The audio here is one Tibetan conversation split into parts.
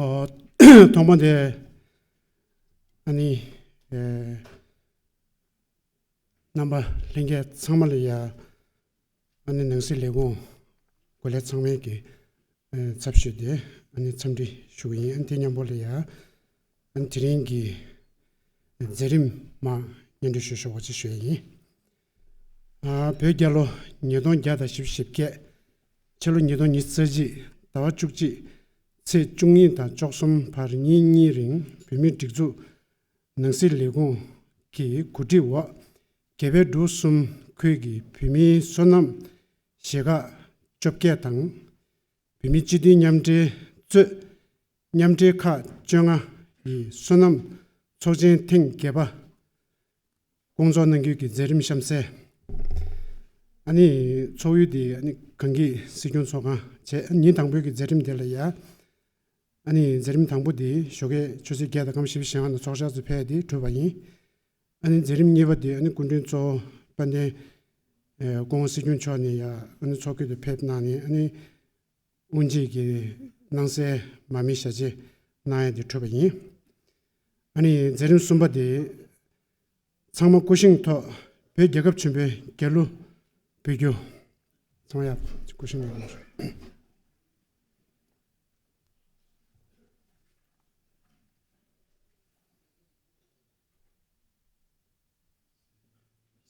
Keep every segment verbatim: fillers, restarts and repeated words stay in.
ཨོ། ཐོག་མ་དེ་ཨ་ནི་ཨེ་རྣམ་པ་ལྷན་རྒྱས་ཚང་མ་ལ་ཡ་ཨ་ནི་ནང་སྲིད་ལས་ཁུངས་འགོ་ལས་ཚང་མའི་གི་ཨེ་ཚབ་ཞུས་ཏེ་ཨ་ནི་འཚམས་འདྲི་ཞུ་གི་ཡིན། ཨ་ནི་དེ་མཉམ་པོ་ལ་ཡ་ཨ་ནི་དེ་རིང་གི་མཛད་རིམ་མ་སྙན་སྒྲོན་ཞུ་ཞུ་བ་ཅིག་ཞུ་ཡ་ཡིན། ཨ་བོད་རྒྱལ་ལོ་ཉིས་སྟོང་བརྒྱ་དང་བཞི་བཅུ་ཞེ་བརྒྱད། ཕྱི་ལོ་ཉིས་སྟོང་ཉི་ཤུ་རྩ་གཅིག་ཟླ་བ་བཅུ་གཅིག་ཚེས་བཅུ་གཉིས་དང་བཅུ་གསུམ་བར་ཉིན་གཉིས་རིང་བོད་མིའི་སྒྲིག་འཛུགས་ནང་སྲིད་ལས་ཁུངས་ཀྱི་གོ་སྒྲིག་འོག་རྒྱ་བལ་འབྲུག་གསུམ་ཁུལ་གྱི་བོད་མིའི་སོ་ནམ་གཞིས་ཁག་བཅོ་བརྒྱད་དང་། བོད་མིའི་སྤྱི་མཐུན་མཉམ་འབྲེལ་གཙོས་མཉམ་འབྲེལ་ཁག་བཅོ་ལྔ་ཡི་སོ་ནམ་ཚོགས་ཆེན་ཐེངས་བརྒྱད་པ་སྐོང་ཚོགས་གནང་རྒྱུ་གི་མཛད་རིམ་གཤམ་གསལ། ཨ་ནི་ཚོགས་ཡུལ་དེ་ཨ་ནི་གངས་སྐྱིད་སྲིད་སྐྱོང་ཚོགས་ཁང་བྱས། ཨ་ནི་ཉིན་དང་པོའི་གི་མཛད་རིམ་དེ་ལ་ཡ་ཨ་ནི་མཛད་རིམ་དང་པོ་དེ་ཞོགས་ཀས་ཆུ་ཚོད་བརྒྱད་དང་སྐར་མ་བཞི་བཅུ་ཞེ་ལྔ་ནས་ཚོགས་བཅར་དུ་ཕེབས་ཏེ་གྲུབ་པ་ཡིན། ཨ་ནི་མཛད་རིམ་གཉིས་པ་དེ་ཨ་ནི་སྐུ་མགྲོན་གཙོ་བོ་དཔལ་ལྡན་ཨེ་སྐུ་ངོ་སྲིད་སྐྱོང་མཆོག་ནས་ཡ་ཨ་ནི་ཚོགས་ཁུལ་དུ་ཕེབས་གནང་ནས་ཨ་ནི་དབུ་འབྱེད་ཀྱི་སྣང་གསལ་མར་མེ་ཞལ་འབྱེད་གནང་ཡ་དེ་གྲུབ་པ་ཡིན། ཨ་ནི་མཛད་རིམ་གསུམ་པ་དེ་ཚང་མ་སྐུ་བཞེངས་ཐོག་བོད་རྒྱལ་ཁབ་ཆེན་པོའི་རྒྱལ་གླུ་འབུལ་རྒྱུ། ཚང་མ་ཡ་སྐུ་བཞེངས་གནང་རོགས།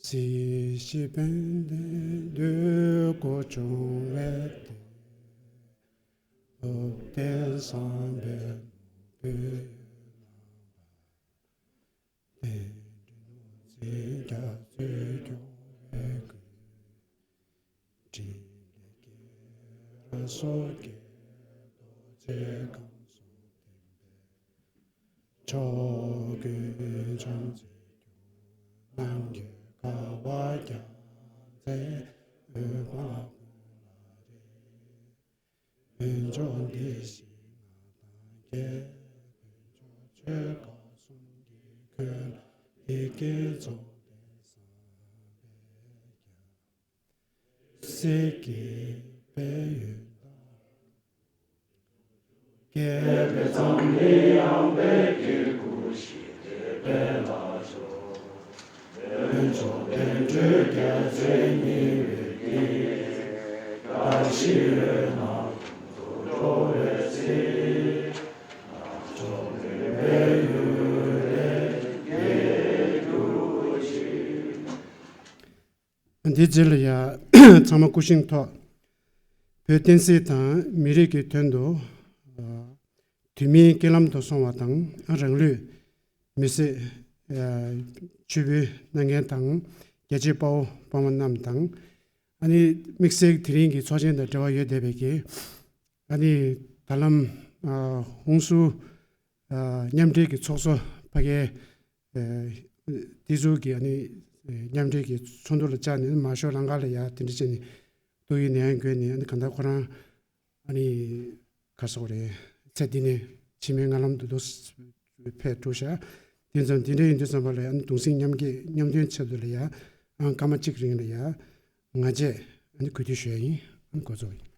སྲིད་ཞི་དཔལ་ལྡན་འདོད་དགུ་འབྱུང་བའི་སྟེང་། ཐུབ་བསྟན་བསམ་པའི་ནོར་བུས་བསླངས་པ། རྟེན་འབྲེལ་ནོར་རྫས་རྒྱ་མཚོས་སྐྱོང་བའི་མགོན། འཕྲིན་ལས་རྒྱལ་སྲས་སོགས་ཀྱི་རྡོ་རྗེ་ཁམས་གསུམ་ལྡན་པའི། ཕྱོགས་ཀུན་བྱང་ཆུབ་ཀྱི་རྣམ་རྒྱལ་དགའ་བ་རྒྱལ་མཚན་འོད་དཔག་ཀུན་ལ་རེག། དཀོན་མཆོག་འདི་ཞེས་ང་དང་མཁྱེན། དཀོན་མཆོག་ཆོས་དགའ་གསུམ་གྱིས་ཁྱོད་ལ་འདི་སྐད་གསོལ་ཏེ་བསམ་པས་ཀྱང་། སྲིད་ཀྱི་དཔལ་ཡོན་དང་། རྒྱལ་པོའི་འཛམ་གླིང་ཡངས་པའི་དཀྱིལ་འཁོར་ཞི་བདེའི་དཔལ་ལ་སྤྱོད། དཀོན་མཆོག་དོན་གྲུབ་རྒྱལ་མཚན་ཉི་འོད་ཀྱིས། དགའ་བཞིའི་འོད་སྣང་ཀུན་ཏུ་འགྲོ་བའི་ཚེ། རྣམ་མཆོག་མུན་པའི་ཡུལ་ལས་རྒྱལ་གྱུར་ཅིག། འདིའི་རྗེས་ལ་ཡང་ཚང་མ་སྐུ་བཞེངས་ཐོག་བོད་བསྟན་སྲིད་དང་མི་རིགས་ཀྱི་དོན་དུ་དུས་མིན་རྐྱེན་ལམ་དུ་སོང་བ་དང་། རང་ལུས་མེར་སྲེག་མཆོད་འབུལ་གནང་མཁན་དང་། རྒྱལ་གཅེས་དཔའ་བོ་དཔའ་མོ་རྣམས་དང་། ཨ་ནི་དམིགས་བསལ་དེ་རིང་གི་ཚོགས་ཆེན་དང་འབྲེལ་བ་ཡོད་བསྡད་པའི་གི་ཨ་ནི་ད་ལམ་ཧུན་སུར་མཉམ་འབྲེལ་གྱི་ཚོགས་གཙོ་ཕ་གིའི་དེ་ཚོ་གི་ཨ་ནི་མཉམ་འབྲེལ་གྱི་ཚོགས་འདུ་ལ་བཅར་ནས་མར་ཤོག་ལམ་ཁ་ལ་ཡ་དེ་འདྲ་བྱས་ནས་ཏོག་དབྱིབས་ནད་ཡམས་འགོས་ནས་ཨ་ནི་གང་ལྟར་ཁོ་རང་ཨ་ནི་ག་རེ་ཟེར་དགོས་རེད། ཚེ་འདི་ནས་ཕྱི་མའི་མངལ་ལམ་དུ་འགྲོ་ཕེབས་འགྲོ་ཤག་དེ་ཙམ་དེ་འདྲ་ཡིན་དུས་ཙམ་པ་ལ་ཡ་ཨ་ནི་གདུང་སེམས་མཉམ་སྐྱེད་མཉམ་མཐུན་ཆེད་དུ་ལ་ཡ་ཨང་སྐར་མ་གཅིག་རིང་ལ་ཡ་ང་བཅས་ཨ་ནི་གུས་འདུད་ཞུ་ཡ་ཡིན། ཨ་ནི་འགོ་ཚུགས་ཡིན།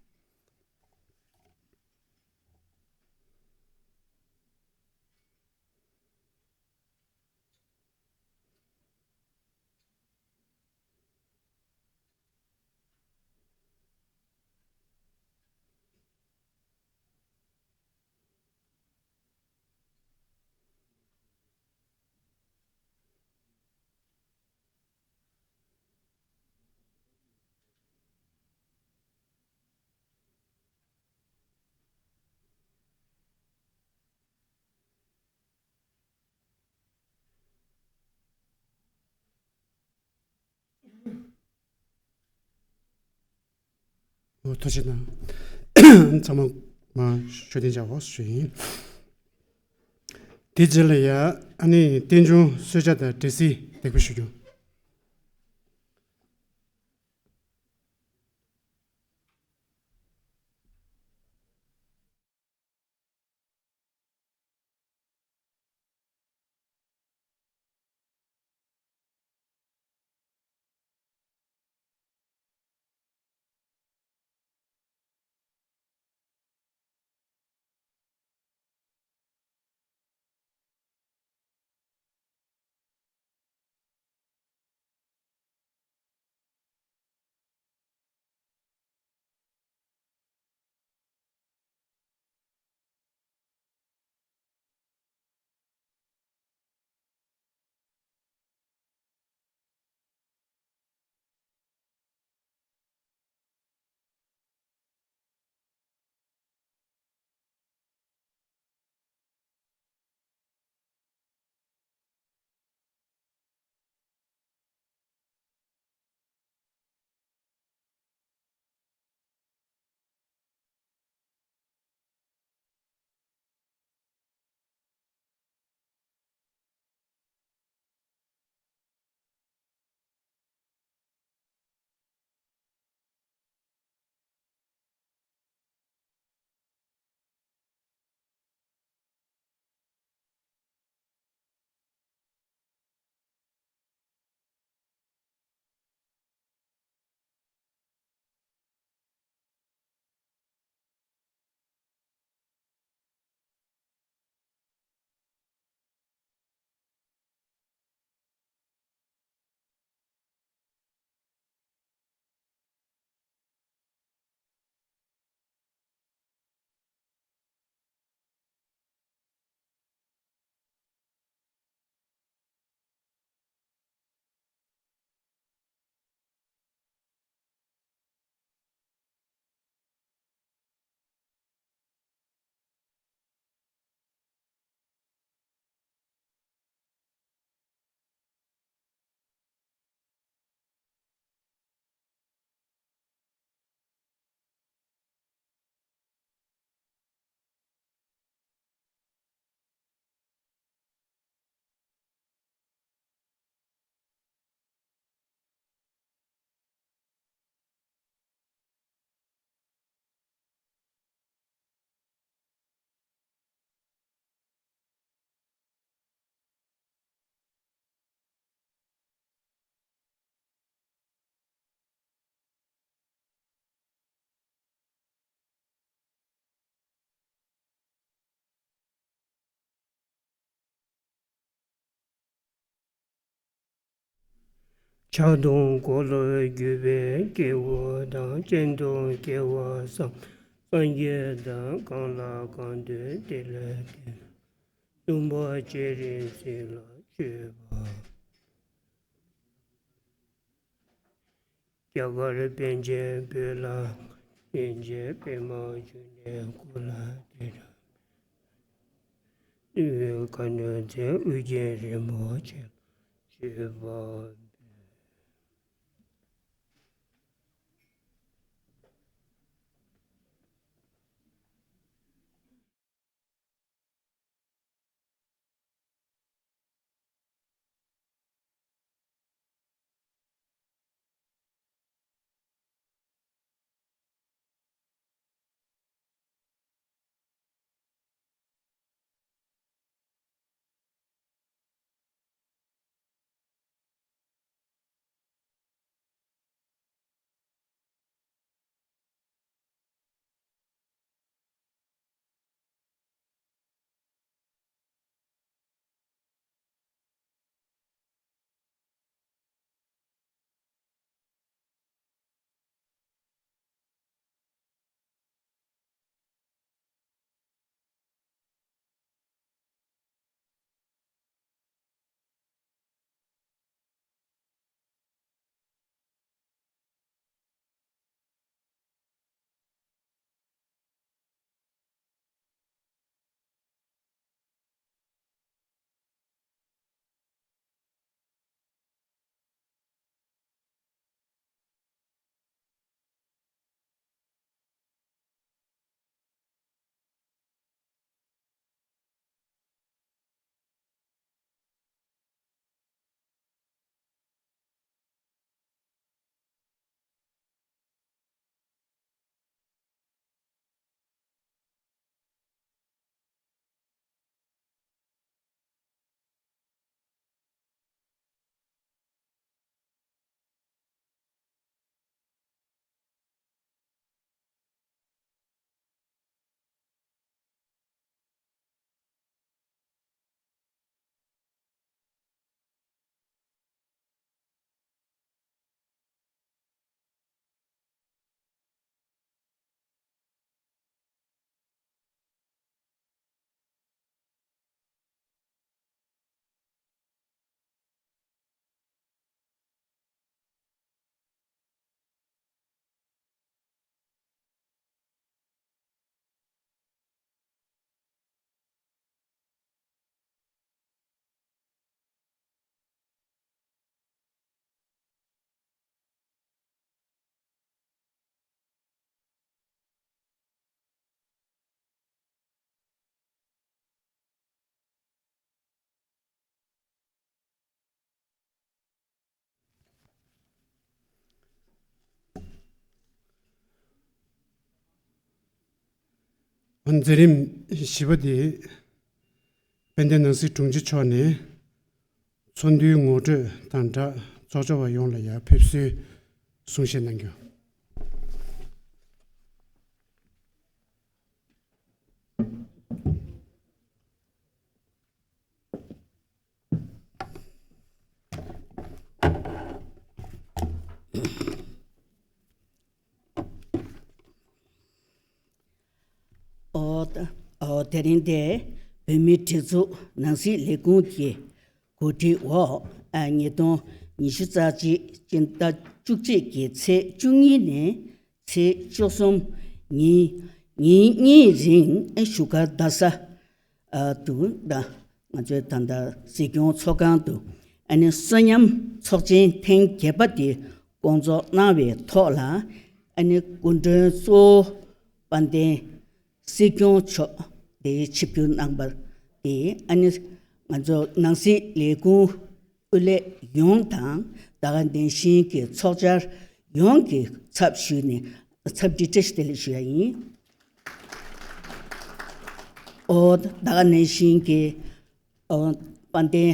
ཐུགས་རྗེ་གནང་། ཚང་མ་མར་ཤོག་གདན་འཇགས་རོགས་ཞུ་ཡིན། དེ་རྗེས་ལ་ཡ་ཨ་ནི་རྟེན་འབྱུང་གསོལ་ཇ་དང་འབྲས་སིལ་འདེགས་འབུལ་ཞུ་རྒྱུ། ཕྱག་དང་འཁོར་ལོས་སྒྱུར་བའི་སྐྱེ་བོ་དང་། སྤྱན་དང་སྐྱེ་བོ་བསམ་སངས་རྒྱས་དང་། གང་ལ་གང་འདུལ་དེ་ལ་དེ་ལ། གསུམ་པ་སྤྱན་རས་གཟིགས་ལ་མཆོད་པ། རྒྱ་གར་པཎ་ཆེན་བོད་ལ། ཡན་ཆད་པདྨ་འབྱུང་གནས་སྐུ་ལ་དེ་འདྲ། ནུས་པའི་མཁའ་འགྲོ་མཛད་ཨོ་རྒྱན་རིན་པོ་ཆེ་ལ་མཆོད་པ་འབུལ། མཛད་རིམ་བཞི་པ་དེ། དཔལ་ལྡན་ནང་སྲིད་དྲུང་ཆེ་མཆོག་ནས་ཚོགས་འདུའི་ངོ་སྤྲོད་དང་སྦྲགས་ཚོགས་བཅར་བ་ཡོངས་ལ་ཡང་ཕེབས་བསུའི་གསུང་བཤད་གནང་རྒྱུ། ཨོ། ཨོ། དེ་རིང་དེ་བོད་མིའི་སྒྲིག་འཛུགས་ནང་སྲིད་ལས་ཁུངས་ཀྱི་གོ་སྒྲིག་འོག་ཨ། ཉིས་སྟོང་ཉི་ཤུ་རྩ་གཅིག་སྤྱི་ཟླ་བཅུ་གཅིག་གི་ཚེས་བཅུ་གཉིས་ནས་ཚེས་བཅུ་གསུམ་ཉིན་ཉིན་གཉིས་རིང་བཞུགས་སྒར་རྡ་ས་ཨ། དུ་ད་ང་ཚོའི་ད་ལྟ་སྲིད་སྐྱོང་ཚོགས་ཁང་དུ་ཨ་ནི་གསོན་ཉམས་ཚོགས་ཆེན་ཐེངས་བརྒྱད་པ་དེ་སྐོང་ཚོགས་གནང་བའི་ཐོག་ལ། ཨ་ནི་སྐུ་མགྲོན་གཙོ་བོ་དཔལ་ལྡན་སྲིད་སྐྱོང་མཆོག་དེ་ཆིབས་བསྒྱུར་གནང་བ་དེ། ཨ་ནི་ང་ཚོ་ནང་སྲིད་ལས་ཁུངས་དབུ་ལས་ཡོངས་དང་ད་ག་ནང་བཞིན་གྱི་ཚོགས་བཅར་ཡོངས་ཀྱི་ཚབ་ཞུས་ནས་འཚམས་འདྲི་བཀྲ་ཤིས་བདེ་ལེགས་ཞུ་ཡ་ཡིན། ཨོ། ད་ག་ནང་བཞིན་གྱི་ཨོ། དཔལ་ལྡན་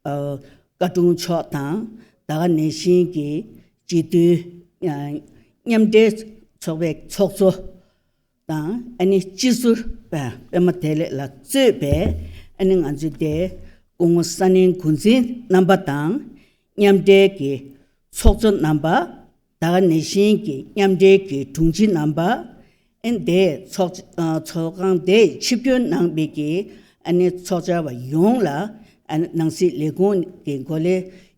ཨོ། བཀའ་དྲུང་མཆོག་དང་ད་ག་ནང་བཞིན་གྱི་སྤྱི་འཐུས་ཨ། མཉམ་འབྲེལ་ཚོགས་པའི་ཚོགས་གཙོ་དང་། ཨ་ནི་སྤྱི་ཟུར་པ་པད་མ་བདེ་ལེགས་ལགས་གཙོས་པའི་ཨ་ནི་ང་ཚོའི་དེ་སྐུ་ངོ་ས་གནས་འགོ་འཛིན་རྣམ་པ་དང་། མཉམ་འབྲེལ་གྱི་ ཚོགས་གཙོ་རྣམ་པ། ད་ག་ནང་བཞིན་གྱི་མཉམ་འབྲེལ་གྱི་དྲུང་ཆེ་རྣམ་པ། ཨ་ནི་དེ་ཚོགས་ཨ་ཚོགས་ཁང་དེ་ཆིབས་བསྒྱུར་གནང་བའི་གི་ཨ་ནི་ཚོགས་བཅར་བ་ཡོངས་ལ་ཨ་ནི་ནང་སྲིད་ལས་ཁུངས་ཀྱི་འགོ་ལས་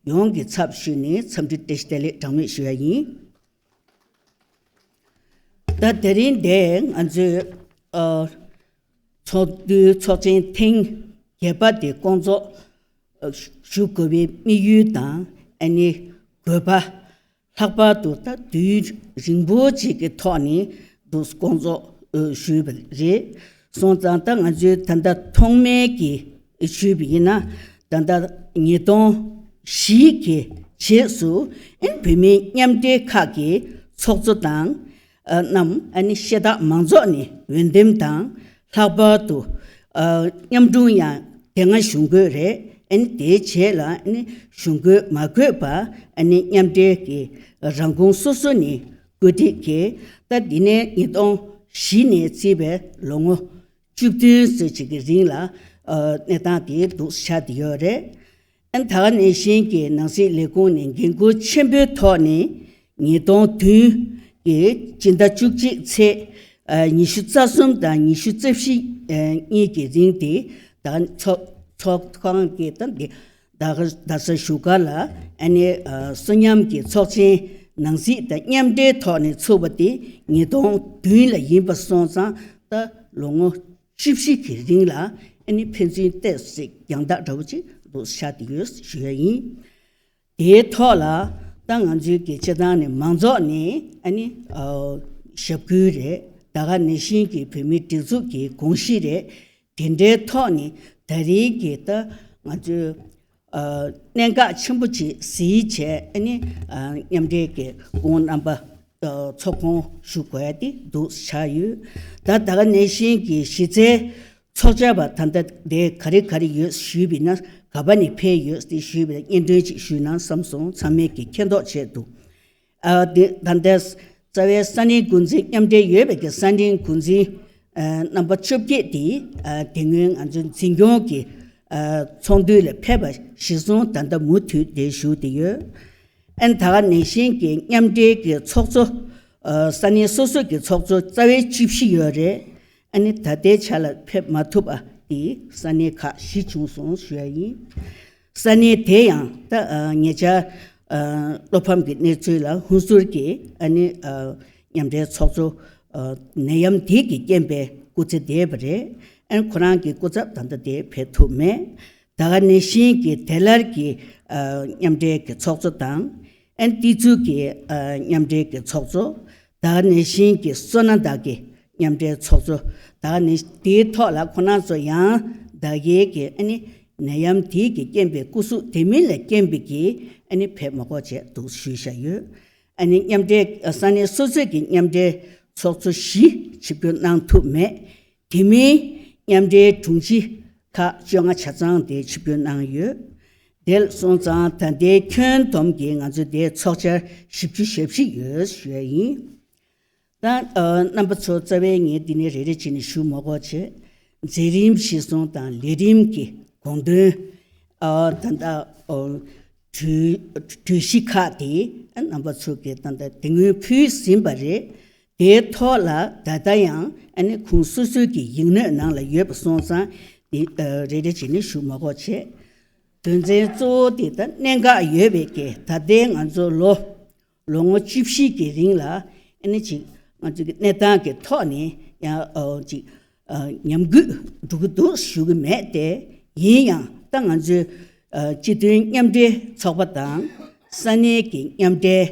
ཡོངས་ཀྱི་ཚབ་ཞུས་ནས་འཚམས་འདྲི་བཀྲ་ཤིས་བདེ་ལེགས་གྲངས་མེད་ཞུ་ཡ་ཡིན། ད་དེ་རིང་འདི་ང་ཚོས་ཨ་ཚོགས་འདུའི་ཚོགས་ཆེན་ཐེངས་བརྒྱད་པ་དེ་སྐོང་ཚོགས་ཨ་ཞུ་དགོས་པའི་དམིགས་ཡུལ་དང་ཨ་ནི་དགོས་པ། ལྷག་པར་དུ་ད་དུས་རིང་པོ་ཅིག་གི་ཐོག་ནས་འདུག་སྐོང་ཚོགས་ཨ་ཞུས་པ་རེད། སོང་ཙང་ད་ང་ཚོའི་ད་ལྟ་ཐོག་མའི་གི་ཞུས་པ་ཡིན་ན། ད་ལྟ་ཉིས་སྟོང་བཞི་གི་རྗེས་སུ་ཨ་ནི་བོད་མིའི་མཉམ་འབྲེལ་ཁག་གི་ཚོགས་གཙོ་དང་ཨ་རྣམས་ཨ་ནི་ཤེལ་ཐག་མང་ཚོགས་ནས་འོས་འདེམས་དང་། ལྷག་པར་དུ་ཨ་མཉམ་དྲུང་ཡང་དེ་སྔ་ཞུ་དགོས་རེད། ཨ་ནི་དེའི་རྗེས་ལ་ཨ་ནི་ཞུ་དགོས་མ་དགོས་པ་ཨ་ནི་མཉམ་འབྲེལ་གྱི་རང་ཁོངས་སོ་སོ་ནས་བཀོད་སྒྲིག་གིས། ད་འདི་ནས་ཉིས་སྟོང་བཞི་ནས་བརྩིས་པའི་ལོ་ངོ་བཅུ་བདུན་ཙམ་ཅིག་གི་རིང་ལ་ཨ་གནས་སྟངས་དེ་འདུག་ཆགས་བསྡད་ཡོད་རེད། ཨ་ནི་ད་ག་ནང་བཞིན་གྱི་ནང་སྲིད་ལས་ཁུངས་ནས་འགན་འཁུར་ཆེན་པོའི་ཐོག་ནས་ཉིས་སྟོང་བདུན་གྱི་སྤྱི་ཟླ་བཅུ་གཅིག་ཚེས་ཨ་ཉི་ཤུ་རྩ་གསུམ་དང་ཉི་ཤུ་རྩ་བཞི་ཨ་གཉིས་ཀྱི་རིང་དེ་ད་ཚོགས་ཚོགས་ཁང་གི་ད་འདི་ད་ག་ད་ས་བཞུགས་སྒར་ལ་ཨ་ནི་ཨ་གསོན་ཉམས་ཀྱི་ཚོགས་ཆེན་ནང་སྲིད་དང་མཉམ་འབྲེལ་ཐོག་ནས་ཚུགས་པ་དེ་ཉིས་སྟོང་བདུན་ལ་ཡིན་པ་སོང་ཙང་། ད་ལོ་ངོ་བཅུ་བཞི་གི་རིང་ལ་ཨ་ནི་ཕན་ཚུན་ཏོག་ཙམ་རྒྱང་ཐག་འདྲ་བོ་ཅིག་འདུག་ཆགས་བསྡད་ཡོད་ཞུ་ཡ་ཡིན། དེའི་ཐོག་ལ་ད་ང་ཚོའི་གི་སྤྱི་བཏང་ནས་མང་ཚོགས་ནས་ཨ་ནི་ཨ་ཞབས་སྐུལ་རེད། ད་ག་ནང་བཞིན་གྱི་བོད་མིའི་སྒྲིག་འཛུགས་ཀྱི་དགོངས་གཞི་རེད། དེ་འདྲའི་ཐོག་ནས་ད་རེས་ཀྱི་ད་ང་ཚོའི་ཨ་གནད་འགག་ཆེན་པོ་ཅིག་གཟིགས་བྱས་ཨ་ནི་ཨ་མཉམ་འབྲེལ་གྱི་སྐུ་ངོ་རྣམ་པ་ཨ་ཚོགས་སྐོང་ཞུ་དགོས་ཡ་དེ་འདུག་ཆགས་ཡོད། ད་ད་ག་ནང་བཞིན་གྱི་གཞི་རྩའི་ཚོགས་བཅར་བ་ད་ལྟ་དེ་ག་རེ་ག་རེ་ཡོད་ཞུས་པ་ཡིན་ན། ག་པ་ནས་ཕེབས་ཡོད་དེ་ཞུས་པ་ཡིན་ན་སྙན་སྒྲོན་ཅིག་ཞུས་ན་བསམ་སོང་། ཚང་མས་ཀྱི་མཁྱེན་རྟོགས་བྱས་འདུག་ཨ་དེ་ད་ལྟ་རྩ་བའི་ས་གནས་འགོ་འཛིན་མཉམ་འབྲེལ་ཡོད་པའི་གི་ས་གནས་འགོ་འཛིན་ཨ་རྣམ་པ་བཅོ་བརྒྱད་དེ་ཨ་དེ་སྔོན་ང་ཚོའི་འཛིན་སྐྱོང་གི་ཨ་ཚོགས་འདུ་ལ་ཕེབས་པ་གཞིར་བཟུང་ད་ལྟ་མུ་མཐུད་དེ་བཞུགས་བསྡད་ཡོད། ཨ་ནི་ད་ག་ནང་བཞིན་གྱི་མཉམ་འབྲེལ་གྱི་ཚོགས་གཙོ་ཨ་ས་གནས་སོ་སོ་གི་ཚོགས་གཙོ་རྩ་བའི་བཅུ་བཞི་ཡོད་རེད། ཨ་ནི་ད་ལྟའི་ཆ་ལ་ཕེབས་མ་ཐུབ་པ་དེ་ས་གནས་ཁག་བཞི་བྱུང་སོང་ཞུ་ཡ་ཡིན། ས་གནས་དེ་ཡང་ད་ཨ་ཉེ་ཆར་ཨ་བློ་ཕམ་གྱི་གནས་ཚུལ་ལ་ཧུན་སུར་གྱི་ཨ་ནི་ཨ་མཉམ་འབྲེལ་ཚོགས་གཙོ་ཨ་ནད་ཡམས་དེ་གི་རྐྱེན་པས་སྐུ་ཚེ་འདས་པ་རེད། ཨ་ནི་ཁོ་རང་གི་སྐུ་ཚབ་ད་ལྟ་དེ་ཕེབས་ཐུབ་མེད། ད་ག་ནང་བཞིན་གྱི་དེ་ལར་གྱི་ཨ་མཉམ་འབྲེལ་གྱི་ཚོགས་གཙོ་དང་། ཨ་ནི་ཏི་ཙུ་གི་ཨ་མཉམ་འབྲེལ་གྱི་ཚོགས་གཙོ། ད་ག་ནང་བཞིན་གྱི་སོ་ན་ད་གི་མཉམ་འབྲེལ་ཚོགས་གཙོ། ད་ག་ནང་དེའི་ཐོག་ལ་ཁོ་རང་ཚོ་ཡང་ད་གའི་གི་ཨ་ནི་ནད་ཡམས་དེ་གི་རྐྱེན་པས་སྐུ་གཟུགས་དེ་མིན་ལ་རྐྱེན་པས་གི་ཨ་ནི་ཕེབས་མ་དགོས་བྱས་འདུག་ཞུས་བཞག་ཡོད། ཨ་ནི་མཉམ་འབྲེལ་ས་གནས་སོ་སོའི་གི་མཉམ་འབྲེལ་ཚོགས་གཙོ་བཞི་ཆིབས་བསྒྱུར་གནང་ཐུབ་མེད། དེ་མིན་མཉམ་འབྲེལ་དྲུང་ཆེ་ཁག་བཅོ་ལྔ་ཆ་ཚང་དེ་ཆིབས་བསྒྱུར་གནང་ཡོད། དེ་སོང་ཙང་ད་ལྟའི་ཁྱོན་བསྡོམས་ཀྱིས་ང་ཚོ་དེ་ཚོགས་བཅར་བཞི་བཅུ་ཞེ་བཞི་ཡོད་ཞུ་ཡ་ཡིན། ད་ཨ་རྣམ་པ་ཚོ་རྩ་བའི་ངས་འདི་ནས་རེ་རེ་བྱས་ནས་ཞུ་མ་དགོས་བྱས། མཛད་རིམ་གཞིར་བཟུང་དང་ལས་རིམ་གྱི་དགོངས་དོན། ཨ་ད་ལྟ་ཨ་གྲོས་གྲོས་གཞི་ཁག་དེ་ཨ་རྣམ་པ་ཚོ་གིས་ད་ལྟ་དེ་སྔོན་ཕུལ་ཟིན་པ་རེད། དེའི་ཐོག་ལ་ད་ལྟ་ཡང་ཨ་ནི་ཁོང་སོ་སོའི་གི་ཡིག་སྣོད་ནང་ལ་ཡོད་པ་སོང་ཙང་དེ་ཨ་རེ་རེ་བྱས་ནས་ཞུ་མ་དགོས་བྱས། དོན་ཚན་གཙོ་བོ་དེ་ད་གནད་འགག་ཡོད་པའི་གི་ད་ལྟའི་ང་ཚོ་ལོ་ལོ་ངོ་བཅུ་བཞི་གི་རིང་ལ་ཨ་ནི་ཅིག་ང་ཚོ་གི་གནས་སྟངས་ཀྱི་ཐོག་ནས་ཡང་ཨ་ཅིག་ཨ་ཉམས་རྒུད་འགྲོ་གི་འདུག་ཞུ་གི་མེད་དེ། ཡིན་ཡང་ད་ང་ཚོའི་ཨ་སྤྱི་མཐུན་མཉམ་འབྲེལ་ཚོགས་པ་དང་ས་གནས་ཀྱི་མཉམ་འབྲེལ།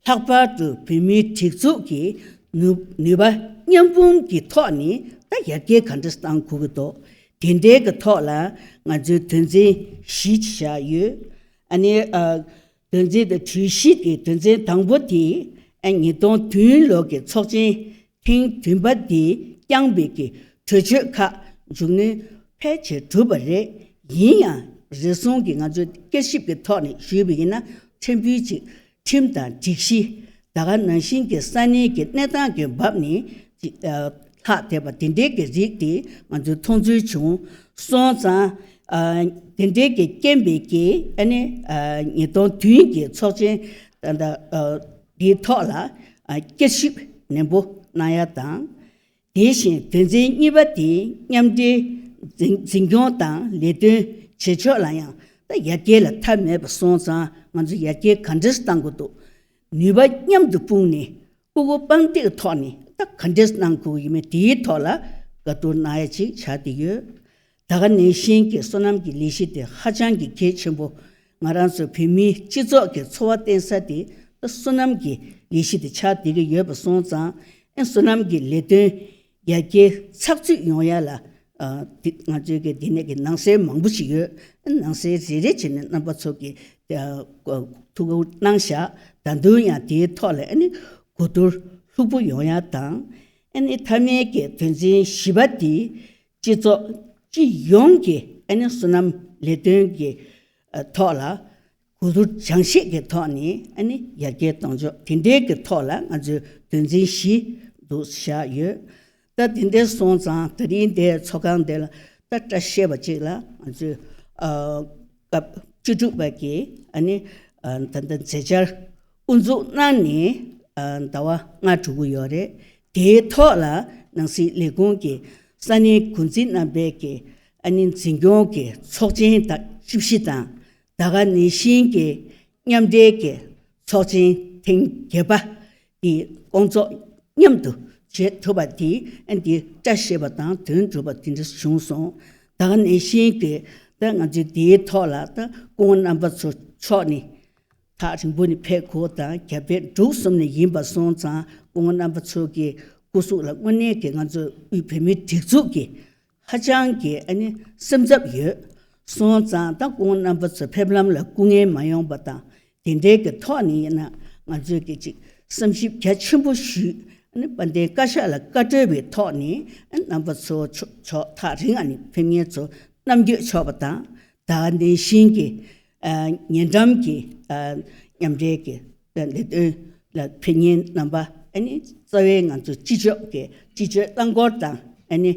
ལྷག་པར་དུ་བོད་མིའི་སྒྲིག་འཛུགས་ཀྱི་ནུས་ནུས་པ་མཉམ་སྤུངས་ཀྱི་ཐོག་ནས་ད་ཡར་རྒྱས་ག་འདྲ་གཏང་དགོས་ཀྱི་འདུག་དེ་འདྲའི་གི་ཐོག་ལ་ང་ཚོའི་དོན་ཚན་བཞི་ཅིག་བཞག་ཡོད། ཨ་ནི་ཨ་དོན་ཚན་དེ་གྲོས་གཞི་དེ་དོན་ཚན་དང་པོ་དེ་ཨ་ཉིས་སྟོང་བདུན་ལོ་གི་ཚོགས་ཆེན་ཐེངས་བདུན་པ་དེ་བསྐྱངས་པའི་གི་གྲོས་ཆོད་ཁག་མཇུག་སྣོན་ཕལ་ཆེར་གྲུབ་པ་རེད། ཡིན་ཡང་རེ་ཟུང་གི་ང་ཚོས་བསྐྱར་ཞིབ་ཀྱི་ཐོག་ནས་ཞུས་པ་ཡིན་ན་ཕྲན་བུ་ཅིག་ཁྲིམས་དང་སྒྲིག་གཞི། ད་ག་ནང་བཞིན་གྱི་ས་གནས་ཀྱི་གནས་སྟངས་ཀྱི་བབ་ནས་ཅིག་ཨ་ལྷག་བསྡད་པ་དེ་འདྲའི་གི་རིགས་དེ་ང་ཚོས་མཐོང་ཚུལ་བྱུང་སོང་ཙང་། ཨ་དེ་འདྲའི་གི་རྐྱེན་པས་ཀྱི་ཨ་ནི་ཨ་ཉིས་སྟོང་བདུན་གྱི་ཚོགས་ཆེན་ ད་ལྟ་འདིའི་ཐོག་ལ་བསྐྱར་ཞིབ་ནན་པོ་གནང་ཡ་དང་། དེ་བཞིན་དོན་ཚན་གཉིས་པ་དེ་མཉམ་འབྲེལ་འཛིན་འཛིན་སྐྱོང་དང་ལས་དོན་བྱེད་ཕྱོགས་ལ་ཡང་ད་ཡར་རྒྱས་ལ་མཐའ་མེད་པ་སོང་ཙང་ང་ཚོ་ཡར་རྒྱས་ག་འདྲས་གཏང་དགོས་འདུག་ནུས་པ་མཉམ་དུ་སྤུངས་ནས་སྤུ་གུ་དཔང་འདེགས་ཐོག་ནས་ད་ག་འདྲས་གནང་དགོས་ཡོད་མེད་དེའི་ཐོག་ལ་བཀའ་བསྡུར་གནང་ཡ་ཅིག་ཆགས་བསྡད་ཡོད། ད་ག་ནང་བཞིན་གྱི་སོ་ནམ་གྱི་ལས་གཞི་དེ་ཧ་ཅང་གི་གལ་ཆེན་པོ། ང་རང་ཚོ་བོད་མིའི་སྤྱི་ཚོགས་ཀྱི་འཚོ་བ་བརྟེན་ས་དེ་ད་སོ་ནམ་གྱི་ལས་གཞི་དེ་ཆགས་བསྡད་ཀྱི་ཡོད་པ་སོང་ཙང་། ཨེ་སོ་ནམ་གྱི་ལས་དོན་ཡར་རྒྱས་ཚགས་ཚུད་ཡོང་ཡ་ལ་ཨ་དེ་ང་ཚོའི་གི་དེ་ནས་ཀྱི་ནང་གསེས་མང་པོ་ཞིག་ཡོད། ཨེ་ནང་གསེས་རེ་རེ་བྱས་ནས་རྣམ་པ་ཚོ་གི་ཨ་ཐུགས་ཁུར་གནང་བཞག་ད་དུང་ཡང་དེའི་ཐོག་ལ་ཨ་ནི་གོ་བསྡུར་ལྷུག་པོ་ཡོང་ཡ་དང་། ཨ་ནི་མཐའ་མའི་གི་དོན་ཚན་བཞི་པ་དེ་སྤྱི་ཚོགས་སྤྱི་ཡོངས་ཀྱི་ཨ་ནི་སོ་ནམ་ལས་དོན་གྱི་ཨ་ཐོག་ལ་གོ་བསྡུར་སྦྱང་ཤེས་ཀྱི་ཐོག་ནས་ཨ་ནི་ཡར་རྒྱས་གཏོང་ཕྱོགས་དེ་འདྲའི་གི་ཐོག་ལ་ང་ཚོས་དོན་ཚན་བཞི་འདུག་བཞག་ཡོད། ད་དེ་འདྲ་སོང་ཙང་ད་རིང་འདིའི་ཚོགས་ཁང་འདི་ལ་ད་བཀྲ་ཤིས་པ་ཅིག་ལ་ང་ཚོས་ཨ་སྐབས་བཅུ་དྲུག་པ་གི་ཨ་ནི་ཨ་ད་ལྟ་མཛད་འཆར་དབུ་འཛུགས་གནང་ནས་ཨ་ཟླ་བ་ལྔ་འགྲོ་གི་ཡོད་རེད། དེའི་ཐོག་ལ་ནང་སྲིད་ལས་ཁུངས་ཀྱི་ས་གནས་འགོ་འཛིན་རྣམ་པའི་གི་ཨ་ནི་འཛིན་སྐྱོང་གི་ཚོགས་ཆེན་དང་བཅུ་བཞི་དང་ད་ག་ནང་བཞིན་གྱི་མཉམ་འབྲེལ་གྱི་ཚོགས་ཆེན་ཐེངས་བརྒྱད་པ་དེ་སྐོང་ཚོགས་མཉམ་དུ་བྱེད་ཐུབ་པ་དེ་ཨ་འདི་བཀྲ་ཤིས་པ་དང་དོན་འགྲུབ་པ་དེ་འདྲ་བྱུང་སོང་། ད་ག་ནང་བཞིན་གྱི་ད་ང་ཚོས་དེའི་ཐོག་ལ་ད་སྐུ་ངོ་རྣམ་པ་ཚོ་མཆོག་ནས་ཐག་རིང་པོ་ནས་ཕེབས་དགོས་དང་རྒྱ་བལ་འབྲུག་གསུམ་ནས་ཡིན་པ་སོང་ཙང་སྐུ་ངོ་རྣམ་པ་ཚོ་གི་སྐུ་གཟུགས་ལ་དངོས་གནས་ཀྱི་ང་ཚོ་དབུས་བོད་མིའི་སྒྲིག་འཛུགས་ཀྱི་ཧ་ཅང་གི་ཨ་ནི་སེམས་འཚབ་ཡོད། སོང་ཙང་ད་སྐུ་ངོ་རྣམ་པ་ཚོ་ཕེབས་ལམ་ལ་སྐུ་ངལ་མ་ཡོང་པ་དང་དེ་འདྲའི་གི་ཐོག་ནས་ཡིན་ན་ང་ཚོས་གི་ཅིག་བསམ་ཞིབ་རྒྱ་ཆེན་པོ་ཞུས། ཨ་ནི་དཔལ་ལྡན་བཀའ་ཤག་ལ་བཀའ་འཁྲོལ་བའི་ཐོག་ནས་ཨ་ནི་རྣམ་པ་ཚོ་ཕྱོགས་ཕྱོགས་ཐག་རིང་ཨ་ནི་ཕེབས་མཁན་ཚོ་རྣམ་འགྱོད་ཆོག་པ་དང་ད་ག་ནང་བཞིན་གྱི་ཨ་ཉེ་འགྲམ་གྱི་ཨ་མཉམ་འབྲེལ་གྱི་ལས་དོན་ལ་ཕེབས་མཁན་རྣམ་པ་ཨ་ནི་རྩ་བའི་ང་ཚོ་སྤྱི་ཁྱབ་ཀྱི་སྤྱི་སྤྱོད་རླངས་འཁོར་དང་ཨ་ནི་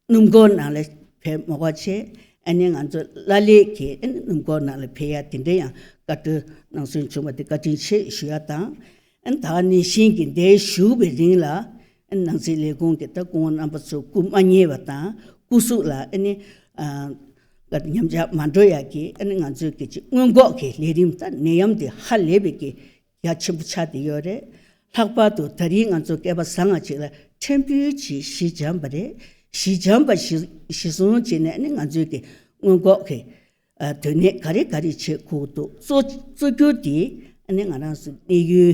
སྣུམ་འཁོར་ནང་ལ་ཕེབས་མ་དགོས་ཆེད་ཨ་ནི་ང་ཚོ་ལ་ལས་ཀྱི་ཨ་ནི་སྣུམ་འཁོར་ནང་ལ་ཕེབས་ཡ་དེ་འདྲ་ཡང་བཀའ་འཁྲོལ་གནང་སྲོལ་བྱུང་བ་དེ་བཀའ་དྲིན་ཆེ་ཞུ་ཡ་དང་། ཨ་ནི་ད་ག་ནང་བཞིན་གྱི་འདིར་བཞུགས་པའི་རིང་ལ་ཨ་ནི་ནང་སྲིད་ལས་ཁུངས་ཀྱི་ད་སྐུ་ངོ་རྣམ་པ་ཚོ་སྐུ་མ་བརྙེས་པ་དང་སྐུ་གཟུགས་ལ་ཨ་ནི་ཨ་ཉམས་ཆག་མ་འགྲོ་ཡ་གི་ཨ་ནི་ང་ཚོའི་གི་ཅིག་སྔོན་འགོག་གི་ལས་རིམ་ད་ནད་ཡམས་དེ་ཧ་ལས་པའི་གི་རྒྱ་ཆེན་པོ་ཆགས་བསྡད་ཡོད་རེད། ལྷག་པར་དུ་ད་རིང་ང་ཚོ་སྐལ་པ་བཟང་ང་ཅིག་ལ་ཕྲན་བུ་ཅིག་ཞི་འཇམ་པ་རེད། ཞི་འཇམ་པ་ཞི་ཞི་སོང་བྱས་ནས་ཨ་ནི་ང་ཚོའི་གི་སྔོན་འགོག་གི་ཨ་དོན་གནད་ག་རེ་ག་རེ་བྱེད་དགོས་འདུག་གཙོ་གཙོ་གྱུར་དེ་ཨ་ནི་ང་རང་ཚོ་གནས་ཡུལ་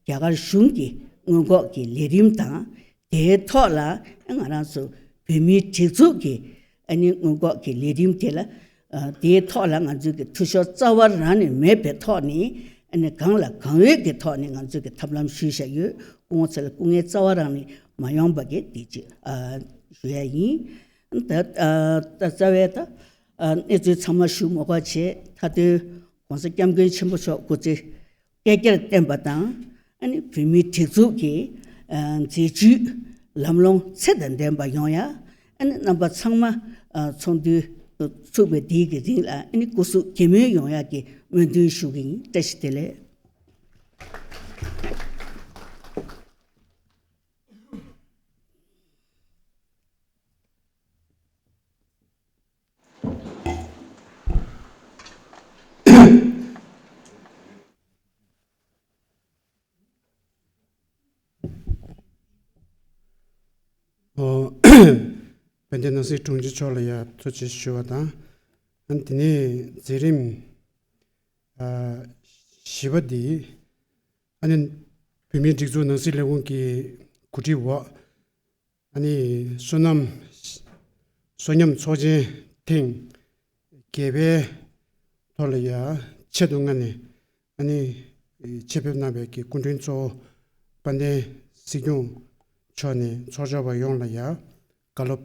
རྒྱ་གར་གཞུང་གི་སྔོན་འགོག་གི་ལས་རིམ་དང་དེའི་ཐོག་ལ་ཨ་ང་རང་ཚོ་བོད་མིའི་སྒྲིག་འཛུགས་ཀྱི་ཨ་ནི་སྔོན་འགོག་གི་ལས་རིམ་དེ་ལ་ཨ་དེའི་ཐོག་ལ་ང་ཚོའི་གི་འཐུས་ཤོར་རྩ་བ་རང་ནས་མེད་པའི་ཐོག་ནས་ཨ་ནི་གང་ལ་གང་འོས་ཀྱི་ཐོག་ནས་ང་ཚོའི་གི་ཐབས་ལམ་ཞུས་བཞག་ཡོད། སྐུ་ངོ་ཚོ་ལ་སྐུ་ངལ་རྩ་བ་རང་ནས་མ་ཡོང་པ་གི་དེ་ཅིག་ཨ་ཞུ་ཡ་ཡིན། ད་ཨ་ད་རྩ་བའི་ད་ཨ་གནས་ཚུལ་ཚང་མ་ཞུ་མ་དགོས་བྱས་མཐའ་དོན་༸གོང་ས་༸སྐྱབས་མགོན་ཆེན་པོ་མཆོག་སྐུ་ཚེ་བསྐལ་བརྒྱར་བརྟན་པ་དང་ཨ་ནི་བོད་མིའི་སྒྲིག་འཛུགས་ཀྱི་ཨ་མཛད་ཇུས་ལམ་ལྷོང་ཚད་དང་ལྡན་པ་ཡོང་ཡ། ཨ་ནི་རྣམ་པ་ཚང་མ་ཨ་ཚོགས་འདུ་ཚུགས་པའི་དེའི་གི་རིང་ལ་ཨ་ནི་སྐུ་གཟུགས་གད་མོ་ཡོང་ཡ་གི་སྨོན་འདུན་ཞུ་གི་ཡིན། བཀྲ་ཤིས་བདེ་ལེགས། ཨོ། དཔལ་ལྡན་ནང་སྲིད་དྲུང་ཆེ་མཆོག་ལ་ཡང་ཐུགས་རྗེ་ཆེ་ཞུ་བ་དང་། ཨ་ནི་དེ་ནས་མཛད་རིམ་ཨ་བཞི་པ་འདི་ཨ་ནི་བོད་མིའི་སྒྲིག་འཛུགས་ནང་སྲིད་ལས་ཁུངས་ཀྱི་གོ་སྒྲིག་འོག་ཨ་ནི་སོ་ནམ་སོ་ཉམས་ཚོགས་ཆེན་ཐེངས་བརྒྱད་པའི་ཐོག་ལ་ཡ་ཆེད་དུ་མངགས་ནས་ཨ་ནི་ཆེད་ཕེབས་གནང་བའི་གི་སྐུ་མགྲོན་གཙོ་བོ་དཔལ་ལྡན་སྲིད་སྐྱོང་མཆོག་ནས་ཚོགས་ཞུགས་པ་ཡོངས་ལ་ཡ་བཀའ་སློབ་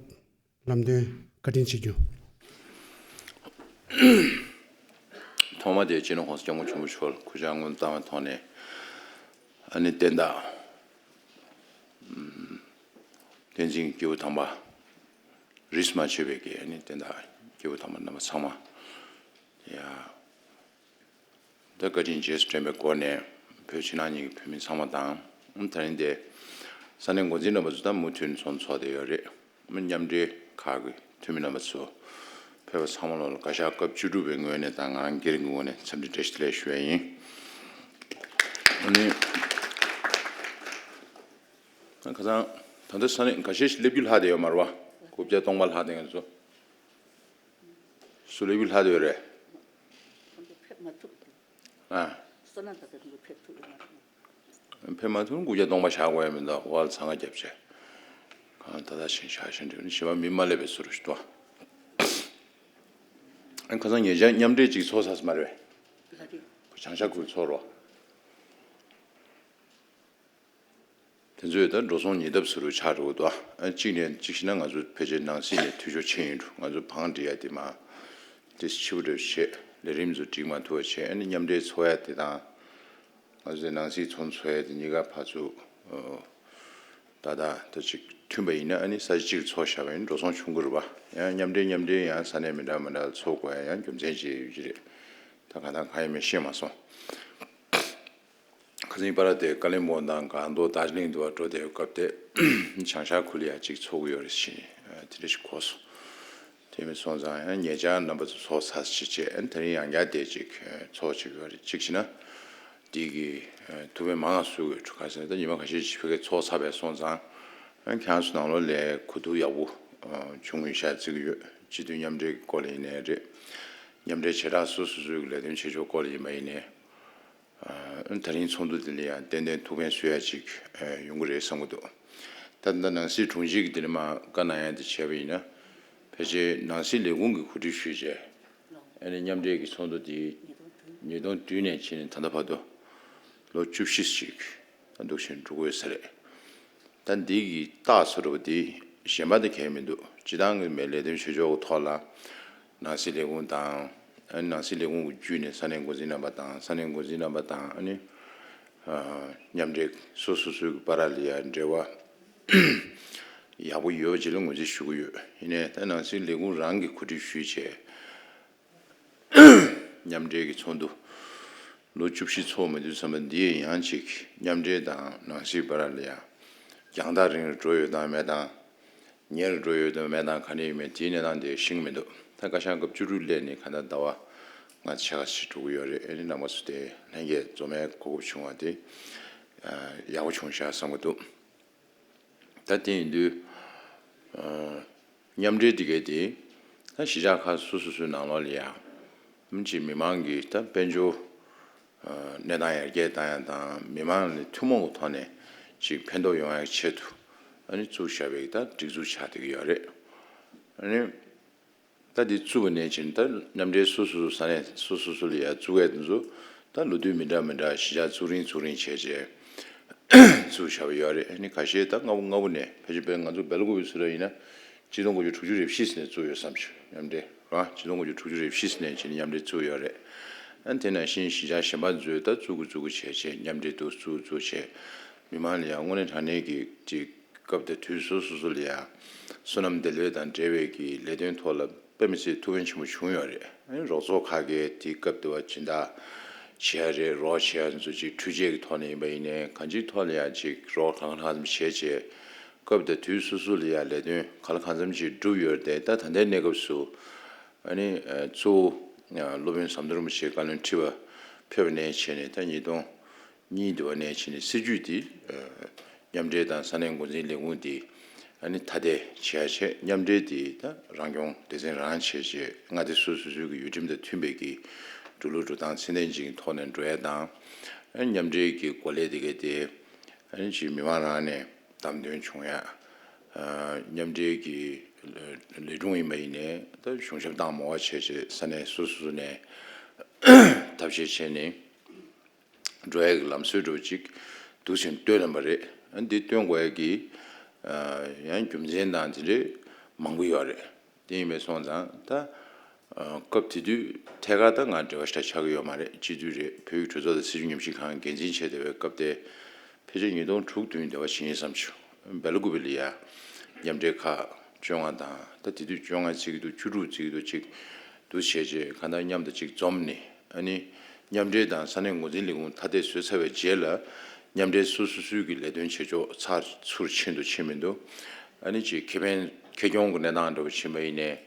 ལམ་སྟོན་བཀའ་དྲིན་ཆེ་ཞུ། ཐོག་མ་དེ་སྤྱི་ནོར་༸གོང་ས་༸སྐྱབས་མགོན་ཆེན་པོ་མཆོག་ལ་སྐུ་ཕྱྭ་སྔོན་བཏང་བའི་ཐོག་ནས་ཨ་ནི་བསྟན་བདག་བསྟན་འཛིན་སྐྱེས་བུ་དམ་པ་རིས་མ་ཆད་པའི་གི་ཨ་ནི་བསྟན་བདག་སྐྱེས་བུ་དམ་པ་རྣམ་པ་ཚང་མ་ཡ་ད་བཀའ་དྲིན་རྗེས་སུ་དྲན་པའི་སྒོ་ནས་ བོད་ཕྱི་ནང་གཉིས་ཀྱི་བོད་མི་ཚང་མ་དང་། ཨ་ནི་དེ་རིང་དེ་ས་གནས་འགོ་འཛིན་རྣམ་པ་ཚོ་དང་མུ་མཐུད་ཚོགས་འདུ་ཚོགས་བསྡད་ཡོད་རེད། མཉམ་འབྲེལ་ཁག་གི་འཐུས་མི་རྣམ་པ་ཚོ་ཕེབས་པ་ཚང་མ་ལོ་ལ་བཀའ་ཤག་སྐབས་བཅུ་དྲུག་པའི་ངོས་ནས་དང་ང་རང་སྒེར་གྱི་ངོས་ནས་འཚམས་འདྲི་བཀྲ་ཤིས་བདེ་ལེགས་ཞུ་ཡ་ཡིན། ཨ་ནི་ཁ་སང་ད་ལྟ་ས་གནས་འགའ་ཤས་ཤིག་སླེབས་རྒྱུ་ལྷག་བསྡད་ཡོད་མ་རེད་བ། དགུ་བརྒྱ་སྟོང་པ་ལྷག་བསྡད་མཁན་ཚོ་སུ་སླེབས་རྒྱུ་ལྷག་བསྡད་ཡོད་རེད། ཁོང་ཚོ་ཕེབས་མ་ཐུབ་འདུག་ཨ། བསོད་ནམས་ད་ལྟ་ཁོང་ཚོ་ཕེབས་ཐུབ་ཡོད་མ་རེད། ཕེབས་མ་ཐུབ་ན་དགུ་བརྒྱ་སྟོང་པ་བཞག་དགོས་ཡ་མི་འདུག་འོག་ལ་འཚང་ཁ་རྒྱབ་བྱས། གང་ད་ལྟ་བཞིན་བཞག་བཞིན་འགྲོ་ནི་གཞན་པ་མི་མ་སླེབས་པའི་བཟོ་འདྲ་ཞིག་འདུག་ཨ། ཁ་སང་ཉེ་ཆར་མཉམ་འབྲེལ་ཅིག་ཚོགས་ཚར་སོང་མ་རེད་པས། ལ་དེ། བྱང་ཤར་ཁུལ་ཚོགས་རོགས། དེ་ཚོས་ད་འགྲོ་སོང་ཉེ་འདབས་བཟོ་འདྲ་ཆགས་འགྲོ་གི་འདུག་ཨ། གཅིག་ནས་གཅིག་བྱས་ན་ང་ཚོ་ཕལ་ཆེར་ནང་སྲིད་ནས་འཐུས་ཤོར་ཕྱིན་ཡོད་འགྲོ། ང་ཚོ་བང་སྒྲིག་ཡ་དེ་མ་དེ་ཕྱི་པོ་འདྲ་བྱས། ལས་རིམ་ཚོ་སྒྲིག་མ་ཐུབ་པ་བྱས། ཨ་ནི་མཉམ་འབྲེལ་ཚོགས་ཡ་དེ་དང་། ང་ཚོའི་ནང་སྲིད་ཚོགས་འདུ་ཚོགས་ཡ་དེ་གཉིས་ཀ་ཕར་ཚུར། ཨོ། ད་ད་ད་ཅིག་མཐུན་པ་ཡིན་ན་ཨ་ནི་ས་ཆ་གཅིག་ལ་ཚོགས་བཞག་པ་ཡིན་འགྲོ་སོང་ཆུང་ཀུ་རེད་པ། ཡང་མཉམ་འབྲེལ་མཉམ་འབྲེལ་ཡང་ས་གནས་མི་འདྲ་མི་འདྲ་ལ་ཚོགས་དགོས་ཡ་ཡང་རྒྱུ་མཚན་ཅིག་ཡོད་ཀྱི་རེད། ད་གང་ལྟར་གང་ཡིན་མིན་ཤེས་མ་སོང་། ཁ་སང་པར་དེ་ཀ་ལིམ་པོང་དང་སྒང་ཏོག་རྡོ་རྗེ་གླིང་དུ་བ་འགྲོ་བསྡད་ཡོད་སྐབས་དེ་བྱང་ཤར་ཁུལ་ལ་ཡ་གཅིག་ཚོགས་ཀྱི་ཡོད་རེད་ཟེར་ནས་དེ་འདྲ་ཞིག་གོ་སོང་། དེ་མིན་སོང་ཙང་ཡང་ཉེ་ཆར་རྣམ་པ་ཚོ་ཚོགས་ཚར་ཞིག་བྱས། ཨ་ནི་དེ་རིང་ཡང་བསྐྱར་དེ་གཅིག་ཚོགས་བྱེད་ཀྱི་ཡོད་རེད། གཅིག་བྱས་ན་འདི་གི་ཐུགས་ཕན་མང་བ་གསོས་ཡོད་འགྲོ། ག་ཟེར་ན་ད་ཉི་མ་ཁ་ཤས་ཤིག་ཕ་གིར་ཚོགས་ཚར་བས་སོང་ཙང་ཨ་ནི་ཁྱེད་རང་ཚོ་ནང་ལོགས་ལ་གོ་བསྡུར་ཡག་པོ་བྱུང་ཡོད་ཤག་བརྩི་གི་ཡོད། སྤྱི་འཐུས་མཉམ་འབྲེལ་གྱི་སྐོར་ལ་ཡིན་ནའི་རེད། མཉམ་འབྲེལ་བྱེ་བྲག་སོ་སོ་སོའི་ལས་དོན་བྱེད་ཕྱོགས་སྐོར་ལ་ཡིན་པ་ཡིན་ནའི། ཨ། དེ་རིང་ཚོགས་འདུ་འདི་ལ་ཡང་ཏན་ཏན་ཐུགས་ཕན་གསོས་ཡ་ཅིག་ཨ། ཡོང་གི་རེད་བསམ་གྱི་འདུག་ད་ལྟ་ནང་སྲིད་དྲུང་ཆེ་གིས་འདི་ནས་མར་བཀའ་གནང་ཡ་འདི་བྱས་པ་ཡིན་ན། ཕལ་ཆེར་ནང་སྲིད་ལས་ཁུངས་ཀྱིས་གོ་སྒྲིག་ཞུས་བྱས། ཨ་ནི་མཉམ་འབྲེལ་གྱི་ཚོགས་འདུ་འདི་ཉིས་སྟོང་བདུན་ནས་ཕྱིན་ནས་ད་ལྟ་བར་དུ་ལོ་བཅུ་བཞི་ཞིག་ད་འདུག་བཞིན་འགྲོ་གི་ཡོད་ས་རེད། ད་འདི་གི་རྟགས་བཟོ་འདྲ་པོ་འདི་གཞན་པ་དང་ཁྱད་མི་འདུག་སྤྱི་བཏང་གི་མི་ལས་དོན་བྱེད་ཕྱོགས་ཀྱི་ཐོག་ལ་ནང་སྲིད་ལས་ཁུངས་དང་། ཨ་ནི་ནང་སྲིད་ལས་ཁུངས་ཀྱི་བརྒྱུད་ནས་ས་གནས་འགོ་འཛིན་རྣམ་པ་དང་། ས་གནས་འགོ་འཛིན་རྣམ་པ་དང་ཨ་ནི་ཨ། མཉམ་འབྲེལ་སོ་སོ་སོའི་བར་ལ་ཡ་འབྲེལ་བ་ཡག་པོ་ཡོད་པ་ཅིག་ལ་ངོས་འཛིན་ཞུ་གི་ཡོད། ཡིན་ནའི་ད་ནང་སྲིད་ལས་ཁུངས་རང་གིས་གོ་སྒྲིག་ཞུས་བྱས། མཉམ་འབྲེལ་གྱི་ཚོགས་འདུ་ལོ་བཅུ་བཞི་ཚོགས་མ་དུས་ཙམ་པ་འདི་ཡང་ཅིག་མཉམ་འབྲེལ་དང་ནང་སྲིད་བར་ལ་ཡང་རྒྱང་ཐག་རིང་རུ་འགྲོ་ཡོད་དང་མེད་དང་། ཉེ་རུ་འགྲོ་ཡོད་དང་མེད་དང་ག་འདྲ་ཡོད་མེད་དེའི་གནས་སྟངས་དེ་ཤེས་ཀྱི་མི་འདུག་ད་བཀའ་ཤག་སྐབས་བཅུ་དྲུག་སླེབས་ནས་ག་ད་ཟླ་བ་ལྔ་ཕྱེད་ཀ་ཞིག་འགྲོ་གི་ཡོད་རེད། ཨ་ནི་རྣམ་པ་ཚོ་དེ་ལྷན་རྒྱས་འཛོམས་ཡ་གོ་སྐབས་བྱུང་བ་དེ་ཡག་པོ་བྱུང་ཤག་བསམ་གྱི་འདུག་ད་དེ་ཡིན་དུས། ཨ། མཉམ་འབྲེལ་དེ་གའི་དེ། ད་གཞིས་ཆགས་ཁག་སོ་སོ་སོའི་ནང་ལོགས་ལ་ཡ། ཨ་ནི་ཅིག་མི་མང་གི་ད་དཔལ་འབྱོར། ཨ། གནས་སྟངས་ཡར་རྒྱས་བཏང་ཡ་དང་མི་མང་ལ་ཐུན་མོང་གི་ཐོག་ནས་ཅིག་ཕན་ཐོགས་ཡོང་ཡ་གི་ཆེད་དུ། ཨ་ནི་བཙུགས་བཞག་པའི་ད་སྒྲིག་འཛུགས་ཆགས་བསྡད་ཀྱི་ཡོད་རེད། ཨ་ནི། ད་འདི་བཙུགས་པ་ནས་བྱས་ནས་ད་མཉམ་འབྲེལ་སོ་སོ་སོ་ས་གནས་སོ་སོ་སོ་ལ་ཡ་བཙུགས་ཡས་དེ་ཚོ་ད་ལོ་དུས་མི་འདྲ་མི་འདྲ་གཞིས་ཆགས་བཙུགས་རིང་བཙུགས་རིང་བྱས་བྱས་བཙུགས་བཞག་པ་ཡོད་རེད། ཨ་ནི་ཁ་ཤས་ད་སྔ་པོ་སྔ་པོ་ནས་ཕལ་ཆེར་དཔེར་ང་ཚོ་སྦེལ་ཀོབ་ཡི་ཚུར་ཡིན་ན་གཅིག་སྟོང་དགུ་བརྒྱ་དྲུག་ཅུ་རེ་བཞི་ནས་བཙུགས་ཡོད་བསམ་བྱུང་། མཉམ་འབྲེལ་རང་གཅིག་སྟོང་དགུ་བརྒྱ་དྲུག་ཅུ་རེ་བཞི་ནས་བྱས་ནས་མཉམ་འབྲེལ་བཙུགས་ཡོད་རེད། ཨ་ནི་དེ་ནང་བཞིན་གཞིས་ཆགས་གཞན་པ་ཚོས་ད་བཙུགས་དགོས་བཙུགས་དགོས་བྱས་བྱས་མཉམ་འབྲེལ་དུ་བཙུགས་བཙུགས་བྱས་མི་མང་ལ་ཡང་དངོས་གནས་དྲང་གནས་ཀྱི་ཅིག་སྐབས་དང་དུས་སོ་སོ་སོ་ལ་ཡང་བསོད་ནམས་བདེ་ལེགས་དང་འབྲེལ་བའི་གི་ལས་དོན་ཐོག་ལ་དཔེ་མི་སྲིད་ཐུགས་ཕན་ཆེན་པོ་བྱུང་ཡོད་རེད། ཨ་ནི་རོགས་ཚོགས་ཁག་གིས་དེའི་སྐབས་དེ་བ་སྦྱིན་བདག་བྱེད་ཡ་རེད། རོགས་བྱེད་ཡ་ཚོ་ཅིག་འཕྲུལ་ཆས་ཀྱི་ཐོག་ནས་ཡིན་པ་ཡིན་ནའི་གང་ཅིའི་ཐོག་ལ་ཡང་ཅིག་རོགས་གང་གང་ཙམ་བྱས་བྱས་སྐབས་དང་དུས་སོ་སོ་ལ་ཡང་ལས་དོན་གང་ལ་གང་འཚམ་ཅིག་བསྒྲུབས་ཡོད་རེད་དེ། ད་ད་ལྟའི་གནས་སྐབས་སུ་ཨ་ནི་གཙོ་བོ་སློབ་དཔོན་ཟམ་གདོང་རིན་པོ་ཆེའི་བཀའ་བློན་ཁྲི་པ་ཕེབས་ནས་བྱས་ནས་ད་ཉིས་སྟོང་གཉིས་དུ་བ་ནས་བྱས་ནས་སྲིད་ཇུས་དེ་མཉམ་འབྲེལ་དང་ས་གནས་འགོ་འཛིན་ལས་ཁུངས་དེ་ཨ་ནི་ཐ་དད་བྱས་བྱས། མཉམ་འབྲེལ་དེ་ད་རང་སྐྱོང་སྡེ་ཚན་རང་བྱས་བྱས། མངའ་སྡེ་སོ་སོ་སོའི་གི་ཡུལ་ཁྲིམས་དང་མཐུན་པའི་གི་འགྲོ་ལུགས་འགྲོ་སྟངས་ཚད་ལྡན་ཅིག་གི་ཐོག་ནས་འགྲོ་ཡ་དང་། ཨ་ནི་མཉམ་འབྲེལ་གྱི་འགོ་ལས་དེ་གའི་དེ་ཨ་ནི་ཅིག་མི་མང་རང་ནས་བདམས་ཐོན་བྱུང་ཡ། ཨ། མཉམ་འབྲེལ་གྱི་ལས་དྲུང་ཡིན་པ་ཡིན་ནའི་ད་གཞུང་ཞབས་བཏང་མང་བ་བྱས་བྱས་ས་གནས་སོ་སོ་སོ་ནས་ཐབས་ཤེས་བྱས་ནས། འགྲོ་ཡ་གི་ལམ་སྲོལ་འདྲ་བོ་ཅིག་འདུག་སེ་བཏོན་ལབ་པ་རེད། ཨ་ནི་འདི་བཏོན་དགོས་ཡ་གི་ཨ་ཡང་རྒྱུ་མཚན་དང་དེ་འདྲའི་མང་པོ་ཡོད་རེད། དེ་ཡིན་པས་སོང་ཙང་ད་ཨ་སྐབས་དེ་དུས་ཐད་ཀར་ད་ང་འབྲེལ་བ་ཞེ་དྲག་ཆགས་ཀྱི་ཡོད་མ་རེད། སྤྱི་འཐུས་རེད། བོད་ཀྱི་གྲོས་ཚོགས་དང་སྲིད་བྱུས་ཉམས་ཞིབ་ཁང་འགན་འཛིན་བྱས་བསྡད་པའི་སྐབས་དེ་ཕལ་ཆེར་ཉིས་སྟོང་དྲུག་བདུན་དེ་བ་ཕྱིན་ཡིན་བསམ་བྱུང་། སྦེལ་ཀོབ་ལ་ཡ་མཉམ་འབྲེལ་ཁག་བཅོ་ལྔ་དང་། ད་དེ་དུས་བཅོ་ལྔ་བརྩི་གི་འདུག་བཅུ་དྲུག་བརྩི་གི་འདུག་ཅིག་འདུག་བྱས་རྗེས་གང་ལྟར་མཉམ་དུ་ཅིག་འཛོམས་ནས། ཨ་ནི་ མཉམ་འབྲེལ་དང་ས་གནས་འགོ་འཛིན་ལས་ཁུངས་ཐ་དད་བཟོས་ཚར་བའི་རྗེས་ལ། མཉམ་འབྲེལ་སོ་སོ་སོའི་གི་ལས་དོན་བྱེད་ཕྱོགས་ཚགས་ཚུད་ཕྱིན་འདུག་ཕྱིན་མི་འདུག་ཨ་ནི་ཅིག་ཁེ་ཕན་ཁེ་གྱོང་གི་གནས་སྟངས་འདྲ་བོ་ཕྱིན་པ་ཡིན་ནའི།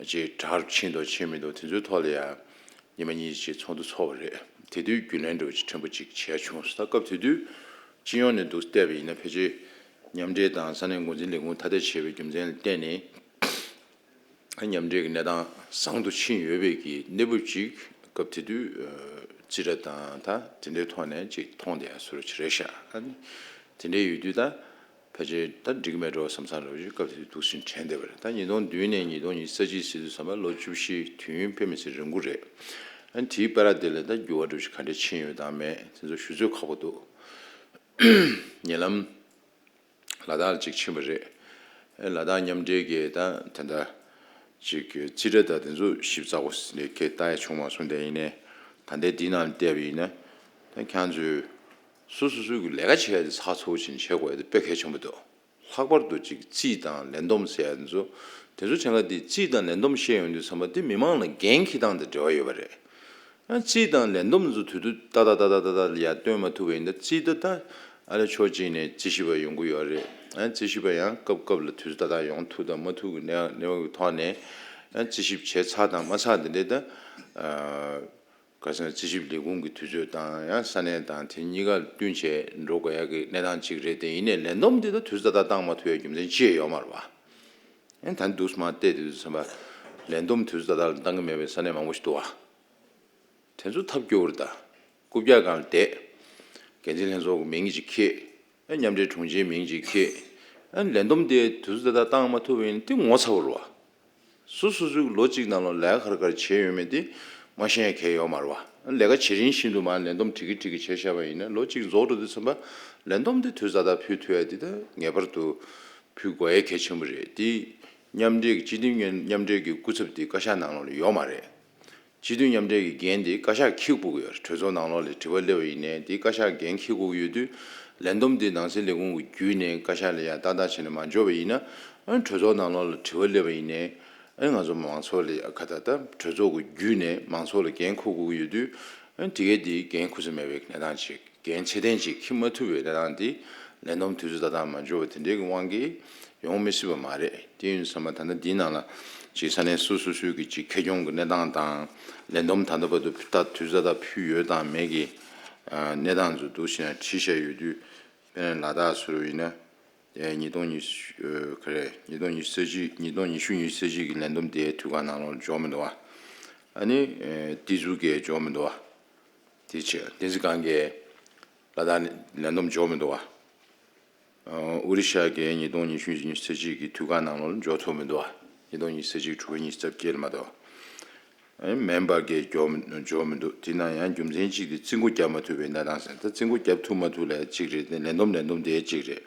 ཅིག་དྲག་ཕྱིན་འདུག་ཕྱིན་མི་འདུག་དེ་ཚོའི་ཐོག་ལ་ཡང་ཉི་མ་གཉིས་ཅིག་ཚོགས་འདུ་ཚོགས་པ་རེད། དེ་དུས་རྒྱུན་ལས་འདྲ་བོ་ཅིག་ཕྲན་བུ་ཅིག་བྱས་བྱུང་སོང་། ད་སྐབས་དེ་དུས་སྤྱི་ཡོངས་ནས་འདུག་བལྟས་པ་ཡིན་ན། ཕལ་ཆེར་མཉམ་འབྲེལ་དང་ས་གནས་འགོ་འཛིན་ལས་ཁུངས་ཐ་དད་བྱས་པའི་རྒྱུ་མཚན་ལ་བརྟེན་ནས། མཉམ་འབྲེལ་གྱི་གནས་སྟངས་བཟང་དུ་ཕྱིན་ཡོད་པའི་གི་གནས་བབ་ཅིག་སྐབས་དེ་དུས་ཨ་རྩིས་ཁྲ་དང་ད་དེ་འདྲའི་ཐོག་ནས་ཅིག་མཐོང་བསྡད་ཡ་བཟོ་འདྲ་ཅིག་རེད་ཤག་ཨ་ནི་དེ་འདྲའི་ཡོད་དུས་ད་ཕལ་ཆེར་ད་འགྲིག་གི་མེད་འགྲོ་བསམ་བསམ་འདྲ་བོ་ཅིག་སྐབས་དེ་དུས་འདུག་སེ་དྲན་བསྡད་པ་རེད། ད་ཉིས་སྟོང་བདུན་ནས་ཉིས་སྟོང་ཉི་ཤུ་རྩ་གཅིག་ཟེར་དུས་ཙམ་པ་ལོ་བཅུ་བཞི། དུས་ཡུན་དཔེ་མི་སྲིད་རིང་པོ་རེད། ཨ་ནི་དེའི་བར་དེ་ལ་ད་འགྱུར་བ་འདྲ་བོ་ཅིག་ག་འདྲ་ཕྱིན་ཡོད་དང་མེད་དེ་ཚོ་ཞུ་ཚོད་ཁག་པོ་འདུག་ཉེ་ལམ་ལ་དྭགས་ལ་ཅིག་ཕྱིན་པ་རེད། ཨེ་ལ་དྭགས་མཉམ་འབྲེལ་གྱི་ད་དེ་འདྲ་ཅིག་རྩིས་ཁྲ་དང་དེ་ཚོ་ཞིབ་ཚགས་པོ་ནས་ཁྱེད་ལྟ་ཡ་བྱུང་མ་སོང་། དེ་ཡིན་ནའི་ད་ལྟའི་འདི་ནང་བལྟས་པ་ཡིན་ན། ད་ཁྱེད་ཚོས་སོ་སོ་སོའི་གི་ལས་ཀ་བྱེད་ཡ་དེ་ཚགས་ཚུད་པོ་བྱས་ནས་བྱེད་དགོས་ཡ་དེ་དཔེ་གལ་ཆེན་པོ་འདུག་ལྷག་པར་དུ་ཅིག་རྩིས་དང་ལས་བསྡོམས་ཟེར་ཡ་དེ་ཚོ། དེ་ཚོ་ཕྲན་ག་དེ་རྩིས་དང་ལས་བསྡོམས་བཤད་ཡོང་དུས་ཙམ་པ་དེ་མི་མང་ལ་འགན་འཁྱེར་སྟངས་དང་འབྲེལ་བ་ཡོད་པ་རེད། ཡང་རྩིས་དང་ལས་བསྡོམས་ཚོ་དུས་དུས་ཏག་ཏག་ཏག་ཏག་ཏག་ཏག་ལ་ཡར་སྟོན་མ་ཐུབ་པ་ཡིན་ན། རྩིས་ད་ད་ཨ་ལས་ཕྱོགས་གཅིག་ནས་རྩིས་ཞིབ་པ་ཡོང་གི་ཡོད་རེད། ཡང་རྩིས་ཞིབ་པ་ཡང་སྐབས་སྐབས་ལ་དུས་ཚོད་ཏག་ཏག་ཡོང་ཐུབ་དང་མ་ཐུབ་ཀྱི་གནས་གནས་བབ་ཀྱི་ཐོག་ནས། ཡང་རྩིས་ཞིབ་བྱས་ཚར་དང་མ་ཚར་དེ་འདྲའི་ད་ཨ་ག་ཟེར་ན་རྩིས་ཞིབ་ལས་ཁུངས་ཀྱི་དུས་ཚོད་དང་ཡང་ས་གནས་དང་དེ་གཉིས་ཀ་བསྟུན་བྱས་འགྲོ་དགོས་ཡ་གི་གནས་སྟངས་གཅིག་རེད། དེ་ཡིན་ནའི་ལས་བསྡོམས་དེ་ད་དུས་ཚོད་ཏག་ཏག་བཏང་མ་ཐུབ་ཡ་རྒྱུ་མཚན་ཅི་ཡང་ཡོད་མ་རེད་བ། ཡང་ད་འདུག་སེ་མར་བལྟས་དུས་ཙམ་པ་ལས་བསྡོམས་དུས་ཚོད་ཏག་ཏག་ལ་བཏང་གི་མེད་པའི་ས་གནས་མང་པོ་ཞིག་འདུག་བ། དེ་ཚོ་ཐབས་སྐྱོ་བོ་རེད་ད། རྐུབ་བཀྱག་སྒང་ལ་བསྡད། འགན་འཛིན་ལྷན་ཚོགས་ཀྱི་མིང་ཅིག་འཁྱེར། ཨ་མཉམ་འབྲེལ་དྲུང་ཆེའི་མིང་ཅིག་འཁྱེར། ཨ་ལས་བསྡོམས་དེ་དུས་ཚོད་ཏག་ཏག་བཏང་མ་ཐུབ་པ་ཡིན་ན་དེ་ངོ་ཚ་བོ་རེད་བ། སོ་སོ་སོའི་ལོ་གཅིག་ནང་ལ་ལས་ཀ་ག་རེ་ག་རེ་བྱས་ཡོད་མེད་དེ་མ་ཤེས་ཡ་གང་ཡང་ཡོད་མ་རེད་བ། ཨ་ལས་ཀ་བྱེད་རིང་བཞིན་དུ་མར་ལས་བསྡོམས་བྲིས་ཀྱི་བྲིས་ཀྱི་བྱས་བཞག་པ་ཡིན་ན། ལོ་གཅིག་རྫོགས་འགྲོ་དུས་ཙམ་པ་ལས་བསྡོམས་དེ་དུས་ཚོད་ཏག་ཏག་ཕུལ་ཐུབ་ཡ་དེ་ད་ངེས་པར་དུ་ཕུལ་དགོས་ཡ་གལ་ཆེན་པོ་རེད། དེ་མཉམ་འབྲེལ་གྱི་སྤྱི་འཐུས་མཉམ་མཉམ་འབྲེལ་གྱི་སྐུ་ཚབ་དེ་བཀའ་ཤག་ནང་ལོགས་ལ་ཡོད་མ་རེད། སྤྱི་འཐུས་མཉམ་འབྲེལ་གྱི་འགན་དེ་བཀའ་ཤག་འཁྱེར་དགོས་ཀྱི་ཡོད་རེད། གྲོས་ཚོགས་ནང་ལོགས་ལ་དྲི་བ་སླེབས་པ་ཡིན་ནའི་དེ་བཀའ་ཤག་འགན་འཁྱེར་དགོས་ཀྱི་ཡོད་དུས། ལས་བསྡོམས་དེ་ནང་སྲིད་ལས་ཁུངས་ཀྱི་བརྒྱུད་ནས་བཀའ་ཤག་ལ་ཡར་ཏག་ཏག་བྱས་ནས་མ་འབྱོར་བ་ཡིན་ན། ཨ་གྲོས་ཚོགས་ནང་ལོགས་ལ་དྲི་བ་སླེབས་པ་ཡིན་ནའི། ཨ་ང་ཚོ་མང་ཚོགས་ལ་ཡ་ག་ད་ད་གྲོས་ཚོགས་ཀྱི་བརྒྱུད་ནས་མང་ཚོགས་ལ་འགན་འཁུར་དགོས་ཀྱི་ཡོད་དུས། ཨ་དེ་གས་དེ་འགན་འཁུར་ས་མེད་པའི་གནས་སྟངས་ཅིག་འགན་ཚད་ལྡན་ཅིག་འཁྱེར་མ་ཐུབ་པའི་གནས་སྟངས་དེ། ལས་བསྡོམས་དུས་ཚོད་ཏག་ཏག་མ་འབྱོར་བ་དེ་འདྲའི་གི་དབང་གིས་ཡོང་མི་སྲིད་པ་མ་རེད། དེ་ཡིན་དུས་ཙམ་པ་ད་ལྟ་འདིའི་ནང་ལ་ཅིག་ས་གནས་སོ་སོ་སོའི་གི་ཅིག་ཁེ་གྱོང་གི་གནས་སྟངས་དང་། ལས་བསྡོམས་ད་ལྟ་བར་དུ་ད་དུས་ཚོད་ཏག་ཏག་ཕུལ་ཡོད་དང་མེད་ཀྱི་ཨ་གནས་སྟངས་ཚོ་འདུག་སེ་བྲིས་བཞག་ཡོད་དུས། དཔེར་ན་ལ་དྭགས་ཟེར་བ་ཡིན་ན། ཨེ་ཉིས་སྟོང་ཉི་ཤུ་ཨ་ག་རེ། ཉིས་སྟོང་ཉི་ཤུ་རྩ་གཅིག་ཉིས་སྟོང་ཉི་ཤུ་ཉི་ཤུ་རྩ་གཅིག་གི་ལས་བསྡོམས་དེ་དུས་བཀག་ནང་ལོགས་འབྱོར་མི་འདུག་བ། ཨ་ནི་ཨེ་ཏི་ཛུ་གིས་འབྱོར་མི་འདུག་བ། དེ་བྱས་བསྟན་འཛིན་སྒང་གིས་ལ་དྭགས་ནས་ལས་བསྡོམས་འབྱོར་མི་འདུག་བ། ཨོ་ཨུ་རི་ཤ་གིས་ཉིས་སྟོང་ཉི་ཤུ་ཉི་ཤུ་རྩ་གཅིག་གི་དུས་བཀག་ནང་ལོགས་ལ་འབྱོར་ཐུབ་མི་འདུག་བ། ཉིས་སྟོང་ཉི་ཤུ་རྩ་གཅིག་དྲུག་པ་ཉི་ཤུ་རྩ་བརྒྱད་ལ་མ་གཏོགས། ཨེ་མེན་པ་གིས་འབྱོར་མི་འབྱོར་མི་འདུག་དེ་ནང་ཡང་རྒྱུ་མཚན་གཅིག་དེ་རྩིས་འགོ་བརྒྱབ་མ་ཐུབ་པའི་གནས་སྟངས་ཟེར། ད་རྩིས་འགོ་བརྒྱབ་ཐུབ་མ་ཐུབ་ལ་གཅིག་རེད། དེ་ལས་བསྡོམས་ལས་བསྡོམས་དེ་གཅིག་རེད།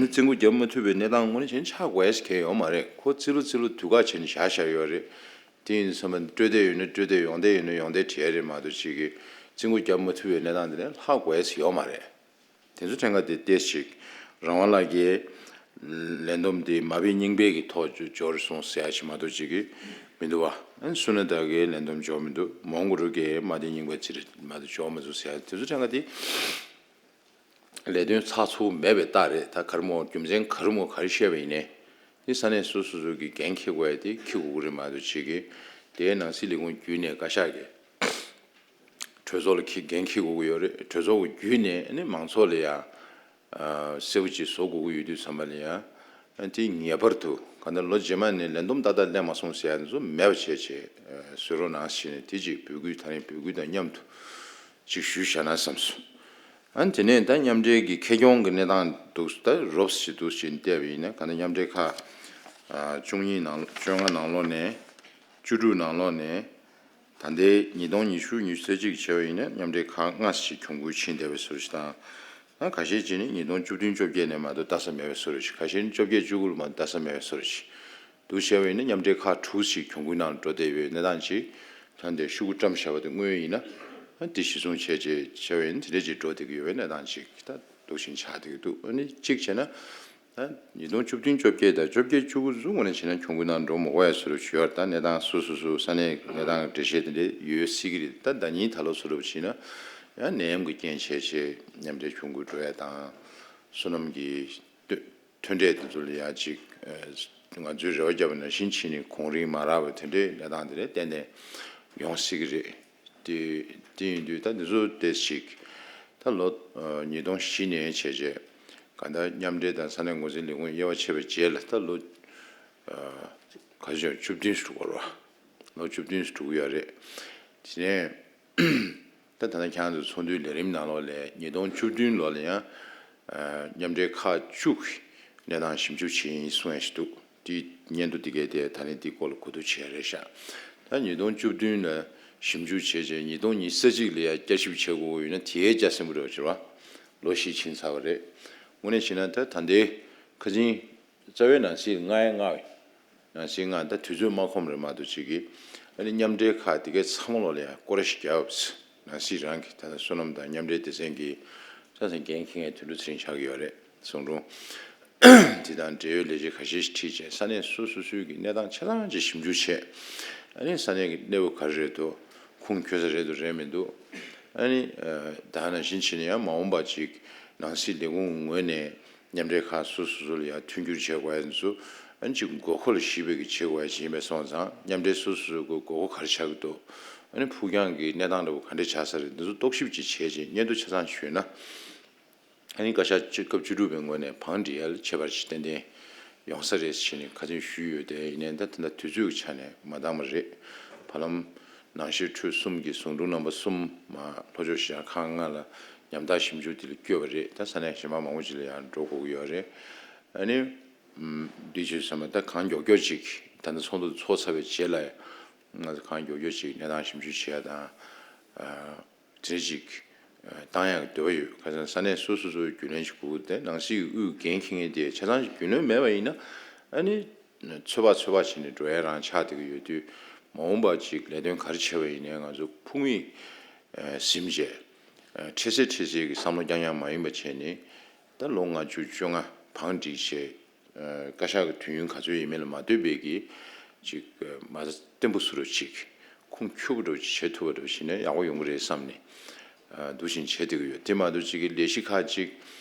རྩིས་འགོ་བརྒྱབ་མ་ཐུབ་པའི་གནས་སྟངས་དངོས་གནས་བྱས་ན་ཆགས་དགོས་ཡ་གང་ཡང་ཡོད་མ་རེད། ཁོ་རྩིས་ལོ་རྩིས་ལོ་དུས་བཀག་བྱས་ནས་བཞག་བཞག་ཡོད་རེད། དེ་ཡིན་དུས་ཙམ་པ་སྤྲོད་བདེ་ཡོད་ན་སྤྲོད་བདེ། ཡོང་བདེ་ཡོད་ན་ཡོང་བདེ་བྲིས་ཡ་རེད་མ་གཏོགས། གཅིག་གིས་རྩིས་འགོ་བརྒྱབ་མ་ཐུབ་པའི་གནས་སྟངས་དེ་ནས་ལྷག་དགོས་ཡ་ཡོད་མ་རེད། དེ་ཚོ་ཕྲན་ག་དེ་ཏོག་ཙམ་ཅིག་རང་དབང་ལགས་ཀྱིས་ལས་བསྡོམས་དེ་མ་དཔེ་རྙིང་པའི་གི་ཐོག་འབྱོར་སོང་ཟེར་ཡ་ཅིག་མ་གཏོགས་གཅིག་གིས་མི་འདུག་བ། ཨ་ནི་སུ་ན་ད་གིས་ལས་བསྡོམས་འབྱོར་མི་འདུག་མོན་གྷོ་རུ་གིས་མ་དཔེ་རྙིང་པ་ཅིག་རེད་མ་གཏོགས་འབྱོར་མ་འདུག་ཟེར་ཡ། དེ་ཚོ་ཕྲན་ག་དེ་ལས་དོན་ཚགས་ཚུད་མེད་པའི་རྟགས་རེད། ད་ག་རེ་མོ་རྒྱུ་མཚན་ག་རེ་མོ་ག་རེ་བཤད་པ་ཡིན་ནའི། དེ་ས་གནས་སོ་སོ་སོ་གི་འགན་འཁྱེར་དགོས་ཡ་དེ་འཁྱེར་དགོས་ཀྱི་རེད་མ་གཏོགས་གཅིག་གིས་དེའི་ནང་སྲིད་ལས་ཁུངས་བརྒྱུད་ནས་བཀའ་ཤག་གིས། གྲོས་ཚོགས་ལ་འཁྱེར་འགན་འཁྱེར་དགོས་ཀྱི་ཡོད་རེད། གྲོས་ཚོགས་ཀྱི་བརྒྱུད་ནས་ཨ་ནི་མང་ཚོགས་ལ་ཡང་ཨ་གསལ་པོ་ཅིག་བཟོ་དགོས་ཀྱི་ཡོད་དུས་ཙམ་པ་ལ་ཡང་ཨ་དེ་ངེས་པར་དུ་གང་ལྟར་ལོ་རྗེས་མ་ནས་ལས་བསྡོམས་ཏག་ཏག་སླེབས་མ་སོང་ཟེར་ཡ་འདི་ཚོ་མེད་པ་བྱས་བྱས་ཨ་བཟོ་རོགས་གནང་ཞེས་ནས་དེ་ཅིག་འབོད་སྐུལ་ད་རིང་འབོད་སྐུལ་དང་མཉམ་དུ་ཅིག་ཞུས་བཞག་ན་བསམས་སོང་། ཨ་ནི་དེ་ནས་ད་མཉམ་འབྲེལ་གྱི་ཁེ་གྱོང་གི་གནས་སྟངས་འདུག་ད་རོབ་ཅིག་འདུག་ཅིག་བལྟས་པ་ཡིན་ན། གང་ལྟར་མཉམ་འབྲེལ་ཁག་ཨ་བཅུ་གཉིས་ནང་བཅོ་ལྔ་ནང་ལོགས་ནས་བཅུ་དྲུག་ནང་ལོགས་ནས། ད་ལྟའི་ཉིས་སྟོང་ཉི་ཤུ་ཉི་ཤུ་རྩ་གཅིག་བྱས་པ་ཡིན་ན་མཉམ་འབྲེལ་ཁག་ལྔ་ཞིག་གྱོང་གུན་ཕྱིན་བསྡད་པའི་བཟོ་འདྲ་ཞིག་དང་། ད་ཁ་ཤས་ཅིག་ནི་ཉིས་སྟོང་བཅུ་བདུན་བཅོ་བརྒྱད་ནས་མ་གཏོགས་ལྟ་ས་མེད་པའི་བཟོ་འདྲ་ཞིག་ཁ་ཤས་ནི་བཅོ་བརྒྱད་བཅུ་དགུ་ལ་མ་གཏོགས་ལྟ་ས་མེད་པའི་བཟོ་འདྲ་ཞིག་འདུག་བྱས་པ་ཡིན་ན་མཉམ་འབྲེལ་ཁག་དྲུག་ཞིག་གྱོང་གུན་ནང་འགྲོ་བསྡད་ཡོད་གནས་སྟངས་ཅིག་ད་འདིར་ཤོག་གུ་བཀྲམ་བཞག་པ་དེ་དངོས་ཡིན་ན། ཨ་འདི་གཞི་བཟུང་བྱས་རྗེས་བྱས་པ་ཡིན་ན་དེ་འདྲ་ཅིག་འགྲོ་བསྡད་ཀྱི་ཡོད་པའི་གནས་སྟངས་ཅིག་ད་འདུག་བཞིན་ཆགས་བསྡད་ཀྱི་འདུག་ཨ་ནི་གཅིག་བྱས་ན། ད་ཉིས་སྟོང་བཅུ་བདུན་བཅོ་བརྒྱད་དང་བཅོ་བརྒྱད་བཅུ་དགུ་ཚོ་དངོས་གནས་བྱས་ན་གྱོང་གུན་ནང་འགྲོ་མི་དགོས་ཡ་བཟོ་འདྲ་ཅིག་ཡོད་རེད། ད་གནས་སྟངས་སོ་སོ་སོ་ས་གནས་གནས་སྟངས་འགྲེལ་བཤད་དེ་འདྲ་ཡོད་སྲིད་ཀྱི་རེད། ད་ཟླ་ཉིན་ད་ལོ་བཟོ་འདྲ་བྱས་ན་ཡང་ནད་ཡམས་ཀྱི་རྐྱེན་བྱས་བྱས་མཉམ་འབྲེལ་གྱོང་གུན་འགྲོ་ཡ་དང་། སོ་ནམ་གྱི་ཐོན་ཐོན་འབྲས་དེ་ཚོ་ལ་ཡང་ཅིག་ཨ་ང་ཚོས་རེ་བ་བརྒྱབ་པ་ནང་བཞིན་བྱས་ནས་གོང་རིམ་མ་རག་པ་དེ་འདྲའི་གནས་སྟངས་དེ་འདྲ་ཏན་ཏན་ཡོང་སྲིད་ཀྱི་རེད། དེ་དེ་ཡིན་དུས་ད་འདི་ཚོ་ཏོག་ཙམ་ཅིག་ད་ལོ་ཨ་ཉིས་སྟོང་བཞི་ནས་བྱས་རྗེས་གང་ལྟར་མཉམ་འབྲེལ་དང་ས་གནས་འགོ་འཛིན་ལས་ཁུངས་དབྱེ་བ་ཕྱེ་བའི་རྗེས་ལ་ད་ལོ་ཨ་ག་ཚོད་བྱུང་། བཅུ་བདུན་ཙམ་འགྲོ་གི་རེད་བ། ལོ་བཅུ་བདུན་ཙམ་འགྲོ་གི་ཡོད་རེད། དེ་ནས། ད་ད་ལྟ་ཁྱེད་རང་ཚོ་ཚོགས་འདུའི་ལས་རིམ་ནང་ལོགས་ལ་ཉིས་སྟོང་བཅུ་བདུན་ལོ་ལ་ཡང་ཨ་མཉམ་འབྲེལ་ཁག་བཅུ་གི་གནས་སྟངས་ཞིབ་འཇུག་བྱས་ཡིན་གསུང་ཡ་ཞིག་འདུག་དེའི་སྙན་ཐོ་འདི་གའི་དེ་ད་ནི་འདི་སྐོར་ལ་གོ་བསྡུར་བྱས་རེད་ཤག་ད་ཉིས་སྟོང་བཅུ་བདུན་ལ་ཞིབ་འཇུག་བྱས་རྗེས་ཉིས་སྟོང་ཉི་ཤུ་རྩ་གཅིག་ལ་ཡང་བསྐྱར་ཞིབ་བྱེད་དགོས་ཡོད་ན་དེའི་སྐྱ་སེན་པོ་རེད་བ། ཕྱིར་བ་ལོ་བཞི་ཕྱིན་ཚར་བ་རེད། དངོས་གནས་བྱས་ན་ད་ད་ལྟའི་ཁ་སང་རྩ་བའི་ནང་གསེས་ལྔ་ཡ་ལྔ་བའི། ནང་གསེས་ལྔ་ད་དུས་ཚོད་མ་ཁོམ་རེད་མ་གཏོགས་ཅིག་གིས་ཨ་ནི་མཉམ་འབྲེལ་ཁག་དེ་གའི་ཚང་མ་ལོག་ལ་ཡང་སྐོར་ར་ཞིག་རྒྱག་ནང་གསེས་རང་གི་ད་ལྟ་སོ་ནམ་དང་མཉམ་འབྲེལ་སྡེ་ཚན་གྱི་ས་ས་འགན་འཁྱེར་མཁན་དོན་གྲུབ་ཚེ་རིང་ཆགས་ཀྱི་ཡོད་རེད། ཟུང་དྲུང་དེ་དང་འབྲེལ་ཡོད་ལས་བྱེད་ཁ་ཤས་ཤིག་ཁྲིད་བྱས་ས་གནས་སོ་སོ་སོའི་གི་གནས་སྟངས་ཆ་ཚང་ཅིག་ཞིབ་འཇུག་བྱས། ཨ་ནི་ས་གནས་ཀྱི་གནས་བབ་ག་རེ་རེད་འདུག་ཁུངས་འཁྱོལ་ས་རེད་འདུག་རེད་མི་འདུག་ཨ་ནི་ད་ནང་བཞིན་བྱས་ནས་ཡང་མ་འོངས་པ་ཅིག་ནང་སྲིད་ལས་ཁུངས་ངོས་ནས། མཉམ་འབྲེལ་ཁག་སོ་སོ་སོ་ལ་ཡང་མཐུན་འགྱུར་བྱེད་དགོས་ཡ་ཚོ་ཨ་ནི་གཅིག་དགོས་མཁོ་ལ་གཞིགས་པའི་གི་བྱེད་དགོས་ཡ་ཅིག་ཡིན་པས་སོང་ཙང་མཉམ་འབྲེལ་སོ་སོ་སོའི་དགོས་མཁོ་ག་རེ་ཆགས་ཀྱི་འདུག་ཨ་ནི་ཕུགས་རྒྱང་གི་གནས་སྟངས་འདྲ་བོ་ག་འདྲ་ཆགས་ས་རེད། འདི་ཚོ་རྟོག་ཞིབ་ཅིག་བྱས་རྗེས་སྙན་ཐོ་ཆ་ཚང་ཞུས་ན་ཨ་ནི་བཀའ་ཤག་སྐབས་བཅུ་དྲུག་པའི་ངོས་ནས་བང་སྒྲིག་ཡ་ལ་ཁྱད་པར་ཅིག་ཏན་ཏན་ཡོང་ས་རེད་ཟེར་ནས་ཁ་སང་ཞུས་ཡོད་དེ། ཡིན་ནའི་ད་ད་ལྟ་དུས་ཚོད་ཀྱི་ཆ་ནས་མ་འདང་བ་རེད། བར་ལམ་ནང་བཤེར་འཕྲུལ་གསུམ་གྱི་ཟུང་དྲུང་རྣམ་པ་གསུམ་མ་ལྷོ་ཕྱོགས་གཞིས་ཆགས་ཁག་ལྔ་ལ་ཉམ་ཐག་ཞིབ་འཇུག་དེ་ལ་བསྐྱོད་པ་རེད། ད་ས་གནས་གཞན་པ་མང་པོ་ཅིག་ལ་ཡང་འགྲོ་དགོས་ཀྱི་ཡོད་རེད། ཨ་ནི་འདི་བྱས་ཙང་ད་གང་མགྱོགས་མགྱོགས་ཅིག་ད་ལྟ་ཚོགས་འདུ་ཚོགས་ཚར་བའི་རྗེས་ལ་ང་ཚོ་གང་མགྱོགས་མགྱོགས་ཅིག་གནས་སྟངས་ཞིབ་འཇུག་བྱེད་ཡ་དང་། དེ་ཅིག་བཏང་ཡག་འདོད་པ་ཡོད། ཁ་སང་ས་གནས་སོ་སོ་སོའི་རྒྱུན་ལས་ཅིག་དགོས་ཀྱི་འདུག་ནང་སྲིད་དབུས་འགན་འཁྱེར་མཁན་དེ་ཆ་ཚང་ཅིག་རྒྱུན་ལས་མེད་པ་ཡིན་ན་ཨ་ནི་ཚོད་དཔག་ཚོད་དཔག་བྱས་ནས་འགྲོ་ཡ་རང་ཆགས་བསྡད་ཀྱི་ཡོད་དུས་མ་འོངས་པ་ཅིག་ལས་དོན་ག་རེ་བྱས་པ་ཡིན་ནའི་ང་ཚོ་ཕུང་མིག་ཟིམ་བྱས་འཕྲལ་སེལ་འཕྲལ་སེལ་གྱི་བསམ་བློ་རྐྱང་རྐྱང་མ་ཡིན་པ་བྱས་ནས་ད་ལོ་ལྔ་བཅུ་བཅོ་ལྔ་བང་སྒྲིག་བྱས། བཀའ་ཤག་གི་དུས་ཡུན་ག་ཚོད་ཡིན་མིན་ལ་མ་ལྟོས་པའི་གི་ཅིག་མ་རྩ་བརྟན་པོ་བཟོ་འདྲ་ཅིག་ཁུངས་འཁྱོལ་པོ་འདྲ་ཅིག་བྱེད་ཐུབ་པ་འདྲ་བྱས་ན་ཡག་པོ་ཡོང་གི་རེད་བསམ་ནས་འདུག་བཞིན་བྱེད་བསྡད་ཀྱི་ཡོད། དེ་མ་གཏོགས་ཅིག་གི་ལས་གཞི་ཁག་ཅིག་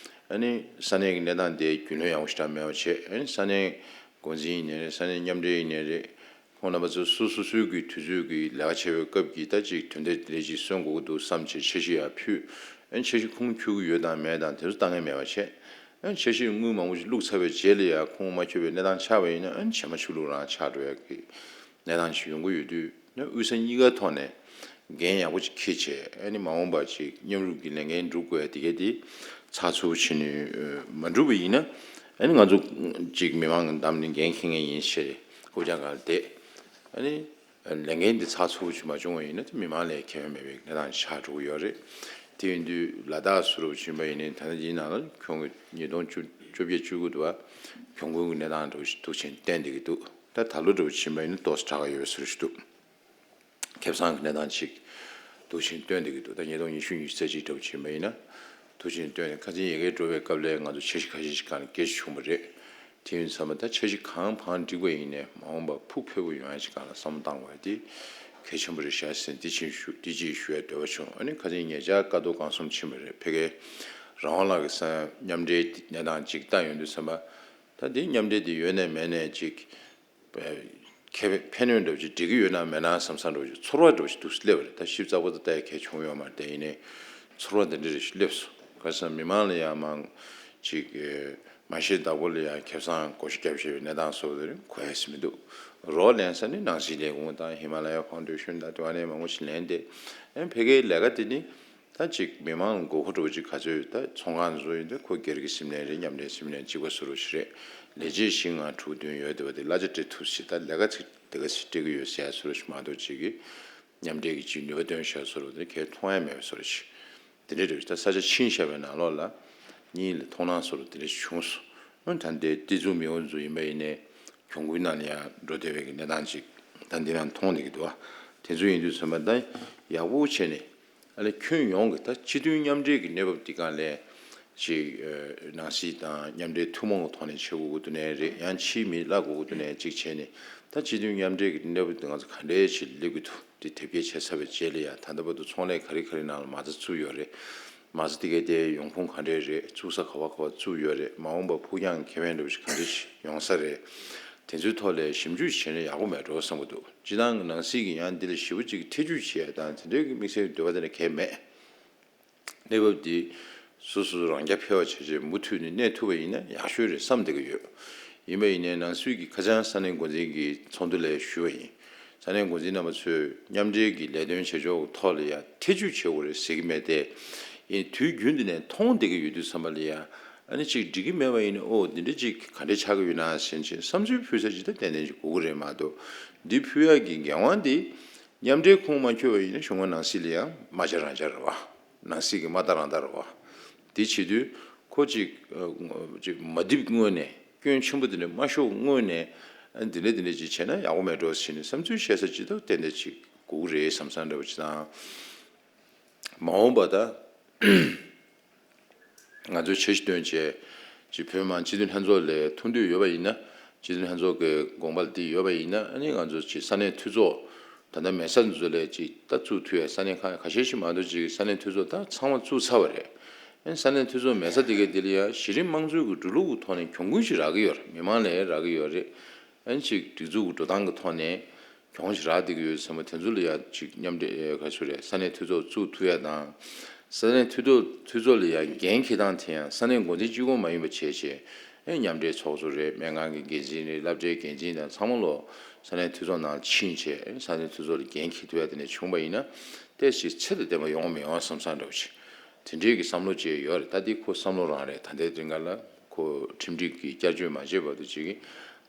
ཨ་ནི་ས་གནས་ཀྱི་གནས་སྟངས་དེ་རྒྱུས་ལོན་ཡག་པོ་ཞེ་དྲག་མེད་པ་བྱས། ཨ་ནི་ས་གནས་འགོ་འཛིན་ཡིན་ནའི་རེད། ས་གནས་མཉམ་འབྲེལ་ཡིན་ནའི་རེད། ཁོང་རྣམ་པ་ཚོ་སོ་སོ་སོའི་གི་དུས་ཚོད་ཀྱི་ལས་ཀ་བྱེད་པའི་སྐབས་ཀྱི་ད་ཅིག་དོན་དེ་དེ་འདྲ་ཅིག་སོན་དགོས་ཀྱི་འདུག་བསམ་བྱས་འཆར་གཞི་ཡར་ཕུལ། ཨ་ནི་འཆར་གཞི་ཁུངས་འཁྱོལ་གྱི་ཡོད་དང་མེད་དང་དེ་ཚོ་ལྟ་མཁན་མེད་པ་བྱས། ཨ་ནི་འཆར་གཞི་དངུལ་མང་པོ་ཞིག་བླུགས་ཚར་བའི་རྗེས་ལ་ཡང་ཁུངས་མ་འཁྱོལ་བའི་གནས་སྟངས་ཆགས་པ་ཡིན་ན་ཨ་ནི་བྱེ་མ་ཆུ་བླུགས་རང་ཆགས་འགྲོ་ཡ་གི་གནས་སྟངས་ཤིག་ཡོང་གི་ཡོད་དུས་ཨ་ནི་དབུས་ས་གཉིས་ཀ་ཐོག་ནས་འགན་ཡག་པོ་ཅིག་འཁྱེར་བྱས། ཨ་ནི་མ་འོངས་པ་ཅིག་མཉམ་རུབ་ཀྱི་ལས་འགན་སྒྲུབ་དགོས་ཡ་དེ་གས་དེ་ཚགས་ཚུད་པོ་བྱས་ནས་མ་འགྲུབ་པ་ཡིན་ན་ཨ་ནི་ང་ཚོ་ཅིག་མི་མང་གི་འདམ་ནས་འགན་འཁྱེར་མཁན་ཡིན་ཞེས་ཧུར་བརྒྱབ་ག་ལ་བསྡད། ཨ་ནི། ལས་འགན་འདི་ཚགས་ཚུད་པོ་ཅིག་མ་བྱུང་བ་ཡིན་ན་དེ་མི་མང་ལ་ཁེ་ཕན་མེད་པའི་གནས་སྟངས་ཆགས་འགྲོ་གི་ཡོད་རེད། དེ་ཡིན་དུས་ལ་དྭགས་སུ་རུ་ཕྱིན་པ་ཡིན་ནའི་ད་ནི་འདིའི་ནང་ལ་ཁྱོན་གྱི་ཉིས་སྟོང་བཅོ་བརྒྱད་བཅུ་དགུ་དུ་བ་གྱོང་གུན་གྱི་གནས་སྟངས་འདྲ་བོ་ཞིག་འདུག་ཕྱིན་བསྟན་བསྡད་ཀྱི་འདུག་ད་ད་ལོ་འདྲ་བོ་ཕྱིན་པ་ཡིན་ན་ཏོག་ཙམ་དྲག་ག་ཡོད་པའི་བཟོ་འདྲ་ཞིག་འདུག་ཁེ་བཟང་གི་གནས་སྟངས་ཅིག་འདུག་ཕྱིན་བསྟན་བསྡད་ཀྱི་འདུག་ད་ཉིས་སྟོང་ཉི་ཤུ་ཉི་ཤུ་རྩ་གཅིག་འདྲ་བོ་ཕྱིན་པ་ཡིན་ན་འདུག་ཕྱིན་བསྟན་ནས་ཁ་སང་ཡ་གིར་འགྲོ་བའི་སྐབས་ལ་ང་ཚོ་འཆར་གཞི་ཁ་ཤས་ཤིག་སྒང་ལ་སྐད་ཆ་བྱུང་བ་རེད། དེ་ཡིན་ཙང་ད་འཆར་གཞི་གང་བང་སྒྲིག་པ་ཡིན་ནའི་མ་འོངས་པ་ཕུགས་འཕེར་པོ་ཡོང་ཡ་ཞིག་སྒང་ལ་བསམ་བློ་བཏང་དགོས་ཡ་དེ་གལ་ཆེན་པོ་རེད་ཤག་ཟེར་འདི་ཕྱིན་ཞུ་འདི་ཅིག་ཞུ་ཡ་འདོད་པ་བྱུང་། ཨ་ནི་ཁ་སང་ཉེ་ཆར་བཀའ་བསྡུར་གང་འཚམ་ཕྱིན་པ་རེད། ཕ་གིའི་རང་དབང་ལགས་ཀྱི་ས་མཉམ་འབྲེལ་གནས་སྟངས་ཅིག་བལྟ་ཡོང་དུས་ཙམ་པ་ད་འདི་མཉམ་འབྲེལ་འདི་ཡོད་ནའི་མེད་ནའི་ཅིག་ཁེ་ཕན་ནུས་འདྲ་བོ་ཅིག་འགྲིག་གི་ཡོད་ན་མེད་ན་བསམ་བསམ་འདྲ་བོ་ཅིག་ཚོར་བ་འདྲ་བོ་ཅིག་འདུག་སེ་སླེབས་པ་རེད། ད་ཞིབ་ཚགས་པོ་ད་ལྟ་ཡ་གལ་བྱུང་ཡོད་མ་རེད། དེ་ཡིན་ནའི་ཚོར་བ་འདི་འདྲ་རེ་ཞིག་སླེབས་སོང་། ག་རེ་ཟེར་ན་མི་མང་ལ་ཡང་མང་ཅིག་མ་ཤེས་བདག་པོ་ལ་ཡང་ཁེ་བཟང་བགོ་བཤའ་རྒྱབ་བཞག་པའི་གནས་སྟངས་སོགས་དེ་རིང་གོ་ཡ་ཟིན་མི་འདུག་རོགས་ལེན་ས་ནི་ནང་སྲིད་ལས་ཁུངས་དང་ཧི་མ་ལ་ཡ་ཕའུན་ཌེ་ཤན་དང་དེ་བ་ནས་མང་པོ་ཞིག་ལེན་ཏེ་ཨ་ཕ་གིའི་ལས་ཀ་དེ་ནི། ད་ཅིག་མི་མང་ལ་དགོས་མཁོ་འདྲ་བོ་ཅིག་ག་ཚོད་ཡོད། ད་ཚོང་ཁང་བཟོ་ཡིན་དུས་ཁོ་སྒེར་གྱི་སེམས་ནས་རེད། མཉམ་འབྲེལ་སེམས་ནས་གཅིག་པ་བཟོ་འདྲ་བོ་ཞིག་རེད། ལས་བྱེད་བཞི་ལྔ་དྲུག་བདུན་ཡོད་བསྡད་པ་དེ་གླ་ཆ་སྤྲད་ཐུབ་ཟེར། ད་ལས་ཀ་ཚིག་དེ་ག་ཚིག་སྤྲད་ཀྱི་ཡོད་ཟེར་ཡ་བཟོ་འདྲ་བོ་ཞིག་མ་གཏོགས་ཅིག་གིས་མཉམ་འབྲེལ་གྱི་ཅིག་ནུས་པ་འདོན་བྱ་བཟོ་འདྲ་བོ་དེ་གས་མཐོང་ཡ་མེད་པ་བཟོ་འདྲ་བོ་ཞིག་དེ་འདྲ་འདྲ་བོ་ཞིག་ད་ས་ཆ་ཕྱིན་བཞག་པའི་ནང་ལོགས་ལ་གཉིས་ལ་མཐོང་སྣང་བཟོ་འདྲ་བོ་དེ་འདྲ་ཞིག་བྱུང་སོང་། ཨ་ད་ལྟའི་སྒྲིག་འཛུགས་མི་དབང་ཚོ་ཡིན་པ་ཡིན་ནའི་གྱོང་གུན་ནང་ལ་ཡང་འགྲོ་བསྡད་པའི་གི་གནས་སྟངས་ཅིག་ད་འདི་ནང་མཐོང་བསྡད་ཀྱི་འདུག་བ། དེ་ཚོ་ཡིན་དུས་ཚང་མ་ད་ཡག་པོ་བྱས་ནས་ཨ་ནི་ཁྱོན་ཡོངས་ཀྱི་ད་སྤྱི་མཐུན་མཉམ་འབྲེལ་གྱི་གནས་བབ་འདི་སྒང་ལ་ ཅིག་ནང་སྲིད་དང་མཉམ་འབྲེལ་ཐུན་མོང་གི་ཐོག་ནས་བྱེད་དགོས་ཀྱི་འདུག་ནའི་རེད། ཡང་ཕྱིའི་མི་བརླག་དགོས་ཀྱི་འདུག་ནའི་ཅིག་བྱས་ནས། ད་སྤྱི་མཐུན་མཉམ་འབྲེལ་གྱི་གནས་བབ་འདི་ང་ཚོ་ག་འདྲའི་ཞིག་སླེབས་ཀྱི་འདུག་འདི་དེབ་སྐྱེལ་བྱས་ཚར་བའི་རྗེས་ལ་ཡང་ད་ལྟ་བར་དུ་ཚོང་ལས་ག་རེ་ག་རེ་ནང་ལ་མ་རྩ་བཙུགས་ཡོད་རེད། མ་རྩ་དེ་གའི་དེའི་ཡོང་ཁུངས་ག་འདྲས་རེད། བཙུགས་ས་ག་བ་ག་བ་བཙུགས་ཡོད་རེད། མ་འོངས་པར་ཕུགས་རྒྱང་ཁེ་ཕན་འདྲ་བོ་ཞིག་ག་འདྲས་ཤིག་ཡོང་ས་རེད། དེ་ཚོའི་ཐོག་ལ་ཞིབ་འཇུག་བྱས་ན་ཡག་པོ་མེད་འགྲོ་བསམ་གྱི་འདུག་སྤྱིར་བཏང་གི་ནང་སྲིད་ཀྱི་ཡང་འདི་ལ་ཞེ་པོ་ཅིག་ཐེ་ཇུས་བྱས་དང་དེ་འདྲའི་གི་དམིགས་བསལ་འདོད་པ་དེ་འདྲ་གང་ཡང་མེད། གནས་བབ་འདི་སོ་སོ་རང་རྐྱ་འཕེར་བ་བྱས་རྗེས་མུ་མཐུད་ནས་གནས་ཐུབ་པ་ཡིན་ན་ཡག་ཤོས་རེད་བསམ་བསྡད་ཀྱི་ཡོད། ཡིན་པ་ཡིན་ནའི་ནང་སྲིད་ཀྱི་ཁ་བྱང་ས་གནས་འགོ་འཛིན་གྱི་ཚོགས་འདུ་ལ་ཞུས་པ་ཡིན། ས་གནས་འགོ་འཛིན་རྣམ་པ་ཚོས་མཉམ་འབྲེལ་གྱི་ལས་དོན་བྱེད་ཕྱོགས་ཀྱི་ཐོག་ལ་ཡང་ཐེ་ཇུས་བྱེད་དགོས་རེད་ཟེར་གྱི་མེད་དེ། ཡིན་དུས་རྒྱུན་དུ་ནས་མཐོང་བསྡད་ཀྱི་ཡོད་དུས་ཙམ་པ་ལ་ཡང་ཨ་ནི་ཅིག་འགྲིག་གི་མེད་པ་ཡིན་ན། ཨོ་འདི་འདྲ་ཅིག་ག་འདྲ་ཆགས་ཀྱི་ཡོད་ན་ཟེར་བྱས་བསམ་ཚུལ་ཕུལ་ས་ཅིག་ད་ཏན་ཏན་ཅིག་དགོས་ཀྱི་རེད་མ་གཏོགས། འདི་ཕུལ་ཡག་གི་འགན་དབང་འདི་མཉམ་འབྲེལ་ཁོངས་མ་འཁྱོལ་བ་ཡིན་ན་གཞུང་ཁ་ནང་སྲིད་ལ་ཡང་མ་བྱ་རང་བྱ་རེད་བ། ནང་སྲིད་ཀྱི་མ་ལྟ་རང་ལྟ་རེད་བ། དེ་བྱེད་དུས་ཁོ་ཅིག་ཅིག་མ་རྡིབ་སྔོན་ནས། སྐྱོན་ཆེན་པོ་དེ་འདྲ་མ་ཤོར་སྔོན་ནས། ཨ་འདི་འདྲ་འདི་འདྲ་ཅིག་བྱས་ན་ཡག་པོ་མེད་འགྲོ་ཟེར་ནས་བསམ་ཚུལ་བཤད་ས་ཅིག་ད་ཏན་ཏན་ཅིག་དགོས་ཀྱི་རེད་བསམ་བསམ་འདྲ་བོ་ཅིག་དང་། མ་འོངས་པ་ད་ང་ཚོས་འཆར་གཞི་བཏོན་བྱས་ཅིག་བོད་མི་མང་སྤྱི་འཐུས་ལྷན་ཚོགས་ལ་ཐུག་འདོད་ཡོད་པ་ཡིན་ན། སྤྱི་འཐུས་ལྷན་ཚོགས་ཀྱི་དགོངས་པ་འདི་ཡོད་པ་ཡིན་ན། ཨ་ནི་ང་ཚོ་ཅིག་ས་གནས་འཐུས་ཚོགས་ད་ལྟ་མེད་ས་ཚོ་ལ་ཅིག་ད་བཙུགས་ཐུབ་ཡ། ས་གནས་ཁག་ཁ་ཤས་ཤིག་མ་གཏོགས་ཅིག་ས་གནས་འཐུས་ཚོགས་ད་ཚང་མ་བཙུགས་ཚར་བ་རེད། ཨ་ནི་ས་གནས་འཐུས་ཚོགས་མེད་ས་དེ་གའི་དེ་ལ་ཡང་གཞི་རིམ་དམངས་གཙོའི་གི་འགྲོ་ལུགས་ཀྱི་ཐོག་ནས་གྱོང་གུན་ཞིག་རག་གི་ཡོད་རེད། མི་མང་ལ་ཡང་རག་གི་ཡོད་རེད། ཨ་ནི་ཅིག་སྒྲིག་འཛུགས་ཀྱི་འགྲོ་སྟངས་ཀྱི་ཐོག་ནས་གྱོང་ཞིག་རག་བསྡད་ཀྱི་ཡོད་བསམ་པ་དེ་ཚོ་ལ་ཡང་ཅིག་མཉམ་འབྲེལ་ག་ཚོད་རེད། ས་གནས་འཐུས་ཚོགས་བཙུགས་ཐུབ་ཡ་དང་། ས་གནས་འཐུས་ཚོགས་འཐུས་ཚོགས་ལ་ཡང་འགན་འཁྱེར་སྟངས་དེ་ཡང་ས་གནས་འགོ་འཛིན་གཅིག་པོ་མ་ཡིན་པ་བྱས་བྱས། ཨེ་མཉམ་འབྲེལ་ཚོགས་གཙོ་རེད། སྨན་ཁང་གི་འགན་འཛིན་རེད། སློབ་གྲྭའི་འགན་འཛིན་དང་ཚང་མ་ལོ་ས་གནས་འཐུས་ཚོགས་ནང་ཕྱིན་བྱས། ཨེ་ས་གནས་འཐུས་ཚོགས་ལ་འགན་འཁྱེར་ཐུབ་ཡ་དེ་འདྲ་བྱུང་བ་ཡིན་ན་ཏོག་ཙམ་ཚད་དང་ལྡན་པ་ཡོང་མི་ཡོང་བསམ་བསམ་འདྲ་བོ་ཞིག་དེ་འདྲའི་གི་བསམ་བློ་བཅས་ཡོད་རེད། ད་འདི་ཁོ་བསམ་བློ་རང་རེད། ད་ལྟའི་སྒང་ལ་ཁོ་ཁྲིམས་སྒྲིག་གི་བསྐྱར་བཅོས་མ་བྱས་བར་དུ་ཅིག་གི་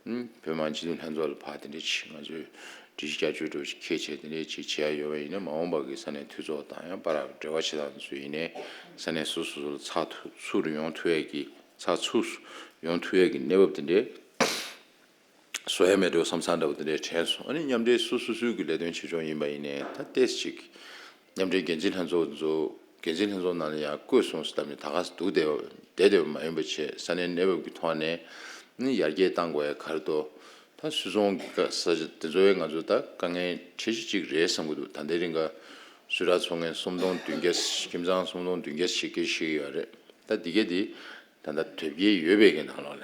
ཨུམ་བོད་མི་མང་སྤྱི་འཐུས་ལྷན་ཚོགས་ལ་ཕར་དེ་འདྲའི་ཅིག་ང་ཚོས་སྒྲིག་གཞི་བསྐྱར་བཅོས་འདྲ་བོ་ཞིག་འཁྱེར་བྱས་དེ་འདྲའི་ཅིག་བྱས་ཡ་ཡོད་པ་ཡིན་ན། མ་འོངས་པ་གི་ས་གནས་འཐུས་ཚོགས་དང་ཡང་བར་འབྲེལ་བ་བྱེད་སྟངས་ཚོ་ཡིན་ནའི་ས་གནས་སོ་སོ་སོ་ལ་ཚགས་ཚུད་ཚུད་རུ་ཡོང་ཐུབ་ཡས་ཀྱི། ཚགས་ཚུད་ཡོང་ཐུབ་ཡས་ཀྱི་གནས་བབ་དེ་འདྲའི་བཟོ་ཡ་མེད་འགྲོ་བསམ་བསམ་འདྲ་བོ་དེ་འདྲའི་དྲན་སོང་། ཨ་ནི་མཉམ་འབྲེལ་སོ་སོ་སོའི་གི་ལས་དོན་བྱེད་ཕྱོགས་ཡིན་པ་ཡིན་ནའི་ད་ཏོག་ཙམ་ཅིག་མཉམ་འབྲེལ་འགན་འཛིན་ལྷན་ཚོགས་ཚོ། འགན་འཛིན་ལྷན་ཚོགས་ནང་ལ་ཡང་བསྐོས་སོང་ཟེར་ད་མི་ད་ག་ས་འདུག་བསྡད་པ་བསྡད་བསྡད་པ་མ་ཡིན་པ་བྱས། ས་གནས་གནས་བབ་ཀྱི་ཐོག་ནས་ནི་ཡར་རྒྱས་གཏང་དགོས་ཡ་ག་རེ་འདུག་ད་སུད་ཚོང་གི་ས་ཆ་དེ་ཚོ་ཡང་ང་ཚོ་ད་དཀའ་ངལ་འཕྲད་གཞི་གཅིག་རེད་བསམ་གྱི་འདུག་ད་ལྟའི་རིང་ག་སུད་ཊར་ཚོང་མཁན་སུམ་སྟོང་བདུན་བརྒྱ། ཁྱིམ་ཚང་སུམ་སྟོང་བདུན་བརྒྱ་ཞིག་གི་ཞིག་ཡོད་རེད། ད་འདི་གས་འདི་ད་ལྟ་དེབ་སྐྱེལ་ཡོད་པའི་གི་ནང་ལོགས་ལ།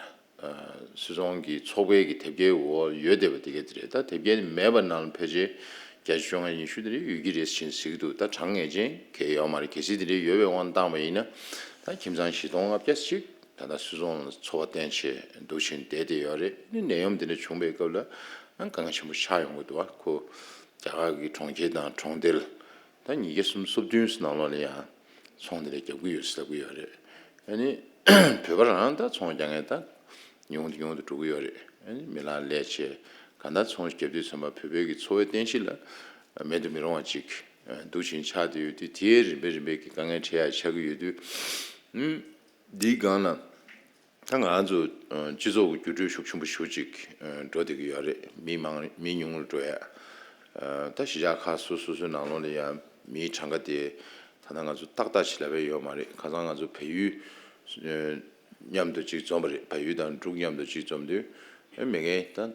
སུད་ཚོང་གི་ཚོགས་པའི་གི་དེབ་སྐྱེལ་འོག་ཡོད་བསྡད་པ་དེ་གས་དེ་རེད། ད་དེབ་སྐྱེལ་མེད་པ་ནང་ལ་ཕལ་ཆེར་བརྒྱ་ཆ་བཅོ་ལྔ་ཉི་ཤུ་དེ་འདྲ་ཡོད་ཀྱི་རེད་ཅེས་ཟེར་གྱི་འདུག་ད་གྲངས་ངེས་ཅན་གང་ཡང་ཡོད་མ་རེད། གལ་སྲིད་དེ་འདྲ་ཡོད་པའི་དབང་བཏང་བ་ཡིན་ན། ད་ཁྱིམ་ཚང་བཞི་སྟོང་ལྔ་བརྒྱ་ཞིག་ད་ལྟ་སུད་ཚོང་ལ་འཚོ་བ་བརྟེན་བྱས་འདུག་བཞིན་བསྡད་བསྡད་ཡོད་རེད། ཨ་ནི་ནད་ཡམས་དེ་འདྲ་བྱུང་བའི་སྐབས་ལ་ཨང་དཀའ་ངལ་ཆེན་པོ་ཆགས་ཡོང་གི་འདུག་བ། ཁོ་རྒྱ་གར་གྱི་གྲོང་ཁྱེར་དང་གྲོང་རྡལ་ད་ཉིས་བརྒྱ་སུམ་ཅུ་སོ་བདུན་ནང་ལོགས་ལ་ཡང་ཚོང་དེ་འདྲ་རྒྱག་གི་ཡོད་ཟེར་ལབ་ཀྱི་ཡོད་རེད། ཨ་ནི་བོད་པ་རང་ད་ཚོང་རྒྱག་མཁན་ད་ཉུང་དུ་ཉུང་དུ་འགྲོ་གི་ཡོད་རེད། ཨ་ནི་མི་ལ་ལས་བྱས་གང་ལྟར་ཚོང་རྒྱབ་དུས་ཙམ་པ་བོད་པའི་གི་འཚོ་བའི་རྟེན་གཞི་ལ་མེད་དུ་མི་རུང་བ་ཅིག་འདུག་བཞིན་ཆགས་བསྡད་ཡོད་དུས། དེའི་རིམ་པས་རིམ་པས་ཀྱི་དཀའ་ངལ་འཕྲད་ཡ་ཆགས་ཀྱི་ཡོད་དུས། ཨུམ། འདིའི་སྒང་ལ་ད་ང་ཚོ་སྤྱི་ཚོགས་ཀྱི་འགྱུར་འགྲོས་ཤུགས་ཆེན་པོ་ཞེ་པོ་ཅིག་འགྲོ་བསྡད་ཀྱི་ཡོད་རེད། མི་མང་མི་ཉུང་རུ་འགྲོ་ཡ། ད་གཞིས་ཆགས་ཁག་སོ་སོ་སོའི་ནང་ལོགས་ལ་ཡང་མིའི་གྲངས་ཀ་དེ་ད་ལྟ་ང་ཚོ་ཏག་ཏག་ཅིག་ལབ་ཡ་ཡོད་མ་རེད། ཁ་སང་ང་ཚོ་བལ་ཡུལ་མཉམ་དུ་ཅིག་འཛོམས་པ་རེད། བལ་ཡུལ་དང་འབྲུག་མཉམ་དུ་ཅིག་འཛོམས་དུས་མི་ངན་ད་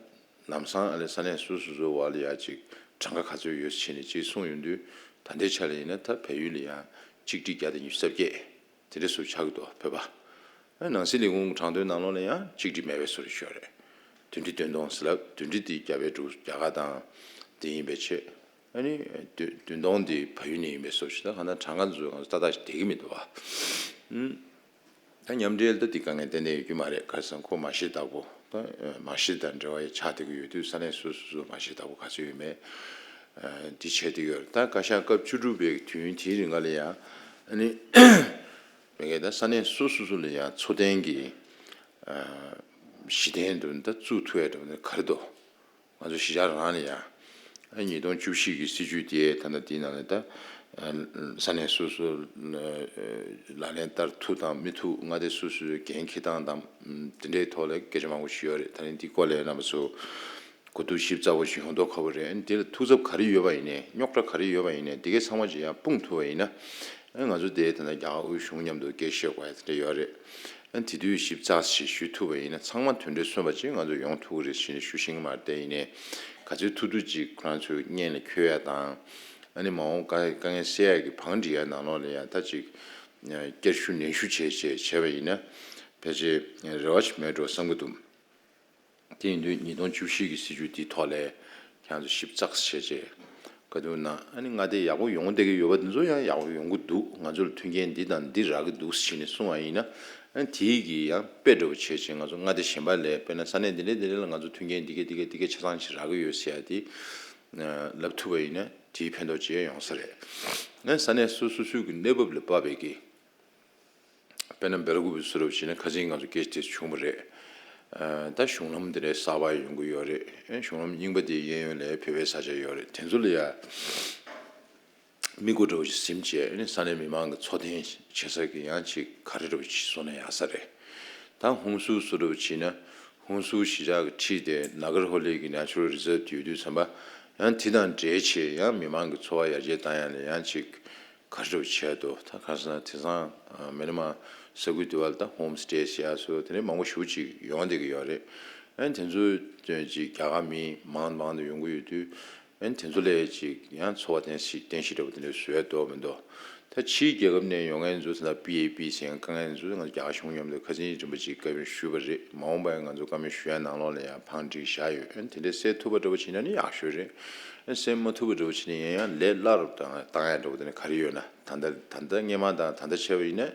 ལམ་སང་ཨ་ལས་ས་གནས་སོ་སོ་སོའི་བར་ལ་ཡ་ཅིག་གྲངས་ཀ་ག་ཚོད་ཡོད་ཟེར་ནས་ཅིག་གསུངས་ཡོང་དུས། ད་ལྟའི་ཆ་ལ་ཡིན་ན་ད་བལ་ཡུལ་ལ་ཡང་གཅིག་ཁྲི་བརྒྱ་དང་ཉི་ཤུ་རྩ་བརྒྱད་དེ་འདྲ་ཟུར་ཆགས་ཀྱི་འདུག་བོད་པ། ཨ་ནང་སྲིད་ལས་ཁུངས་དྲང་དོན་ནང་ལོགས་ལ་ཡང་གཅིག་ཁྲི་མེད་པའི་བཟོ་འདྲ་ཞིག་ཡོད་རེད། བདུན་ཁྲི་བདུན་སྟོང་ཟེར་ལབ། བདུན་ཁྲི་དེ་རྒྱ་བལ་འབྲུག་རྒྱ་གར་དང་དེ་ཡིན་པའི་ཆེད། ཨ་ནི་བདུན་བདུན་སྟོང་དེ་བལ་ཡུལ་ནས་ཡིན་པའི་བཟོ་འདྲ་ཞིག་ད་གང་ལྟར་གྲངས་ཀ་ཚོ་ང་ཚོ་ཏག་ཏག་ཞིག་བསྡད་ཀྱི་མི་འདུག་བ། ཨུམ། ད་མཉམ་འབྲེལ་ད་དེ་དཀའ་ངལ་ཏན་ཏན་ཡོད་ཀྱི་མ་རེད། ག་རེ་ཟེར་ན་ཁོ་མ་ཤི་བདག་པོ་ད་མ་ཤི་དང་འབྲེལ་བ་ཡང་ཆགས་བསྡད་ཀྱི་ཡོད་དུས། ས་གནས་སོ་སོ་སོ་མ་ཤི་བདག་པོ་ག་ཚོད་ཡོད་མེད་འདི་བྱས་བསྡད་ཀྱི་ཡོད་རེད། ད་བཀའ་ཤག་སྐབས་བཅུ་དྲུག་པའི་དུས་ཡུན་དེའི་རིང་ག་ལ་ཡང་ཨ་ནི། མི་སྒེར་དང་ས་གནས་སོ་སོ་སོ་ལ་ཡང་འཚོ་རྟེན་གྱི་གཞི་རྟེན་དུ་ད་བཙུགས་ཐུབ་ཡ་འདྲ་བོ་ནི་ག་རེ་འདུག་ང་ཚོ་གཞིས་ཆགས་རང་ལ་ཡང་ཉིས་སྟོང་བཅུ་བཞི་གི་སྲིད་ཇུས་དེ་ད་ལྟ་དེའི་ནང་ལ་ད་ས་གནས་སོ་སོ་ལག་ལེན་བསྟར་ཐུབ་དང་མི་ཐུབ། མངའ་སྡེ་སོ་སོའི་འགན་འཁྱེར་སྟངས་དང་དེ་འདྲའི་ཐོག་ལ་སྐད་ཆ་མང་པོ་ཞིག་ཡོད་རེད། ད་རིང་འདི་སྐོར་ལ་རྣམ་པ་ཚོ་གོ་བསྡུར་ཞིབ་ཚགས་པོ་ཞིག་ཡོང་མདོག་ཁ་པོ་རེད། དེ་ལ་ཐུགས་འཚབ་ག་རེ་ཡོད་པ་ཡིན་ནའི་རྙོག་དྲ་ག་རེ་ཡོད་པ་ཡིན་ནའི་དེ་གའི་ཚང་མ་ཅིག་ཡང་སྤུངས་ཐུབ་པ་ཡིན་ན། ཨ་ང་ཚོ་དེ་ད་ལྟ་རྒྱ་གར་དབུས་གཞུང་མཉམ་དུ་སྐད་ཆ་བཤད་དགོས་ཡ་དེ་འདྲ་ཡོད་རེད། ཨ་དེ་དུས་ཞིབ་ཚགས་ཤིག་ཞུ་ཐུབ་པ་ཡིན་ན་ཚང་མ་དོན་འབྲས་སོན་པ་ཅིག་ང་ཚོ་ཡོང་ཐུབ་ཀྱི་རེད་ཟེར་ནས་ཞུ་ཤེས་ཀྱི་མ་རེད། དེ་ཡིན་ནའི་ག་ཚོད་ཐུབ་ཐུབ་ཅིག་ཁོ་རང་ཚོའི་སྙན་ལ་འཁྱོལ་ཡ་དང་། ཨ་ནི་མ་འོངས་དཀའ་དཀའ་ངལ་སེལ་ཡ་གི་བང་སྒྲིག་ཡ་ནང་ལོགས་ལ་ཡ་ད་ཅིག་བསྐྱར་ཞུ་ནན་ཞུ་བྱས་བྱས་བྱས་པ་ཡིན་ན་ཕལ་ཆེར་རེ་བ་ཞིག་མེད་འགྲོ་བསམ་གྱི་འདུག་དེ་ཡིན་དུས་ཉིས་སྟོང་བཅུ་བཞི་གི་སྲིད་ཇུས་འདིའི་ཐོག་ལ་ཁྱེད་ཚོ་ཞིབ་ཚགས་བྱས་རྗེས་བཀའ་བསྡུར་གནང་། ཨ་ནི་མངའ་སྡེ་ཡག་པོ་ཡོང་བསྡད་ཀྱི་ཡོད་པ་འདི་ཚོ་ཡང་ཡག་པོ་ཡོང་གི་འདུག་ང་ཚོ་ལ་མཐུན་རྐྱེན་འདི་དང་འདི་རག་གི་འདུག་ཟེར་ནས་གསུངས་པ་ཡིན་ན། ཨ་ནི་དེའི་གི་ཡང་དཔེ་འདྲ་བོ་བྱས་རྗེས་ང་ཚོ་མངའ་སྡེ་གཞན་པ་ལ་དཔེར་ན་ས་གནས་འདི་འདྲ་འདི་འདྲ་ལ་ང་ཚོ་མཐུན་རྐྱེན་འདི་ག་འདི་ག་འདི་ག་ཆ་ཚང་ཞིག་རག་གི་ཡོད་ཟེར་ཡ་དེ་ལབ་ཐུབ་པ་ཡིན་ན་དེའི་ཕན་ཐོགས་ཅིག་ཡོང་ས་རེད། ཨ་ནི་ས་གནས་སོ་སོ་སོའི་གི་གནས་བབ་ལ་དཔག་པའི་གི་དཔེར་ན་སྦེལ་ཀོབ་བཟོ་འདྲ་བྱས་ན་ཁ་སང་ང་ཚོ་སྐད་ཆ་དེ་བྱུང་བ་རེད། ཨ་ད་གཞུང་ལམ་དེ་འདྲའི་གསར་པ་ཡོང་གི་ཡོད་རེད། ཨ་གཞུང་ལམ་རྙིང་པ་དེ་གཡས་གཡོན་ལ་བོད་པའི་ས་ཆ་ཡོད་རེད། དེ་ཚོ་ལ་ཡ་མིག་སྒོ་འདྲ་བོ་ཞིག་ཟིམ་བྱས་ཨ་ནི་ས་གནས་མི་མང་གི་འཚོ་རྟེན་བྱེད་ས་གི་ཡང་ཅིག་ག་རེ་འདྲ་བོ་ཞིག་བཟོ་ན་ཡག་ས་རེད། ད་ཧུན་སུར་བཟོ་འདྲ་བོ་བྱས་ན་ཧུན་སུར་གཞིས་ཆགས་ཀྱི་འཁྲིས་དེ་ནཱ་གར་ཧོ་ལེ་གི་Natural Reserve་དེ་ཡོད་དུས་ཙམ་པ་ཡང་དེ་དང་འབྲེལ་བྱས་ཡང་མི་མང་གི་འཚོ་བ་ཡར་རྒྱས་བཏང་ཡ་ལ་ཡང་ཅིག་ག་རེ་བྱས་འདུག་ད་ཁ་སང་དེང་སང་ཨ་མི་ནི་མ་ས་ཁུལ་དེ་བ་ལ་ད་ཧོམ་སི་ཊེ་ཟེར་ཡ་སོགས་དེ་ནས་མང་པོ་ཞེ་པོ་ཅིག་ཡོང་བསྡད་ཀྱི་ཡོད་རེད། ཨ་ནི་དེ་ཚོ་ཅིག་རྒྱ་གར་མི་མང་མང་དུ་ཡོང་གི་ཡོད་དུས་ཨ་ནི་དེ་ཚོ་ལས་ཅིག་ཡང་འཚོ་བ་རྟེན་གཞི་རྟེན་གཞི་འདྲ་པོ་དེ་འདྲ་བཟོ་ཡ་འདུག་མི་འདུག་ད་ཕྱིའི་རྒྱལ་ཁབ་ནས་ཡོང་མཁན་ཚོ་ད་ལྟ་པི་ཨེ་པི་ཟེར་མཁན་དཀའ་ངལ་ཚོ་ང་ཚོ་རྒྱ་གར་གཞུང་མཉམ་དུ་ཁ་སང་རིན་པོ་ཆེའི་བཀའ་མོལ་ཞུས་པ་རེད། མ་འོངས་པ་ཡང་ང་ཚོ་བཀའ་མོལ་ཞུ་ཡ་ནང་ལོགས་ལ་ཡང་བང་སྒྲིག་བཞག་ཡོད། ཨ་ནི་དེ་འདྲ་སེལ་ཐུབ་པ་འདྲ་པོ་བྱས་ན་ནི་ཡག་ཤོས་རེད། ཨ་ནི་སེལ་མ་ཐུབ་པ་འདྲ་པོ་བྱས་ན་ཡང་ཡང་ལས་སླ་རུ་བཏང་བཏང་ཡ་འདྲ་པོ་དེ་འདྲ་ག་རེ་ཡོད་ན། ད་ལྟ་ད་ལྟ་སྔས་མ་དང་ད་ལྟ་བྱས་པ་ཡིན་ན་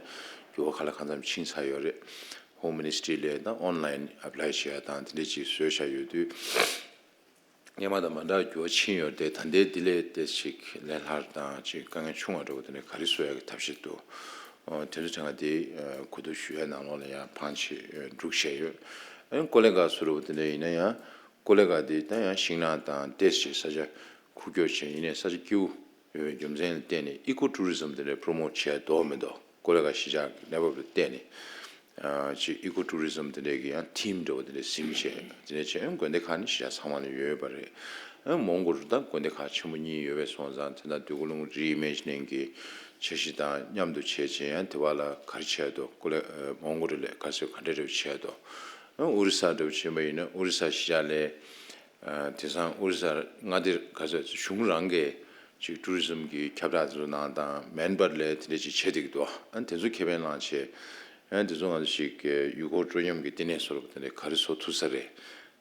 འགྱུར་བ་ག་ལ་གང་འཚམ་ཕྱིན་ཚར་ཡོད་རེད། ཧོམ་མི་ནི་སི་ཊི་རི་ལ་ད་ཨོན་ལའིན་ཨེབ་ལའི་བྱེད་ཡ་དང་དེ་འདྲ་ཅིག་བཟོས་བཞག་ཡོད་དུས། སྔས་མ་དང་མ་འདྲ་བ་འགྱུར་བ་ཕྱིན་ཡོད་རེད་དེ། ད་ལྟའི་འདི་ལས་དེ་ཅིག་ལས་སླ་དང་ཅིག་དཀའ་ངལ་ཆུང་བ་འདྲ་པོ་དེ་འདྲ་ག་རེ་བཟོ་ཡག་གི་ཐབས་ཤེས་འདུག་ཨོ་དེ་ཚོ་དྲན་ག་དེ་གོ་བསྡུར་ཞུ་ཡག་ནང་ལོགས་ལ་ཡང་བང་ཆེ་འབྲུག་བཤད་ཡོད། ཨ་ནི་ཀོ་ལེ་གྷལ་བཟོ་འདྲ་པོ་དེ་འདྲ་ཡིན་ན་ཡང་ཀོ་ལེ་གྷལ་དེ་ད་ཡང་ཤིང་ནགས་དང་ཏོག་ཙམ་ས་ཆ་ཁུག་ཀྱོག་བྱས་ཡིན་ནའི་ས་ཆ་སྐྱིད་པོ་ཡོད་པའི་རྒྱུ་མཚན་ལ་བརྟེན་ནས་ཨི་ཀོ་ཊུ་རི་ཛམ་དེ་འདྲ་པོ་རོ་མོཊ་བྱས་འདུག་མི་འདུག་ཀོ་ལེ་གྷལ་གཞིས་ཆགས་ཀྱི་གནས་བབ་ལ་བལྟས་ནས། ཨ་ཅིག་ཨི་ཀོ་ཊུ་རི་ཛམ་དེ་འདྲའི་གི་ཡང་ཐིམ་འདྲ་བོ་དེ་འདྲ་ཟིན་བྱས་དེ་འདྲ་བྱས་དགོན་སྡེ་ཁག་ནི་གཞིས་ཆགས་ཚང་མ་ལ་ཡོད་ཡོད་པ་རེད། ཨ་མོན་གྷོ་རུ་ད་དགོན་སྡེ་ཁག་ཆེན་པོ་གཉིས་ཡོད་པའི་སོང་ཙང་དེ་འདྲ་འདོད་རྒུ་ལུང་རི་ཨི་མེ་ཇི་ནིང་གི་འཆར་གཞི་དང་མཉམ་དུ་བྱས་བྱས་ཡང་དེ་བ་ལ་ག་རེ་བྱས་འདུག་ཀོ་ལེ་ཨ་མོན་གྷོ་རུ་ལས་ག་ཚོད་ག་འདྲ་འདྲ་བོ་བྱས་འདུག་ཨ་ཨོ་རི་ས་འདྲ་བོ་བྱས་པ་ཡིན་ན་ཨོ་རི་ས་གཞིས་ཆགས་ལས། ཨ་དེང་སང་ཨོ་རི་སར་མངའ་སྡེར་ག་ཚོད་གཞུང་རང་གིས་ཅིག་ཊུ་རི་ཛམ་གྱི་ཁྱབ་བསྒྲགས་དེ་ཚོ་གནང་དང་མེན་པར་ལས་དེ་འདྲ་ཅིག་བྱེད་བསྡད་ཀྱི་འདུག་ཨ་དེ་ཚོ་ཁེ་ཕན་བླངས་བྱས། ཨ་དེ་ཚོ་ང་ཚོ་ཞིག་ཡུལ་སྐོར་སྤྲོ་ཉམས་ཀྱི་བསྟི་གནས་བཟོ་འདྲ་པོ་དེ་འདྲ་ག་རེ་བཟོ་ཐུབ་ས་རེད།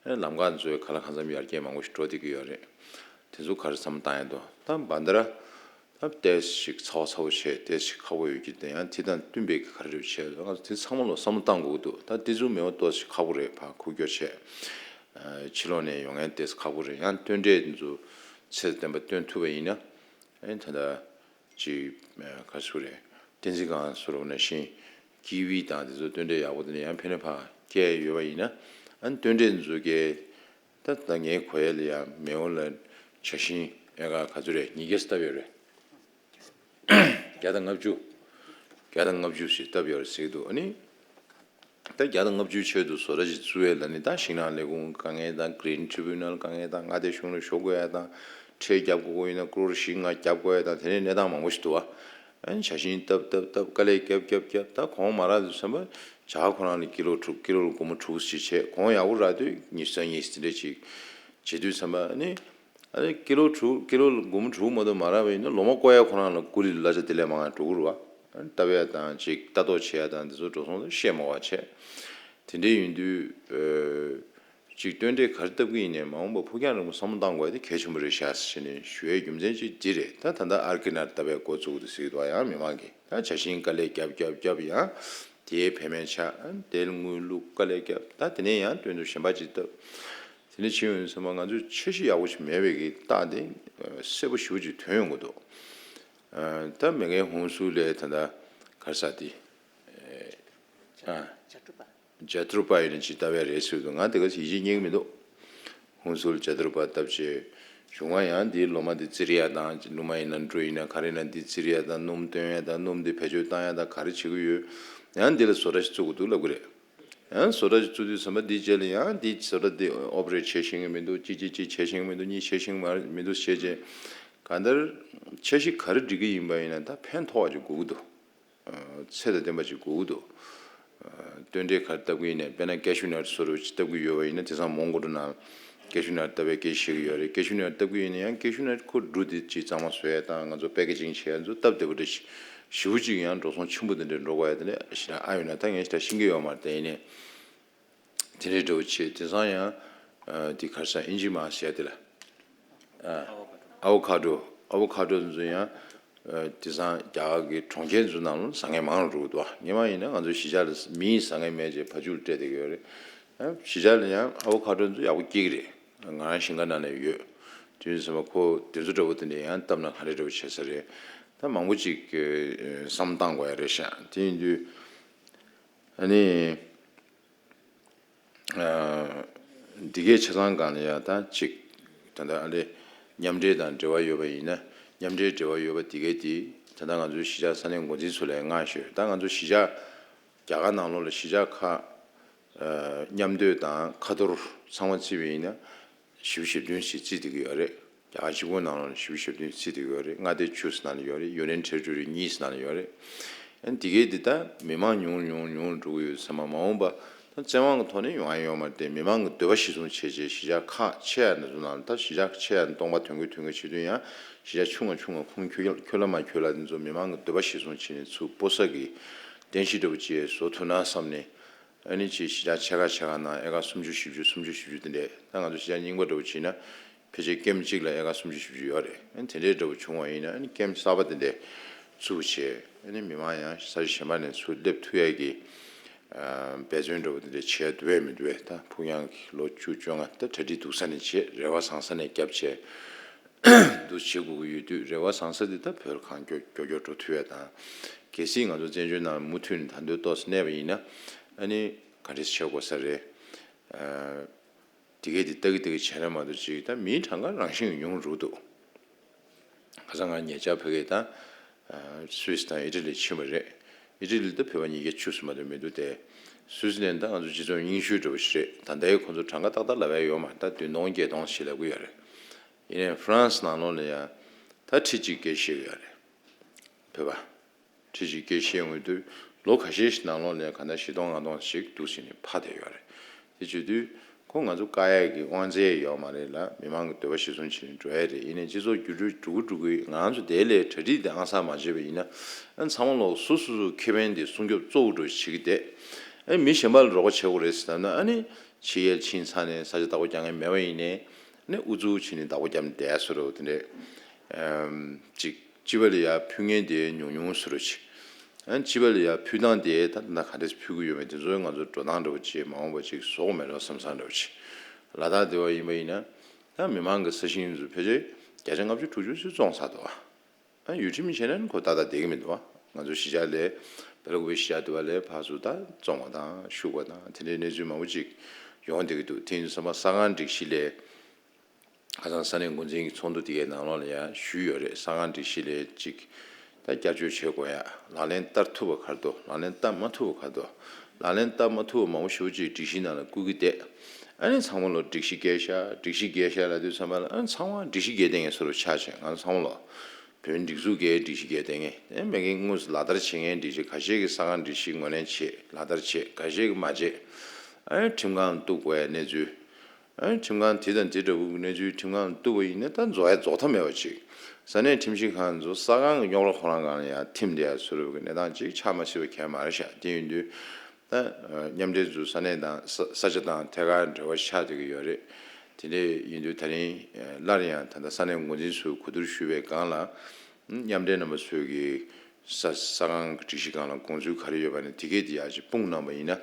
ཨ་ལམ་ཁ་ཚོའི་ག་ལ་གང་འཚམ་ཡར་རྒྱས་མང་པོ་ཞིག་འགྲོ་བསྡད་ཀྱི་ཡོད་རེད། དེ་ཚོ་ག་རེ་བསམ་བློ་བཏང་ཡ་འདུག་ད་བྷན་དྷ་ར། ད་ཏོག་ཙམ་ཞིག་ཚ་བ་ཚ་བོ་བྱས་ཏོག་ཙམ་ཞིག་ཁག་པོ་ཡོད་ཀྱི་དེ་ཡང་དེ་དང་བསྟུན་པའི་ག་རེ་རེ་བྱས་ང་ཚོ་དེ་ཚང་མ་ལ་བསམ་བློ་བཏང་དགོས་ཀྱི་འདུག་ད་དེ་ཚོ་མེད་པ་ཏོག་ཙམ་ཞིག་ཁག་པོ་རེད། ཕར་ཁུག་ཀྱོག་བྱས། ཕྱི་ལོགས་ནས་ཡོང་མཁན་ཏོག་ཙམ་ཁག་པོ་རེད། ཡང་སྟོན་འབྲས་དེ་ཚོ་ཚད་ལྡན་པ་སྟོན་ཐུབ་པ་ཡིན་ན་ཨེ་ད་ལྟ་ཅིག་ག་རེ་ཟེར་དགོས་རེད། བསྟན་འཛིན་སྒང་བཟོ་འདྲ་པོ་ནང་བཞིན་ཀི་ཝི་དང་དེ་ཚོ་སྟོན་འབྲས་ཡག་པོ་དེ་ནས་ཡང་ཕན་ནུས་ཕར་སྐྱེལ་ཡོད་པ་ཡིན་ན་ཨ་ནི་སྟོན་འབྲས་དེ་ཚོ་གས། ད་ད་ངའི་གོ་ཡ་ལ་ཡང་མེའོ་ལ་ཇ་ཤིང་ཨེ་ཀར་ག་ཚོད་རེད། ཉིས་བརྒྱ་ཙམ་བཏབ་ཡོད་རེད། བརྒྱ་དང་ལྔ་བཅུ། བརྒྱ་དང་ལྔ་བཅུ་ཞིག་བཏབ་ཡོད་རེད་ཟེར་གྱི་འདུག་ཨ་ནི་ད་བརྒྱ་དང་ལྔ་བཅུའི་ཆེད་དུ་བཟོ་གྲྭ་ཞིག་བཙུགས་ཡས་ལ་ནི་ད་ཤིང་ནགས་ལས་ཁུངས་དཀའ་ངལ་དང་། Green Tribunal་དཀའ་ངལ་དང་། མངའ་སྡེ་གཞུང་ལ་ཤོག་དགོས་ཡ་དང་། ཁྲལ་རྒྱབ་དགོས་ཀྱི་ཡིན་ན་ཀྲོར་བཞི་ལྔ་རྒྱབ་དགོས་ཡ་དང་། དེ་འདྲའི་གནས་སྟངས་མང་པོ་ཞིག་འདུག་བ། ཨ་ནི་ཇ་ཤིང་བཏབ་བཏབ་བཏབ་དཀའ་ལས་རྒྱབ་རྒྱབ་རྒྱབ། ད་གོང་མ་རག་དུས་ཙམ་པ་ཇ་ཁོ་རང་ལ་ཀི་ལོ་དྲུག་ཀི་ལོ་ལ་སྒོར་མོ་དྲུག་ཅིག་བྱས། གོང་ཡག་པོ་རག་དུས་ཉི་ཤུ་རྩ་གཉིས་དེ་འདྲ་ཅིག་བྱེད་དུས་ཙམ་པ་ཨ་ནི། ཨ་ནི་ཀི་ལོ་དྲུག་ཀི་ལོ་ལ་སྒོར་མོ་དྲུག་མ་གཏོགས་མ་རག་པ་ཡིན་ན་ལོ་མ་བཀོལ་ཡ་ཁོ་རང་ལ་སྒོར་རི་ལ་གླ་ཆ་དེ་ལས་མང་བ་འགྲོ་གི་རེད་བ། ཨ་ནི་བཏབ་ཡ་དང་ཅིག་ལྟ་རྟོག་བྱེད་ཡ་དང་དེ་ཚོ་འགྲོ་སོང་ལ་བཤད་མ་བ་བྱས། དེ་འདྲ་ཡིན་དུས་ཨ། ཅིག་སྟོན་འབྲས་ག་རེ་བཏབ་ཀྱི་ཡིན་ནའི་མ་འོངས་པ་ཕུགས་རྒྱང་རིང་པོ་བསམ་བློ་བཏང་དགོས་ཡ་དེ་གལ་ཆེན་པོ་རེད་ཤག་ཟེར་ནས་ཞུ་ཡའི་རྒྱུ་མཚན་ཅིག་འདི་རེད། ད་ད་ལྟ་ཨར་ཀི་ནར་བཏབ་པའི་འགོ་བཙུགས་འདུག་ཟེར་གྱི་འདུག་ཡང་མི་མང་གིས་ད་ཇ་ཤིང་དཀའ་ལས་རྒྱབ་རྒྱབ་རྒྱབ་ཡང་དེའི་བེད་མེད་ཆགས། དེ་ལ་དངུལ་བླུགས་དཀའ་ལས་རྒྱབ། ད་དེ་ནས་ཡང་དོན་དུ་གཞན་པ་ཅིག་བཏབ། དེ་ནས་ཕྱིན་ཡོང་དུས་ཙམ་པ་ང་ཚོས་འཆར་གཞི་ཡག་པོ་ཞིག་མེད་པའི་གི་རྟགས་དེ་གསལ་པོ་ཞེ་པོ་ཅིག་ཐོན་ཡོང་གི་འདུག་ད་མེ་ཀན་ཧུན་སུར་ལ་ད་ལྟ་ག་རེ་ཟེར་དེ། ཨ། ཇ་ཏྲུ་པ། ཇ་ཏྲུ་པ་ཡིན་ན་ཅིག་བཏབ་ཡ་རེད་ཟེར་དུས་ང་དེ་ག་ཡིད་ཆེས་རྙེད་ཀྱི་མི་འདུག་ཧུན་སུར་ཇ་ཏྲུ་པ་བཏབ་བྱས། གཞུག་མ་ཡང་འདིའི་ལོ་མ་འདི་བཙིར་ཡ་དང་། ལོ་མ་ཡིན་ན་འབྲུ་ཡིན་ན་ག་རེ་ཡིན་ན་འདི་བཙིར་ཡ་དང་། སྣུམ་བཏོན་ཡ་དང་། སྣུམ་འདི་བེད་སྤྱོད་བཏང་ཡ་དང་། ག་རེ་བྱེད་ཀྱི་ཡོད། ཡང་འདི་ལ་བཟོ་གྲྭ་ཞིག་བཙུགས་དགོས་འདུག་ལབ་ཀྱི་རེད། ཡང་བཟོ་གྲྭ་ཞིག་བཙུགས་དུས་ཙམ་པ་འདིའི་རྗེས་ལ་ཡང་འདིའི་བཟོ་གྲྭ་འདི་ཨོ་པ་རེ་ཊི་བྱེད་ཤེས་ཀྱི་མི་འདུག་གཅིག་གཅིག་གཅིག་བྱེད་ཤེས་ཀྱི་མི་འདུག་གཉིས་བྱེད་ཤེས་ཀྱི་མ་མི་འདུག་བྱས་རྗེས། གང་ལྟར་འཆར་གཞི་ག་རེ་སྒྲིག་གི་ཡིན་པ་ཡིན་ན་ད་ཕན་ཐོགས་པ་ཅིག་དགོས་ཀྱི་འདུག་ཚད་དང་ལྡན་པ་ཅིག་དགོས་ཀྱི་འདུག་རྟེན་འབྲེལ་ག་རེ་བཏབ་ཀྱི་ཡིན་ནའི་དཔེར་ན་ཀེ་ཤུ་ནཊ་བཟོ་འདྲ་ཅིག་བཏབ་ཀྱི་ཡོད་པ་ཡིན་ན་དེང་སང་མོན་གྷོ་འདྲ་ནང་ཀེ་ཤུ་ནཊ་བཏབ་པའི་སྐད་ཆ་བཤད་ཀྱི་ཡོད་རེད། ཀེ་ཤུ་ནཊ་བཏབ་ཀྱི་ཡིན་ན་ཡང་ཀེ་ཤུ་ནཊ་ཁོ་འབྲུ་དེ་ཅིག་གཙང་མ་བཟོ་ཡ་དང་ང་ཚོ་པེ་ཀེ་ཇིང་བྱེད་ཡ་ཚོ་སྟབས་བདེ་པོ་འདྲ་ཞིག་ཞེ་པོ་ཅིག་ཡང་འགྲོ་སོང་ཆེན་པོ་དེ་འདྲ་འགྲོ་དགོས་ཡ་དེ་འདྲ་ཞེ་དྲག་ཨ་ཡོད་ན་ད་ངས་ཞེ་དྲག་ཤེས་ཀྱི་ཡོད་མ་རེད། དེ་ཡིན་ནའི། དེ་འདྲའི་འདྲ་བོ་བྱེད། དེང་སང་ཡང་ཨ་དེ་ག་རེ་ཟེར་ཨིན་ཇི་མ་ཟེར་དེ་ལ་ཨ་ཨ་བོ་ཁ་ཌོ། ཨ་བོ་ཁ་ཌོ་ཚོ་ཡང་ཨ་དེང་སང་རྒྱ་གར་གྱི་གྲོང་ཁྱེར་ཚོ་ནང་ལ་ཟ་མཁན་མང་རུ་འགྲོ་གི་འདུག་སྔོན་མ་ཡིན་ན་ང་ཚོ་གཞིས་ཆགས་ལ་མིས་ཟ་མཁན་མེད་ཅེས་ཕ་ཕྱུགས་ལ་སྤྲད་བསྡད་ཀྱི་ཡོད་རེད། ཨ་གཞིས་ཆགས་ལ་ཡང་ཨ་བོ་ཁ་ཌོ་ཚོ་ཡག་པོ་སྐྱེ་གི་རེད། ང་རང་ཞིང་ཁ་ནང་ནས་ཡོད། དུས་ཚོད་ཚང་མ་ཁོ་དེ་ཚོ་འདྲ་བོ་དེ་འདྲ་ཡང་བཏབ་ན་ག་འདྲ་འདྲ་བོ་བྱེད་ས་རེད། ད་མང་པོ་ཅིག་ཨ་བསམ་བཏང་དགོས་ཡ་རེད་ཤག་དེ་ཡིན་དུས་ཨ་ནི། འདི་གའི་ཆ་ཚང་སྒང་ལ་ཡང་ད་ཅིག་ད་ལྟ་ཨ་ལེ་མཉམ་འབྲེལ་དང་འབྲེལ་བ་ཡོད་པ་ཡིན་ན། མཉམ་འབྲེལ་འབྲེལ་བ་ཡོད་པ་འདི་གའི་དེ་ད་ལྟ་ང་ཚོའི་གཞིས་ཆགས་ས་གནས་འགོ་འཛིན་ཚོ་ལ་ཡང་མངགས་ཤོག་ད་ང་ཚོ་གཞིས་ཆགས་རྒྱ་གར་ནང་ལོགས་ལ་གཞིས་ཆགས་ཁག་མཉམ་སྡོད་དང་ཁ་ཐོར་ཚང་མ་བརྩིས་པ་ཡིན་ན། བཞི་བཅུ་ཞེ་བདུན་ཞིག་བརྩིས་བསྡད་ཀྱི་ཡོད་རེད། རྒྱ་གར་གཅིག་པོ་ནང་ལོགས་ལ་བཞི་བཅུ་ཞེ་བདུན་བརྩིས་བསྡད་ཀྱི་ཡོད་རེད། མངའ་སྡེ་བཅུ་ནང་ལ་ཡོད་རེད། ཡུན་ནན་ཊེ་རི་ཊོ་རི་གཉིས་ནང་ལ་ཡོད་རེད། ཨ་ནི་དེ་གའི་དེ་ད་མི་མང་ཉུང་ཉུང་ཉུང་འགྲོ་གི་ཡོད་ཚང་མ་མ་འོངས་པ་ད་བཙན་དབང་གི་ཐོག་ནས་ཡོང་ཡ་ཡོད་མ་རེད་དེ། མི་མང་གི་འདོད་པ་གཞིར་བཟུང་བྱས་རྗེས་གཞིས་ཆགས་ཁག་ཆེ་ཡ་ནས་ཚོ་ནང་ལ་ད་གཞིས་ཆགས་ཆེ་ཡ་ནས་སྟོང་པ་དོན་དགོས་དོན་དགོས་བྱེད་དུས་ཡང་གཞིས་ཆགས་ཆུང་ང་ཆུང་ང་ཁུངས་འཁྱོལ་འཁྱོལ་ལ་མ་འཁྱོལ་ལ་དེ་ཚོ་མི་མང་གི་འདོད་པ་གཞིར་བཟུང་བྱས་ནས་ཚུར་སྤོ་ས་གི་རྟེན་གཞི་འདྲ་བོ་ཅིག་བཟོ་ཐུབ་ན་བསམ་ནས། ཨ་ནི་ཅིག་གཞིས་ཆགས་ཆེ་ཁག་ཆེ་ཁག་ནང་ཨེ་ཀར་སུམ་ཅུ་བཞི་བཅུ་སུམ་ཅུ་བཞི་བཅུ་དེ་འདྲས། ད་ང་ཚོ་གཞིས་ཆགས་རྙིང་པ་འདྲ་བོ་བྱས་ན་ཕལ་ཆེར་ཀེམ་གཅིག་ལ་ཨེ་ཀར་སུམ་ཅུ་བཞི་བཅུ་ཡོད་རེད། ཨ་ནི་དེ་འདྲས་འདྲ་བོ་བྱུང་བ་ཡིན་ན་ཨ་ནི་ཀེམ་གསར་པ་དེ་འདྲས་བཙུགས་བྱས། ཨ་ནི་མི་མང་ཡང་ས་ཆ་གཞན་པ་ནས་ཚུར་སླེབས་ཐུབ་ཡས་ཀྱི་ཨ་འབད་བརྩོན་འདྲ་བོ་དེ་འདྲས་བྱས་འདུག་པས་མི་འདུག་པས། ད་ཕུགས་རྒྱང་གི་ལོ་བཅུ་བཅོ་ལྔ་ད་གྲ་སྒྲིག་སྡུག་ས་ནས་བྱས། རེ་བ་བཟང་ས་ནས་བརྒྱབ་བྱས། འདུ་བྱེད་དགོས་ཀྱི་ཡོད་དུས་རེ་བ་བཟང་ས་འདི་ད་བོད་ལ་གང་མགྱོགས་མགྱོགས་མགྱོགས་འགྲོ་ཐུབ་ཡ་དང་། གལ་སྲིད་ང་ཚོ་བཙན་བྱོལ་ནང་མུ་མཐུད་ནས་ད་འདོད་ཏོག་ཙམ་གནས་པ་ཡིན་ན་ཨ་ནི་ག་འདྲས་བྱེད་དགོས་ས་རེད། ཨ་དེ་གས་དེ་ལྟ་གི་ལྟ་གི་བྱས་ན་མ་གཏོགས་ཅིག་ད་མིའི་གྲངས་ཀ་རང་བཞིན་གྱིས་ཉུང་རུ་འདུག་ཁ་སང་ང་ཉེ་ཆར་ཕ་གིར་ད་ཨ་སུད་སི་དང་ཨི་ཊ་ལི་ཕྱིན་པ་རེད། ཨི་ཊ་ལི་ད་བོད་པ་ཉིས་བརྒྱ་བཅུ་ཙམ་མ་གཏོགས་མི་འདུག་སྟེ། སུད་སི་ནས་ད་ང་ཚོ་སྤྱི་ཚོགས་རྙིང་ཤོས་འདྲ་བོ་ཞིག་རེད། ད་ལྟའི་ཁོ་ཚོ་གྲངས་ཀ་ཏག་ཏག་ལབ་ཡ་ཡོད་མ་རེད། ད་བདུན་སྟོང་བརྒྱད་སྟོང་ཞིག་ལབ་གི་ཡོད་རེད། ཡིན་ནའི་ཧྥ་རན་སི་ནང་ལོགས་ལ་ཡ་ད་ཁྲི་གཅིག་སྐད་བཤད་གི་ཡོད་རེད། བོད་པ་ཁྲི་གཅིག་སྐད་བཤད་འོང་དུས་ལོ་ཁ་ཤས་ཤིག་ནང་ལོགས་ལ་ཡ་ག་ན་བཞི་སྟོང་ལྔ་སྟོང་ཞིག་འདུག་ཟེར་ནས་ཕར་བསྡད་ཡོད་རེད། དེ་བྱེད་དུས་ཁོ་ང་ཚོ་བཀག་ཡས་ཀྱི་དབང་ཚད་ཡོད་མ་རེད་ལ། མི་མང་གི་འདོད་པ་གཞིར་བཟུང་བྱས་ནས་འགྲོ་ཡས་རེད། ཡིན་ནའི་སྤྱི་ཚོགས་འགྱུར་འགྲོས་འགྲོ་གི་འགྲོ་གི་ང་ཚོ་དེ་ལས་གྲ་སྒྲིག་དེ་ཨང་གསར་མ་བྱས་པ་ཡིན་ན། ཨ་ཚང་མ་ལོག་སོ་སོ་སོའི་ཁེ་ཕན་དེ་སྲུང་སྐྱོབ་གཙོ་བོ་འདྲ་བྱེད་ཀྱི་བསྡད། ཨ་མི་གཞན་པ་ལ་རོགས་པ་བྱེད་དགོས་རེད་ཟེར་ན་ཨ་ནི་ཕྱི་རྒྱལ་ཕྱིན་ཚར་ནས་ས་ཆ་བདག་པོ་རྒྱག་མཁན་མེད་པ་ཡིན་ནའི་ཨ་ནི་ཨུ་ཚུགས་བྱས་ནས་བདག་པོ་རྒྱབ་ནས་བསྡད་ཡ་བཟོ་འདྲ་བོ་དེ་འདྲས། ཨམ་ཅིག་སྤྱི་པ་ལ་ཡ་ཕུལ་མཁན་དེ་ཉུང་ཉུང་བཟོ་འདྲ་བོ་ཅིག་ཨ་ནི་སྤྱི་པ་ལ་ཡ་ཕུལ་སྟངས་དེ་ད་ད་ག་འདྲས་ཕུལ་གི་ཡོད་མེད་དེ་ཚོ་ང་ཚོ་འགྲོ་སྟངས་འདྲ་བོ་ཅིག་མ་འོངས་པ་ཅིག་བཟོ་དགོས་མེད་འགྲོ་བསམ་བསམ་འདྲ་བོ་ཅིག་ལ་དྭགས་དེ་བ་ཡིན་པ་ཡིན་ན། ད་མི་མང་གི་ས་ཞིང་ཚོ་ཕལ་ཆེར་བརྒྱ་ཆ་ལྔ་བཅུ་དྲུག་ཅུ་ཚོད་བཙོངས་ཚར་འདུག་ཨ་ཡུལ་ཁྲིམས་བྱས་ན་ཁོ་ཏག་ཏག་བསྡད་ཀྱི་མི་འདུག་ང་ཚོ་གཞིས་ཆགས་ལ་བལ་ཀོ་བའི་གཞིས་ཆགས་དེ་བ་ལ་ཕར་ཚུར་ད་བཙོང་བ་དང་ཤུག་པ་དང་དེ་འདྲའི་གནས་ཚུལ་མང་པོ་ཅིག་ཡོང་བསྡད་ཀྱི་འདུག་དེ་ཡིན་དུས་ཙམ་པ་ས་ཁང་སྒྲིག་གཞི་ལ་ཁ་སང་ས་གནས་འགོ་འཛིན་གྱི་ཚོགས་འདུ་དེ་གའི་ནང་ལོགས་ལ་ཡང་ཞུས་ཡོད་རེད། ས་ཁང་སྒྲིག་གཞི་ལ་ཅིག་ད་བསྐྱར་བཅོས་བྱེད་དགོས་ཡ། ལག་ལེན་བསྟར་ཐུབ་པ་ག་རེ་འདུག་ལག་ལེན་བསྟར་མ་ཐུབ་པ་ག་རེ་འདུག་ལག་ལེན་བསྟར་མ་ཐུབ་པ་མང་པོ་ཞེ་པོ་ཅིག་སྒྲིག་གཞིའི་ནང་ལ་བཀོད་ཀྱི་བསྡད། ཨ་ནི་ཚང་མ་ལོ་སྒྲིག་གཞི་འགལ་ཤག་སྒྲིག་གཞི་འགལ་ཤག་ལབ་དུས་ཙམ་པ་ལ་ཨ་ནི་ཚང་མ་སྒྲིག་གཞི་འགལ་བསྡད་མཁན་བཟོ་འདྲ་ཆགས་བྱས། ང་ཚོ་ཚང་མ་ལོ་བོད་སྒྲིག་འཛུགས་འགལ་སྒྲིག་གཞི་འགལ་བསྡད་མཁན། ཨ་ནི་མེད་མཁན་དངོས་སུ་ལག་བསྟར་བྱེད་མཁན་སྒྲིག་གཞི་ཁ་ཤས་ཀྱིས་ས་ཁང་སྒྲིག་གཞི་ངོས་ལེན་བྱེད། ལག་བསྟར་བྱེད། ཁ་ཤས་ཀྱིས་མ་བྱེད། ཨ་ནི་ཁྲིམས་ཁང་གཏུག་དགོས་ཡ་གནས་ཚུལ། ཨ་ནི་ཁྲིམས་ཁང་དེ་དང་དེ་འདྲ་བོའི་གནས་ཚུལ་ཁྲིམས་ཁང་གཏུག་པ་ཡིན་ན་ད་རྫོགས་ཡ་རྫོགས་མཐའ་མེད་པ་ཅིག་ས་གནས་ཁྲིམས་ཞིབ་ཁང་ཚོ་ས་ཁང་གི་རྙོག་དྲ་ཁོ་རང་སྒང་ལ་ཡང་ཐིམ་བསྡད་ཡ་བཟོ་འདྲ་བོ་གི་གནས་སྟངས་ཅིག་ཆགས་མ་སྲིད་པ་གང་ཡང་མ་རེད་ཤག་དེ་ཡིན་དུས་ད་མཉམ་འབྲེལ་ཚོ་ས་གནས་དང་ས་ས་ཆ་དང་ཐད་ཀར་འབྲེལ་བ་ཆགས་བསྡད་ཀྱི་ཡོད་རེད། དེ་འདྲ་ཡིན་དུས་ད་རིང་སླར་ཡང་ད་ལྟ་ས་གནས་འགོ་འཛིན་ཚོས་གོ་བསྡུར་ཞུས་པའི་སྒང་ལ། མཉམ་འབྲེལ་རྣམ་པ་ཚོས་ཀྱི་ས་ས་ཁང་གི་སྒྲིག་གཞི་སྒང་ལ་དགོངས་ཚུལ་ག་རེ་ཡོད་པ་ནི་དེ་གས་དེ་ཡར་ཅིག་སྤུངས་གནང་པ་ཡིན་ན།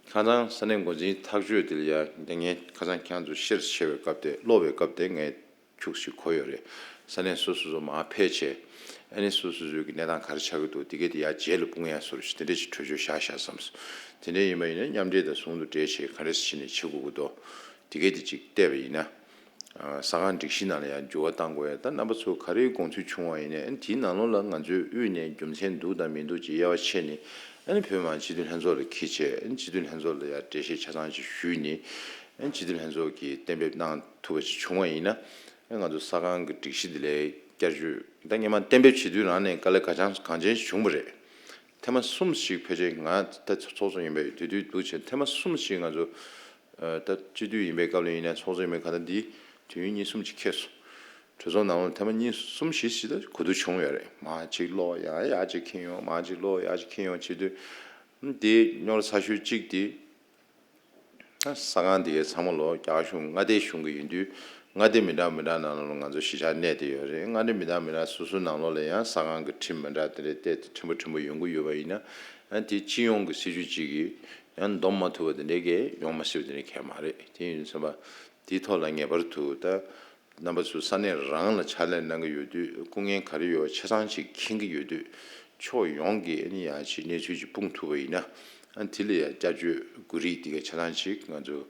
ཁ་སང་ས་གནས་འགོ་འཛིན་ཐག་གཅོད་དེ་ལ་ཡང་འདི་ངས་ཁ་སང་ཁྱེད་ཚོ་བཤེར་བྱས་པའི་སྐབས་དེ་ཀློག་པའི་སྐབས་དེ་ངས་ཁྱུག་ཅིག་གོ་ཡོད་རེད། ས་གནས་སོ་སོ་ཚོ་མར་ཕེབས་བྱས་ཨ་ནི་སོ་སོ་ཚོའི་གི་གནས་སྟངས་ག་རེ་ཆགས་ཀྱི་འདུག་དེ་གས་དེ་ཡར་རྗེས་ལ་སྤུངས་ཡ་བཟོ་འདྲ་ཞིག་དེ་འདྲ་ཞིག་གྲོས་ཆོད་བཞག་བཞག་བསམ་སོང་། དེ་འདྲ་ཡིན་པ་ཡིན་ན་མཉམ་འབྲེལ་དང་ཟུང་དུ་འབྲེལ་བྱས་ག་རེ་བྱས་ནས་བྱེད་དགོས་ཀྱི་འདུག་དེ་གས་དེ་ཅིག་བལྟས་པ་ཡིན་ན། ཨ་ས་ཁང་སྒྲིག་གཞི་ནང་ལ་ཡང་འགྱུར་བ་གཏང་དགོས་ཡ། ད་རྣམ་པ་ཚོ་ག་རེའི་དགོངས་ཚུལ་བྱུང་བ་ཡིན་ནའི་ཨ་ནི་དེའི་ནང་ལོགས་ལ་ང་ཚོའི་དབུས་ནས་རྒྱུ་མཚན་འདུག་དང་མི་འདུག་ཅེས་དབྱེ་བ་ཕྱེ་ནས་ཨ་ནི་བོད་མི་མང་སྤྱི་འཐུས་ལྷན་ཚོགས་ལ་འཁྱེར་བྱས་ཨ་ནི་སྤྱི་འཐུས་ལྷན་ཚོགས་ལ་ཡང་འགྲེལ་བཤད་ཆ་ཚང་ཅིག་ཞུས་ནས་ཨ་ནི་སྤྱི་འཐུས་ལྷན་ཚོགས་ཀྱིས་གཏན་འབེབས་གནང་ཐུབ་པ་ཅིག་བྱུང་བ་ཡིན་ན་ཨ་ནི་ང་ཚོ་ས་ཁང་གི་སྒྲིག་གཞི་འདི་ལས་ བསྐྱར་བཅོས་ད་སྔོན་མ་གཏན་འབེབས་བྱེད་དུས་རང་ནས་དཀའ་ལས་ག་ཅང་གང་ཅན་ཞིག་བྱུང་བ་རེད། ཐེངས་མ་གསུམ་ཞིག་ཕལ་ཆེར་ང་ད་ཚོགས་གཙོ་ཡིན་པའི་དུས་དུས་འདུག་བྱས་ཐེངས་མ་གསུམ་ཞིག་ང་ཚོ་ད་སྤྱི་འཐུས་ཡིན་པའི་སྐབས་ལ་ཡིན་ན་ཚོགས་གཙོ་ཡིན་པའི་ག་ད་འདི་དུས་ཡུན་གཉིས་གསུམ་ཅིག་འཁེལ་སོང་། གྲོས་ཚོགས་ནང་ལ་ཐེངས་མ་གཉིས་གསུམ་བཞི་ཞིག་ད་གོ་བསྡུར་བྱུང་ཡོད་རེད། མར་ཅིག་ཀློག་ཡ་ཡ་ཅིག་འཁྱེར་ཡོང་མར་ཅིག་ཀློག་ཡ་ཅིག་འཁྱེར་ཡོང་བྱེད་དུས་འདི་རྙོག་ཚ་ཤོས་གཅིག་འདི། ས་ཁང་དེ་གའི་ཚང་མ་ལོ་རྒྱ་གཞུང་མངའ་སྡེ་གཞུང་གི་ཡིན་དུས་མངའ་སྡེ་མི་འདྲ་མི་འདྲ་ནང་ལ་ང་ཚོ་གཞིས་ཆགས་གནས་བསྡད་ཡོད་རེད། མངའ་སྡེ་མི་འདྲ་མི་འདྲ་སོ་སོའི་ནང་ལོགས་ལ་ཡང་ས་ཁང་གི་ཁྲིམས་མི་འདྲ་དེ་འདྲ་བལྟས་ཏེ་ཁྲིམས་པ་ཁྲིམས་པ་ཡོང་གི་ཡོད་པ་ཡིན་ན་ཡང་དེ་སྤྱི་ཡོངས་ཀྱི་སྲིད་ཇུས་གཅིག་གིས་ཡང་འདོམས་མ་ཐུབ་པ་དེ་འདྲའི་གས་ཡོང་མ་སྲིད་པ་དེ་འདྲའི་གས་མ་རེད། དེ་ཡིན་ཙམ་པ་དེའི་ཐོག་ལ་ངེས་པར་དུ་ད། རྣམ་པ་ཚོ་ས་གནས་རང་ལ་ཕྱག་ལས་གནང་གི་ཡོད་དུས་སྐུ་ངལ་ག་རེ་ཡོད་ཆ་ཚང་ཅིག་མཁྱེན་གྱི་ཡོད་དུས་ཕྱོགས་ཡོངས་ཀྱི་ཨ་ནི་ཡང་ཅིག་གནས་ཚུལ་ཅིག་སྤུངས་ཐུབ་པ་ཡིན་ན་ཨ་ནི་དེ་ལ་ཡང་བསྐྱར་བཅོས་དགོས་རིགས་དེ་ག་ཆ་ཚང་ཅིག་ང་ཚོ་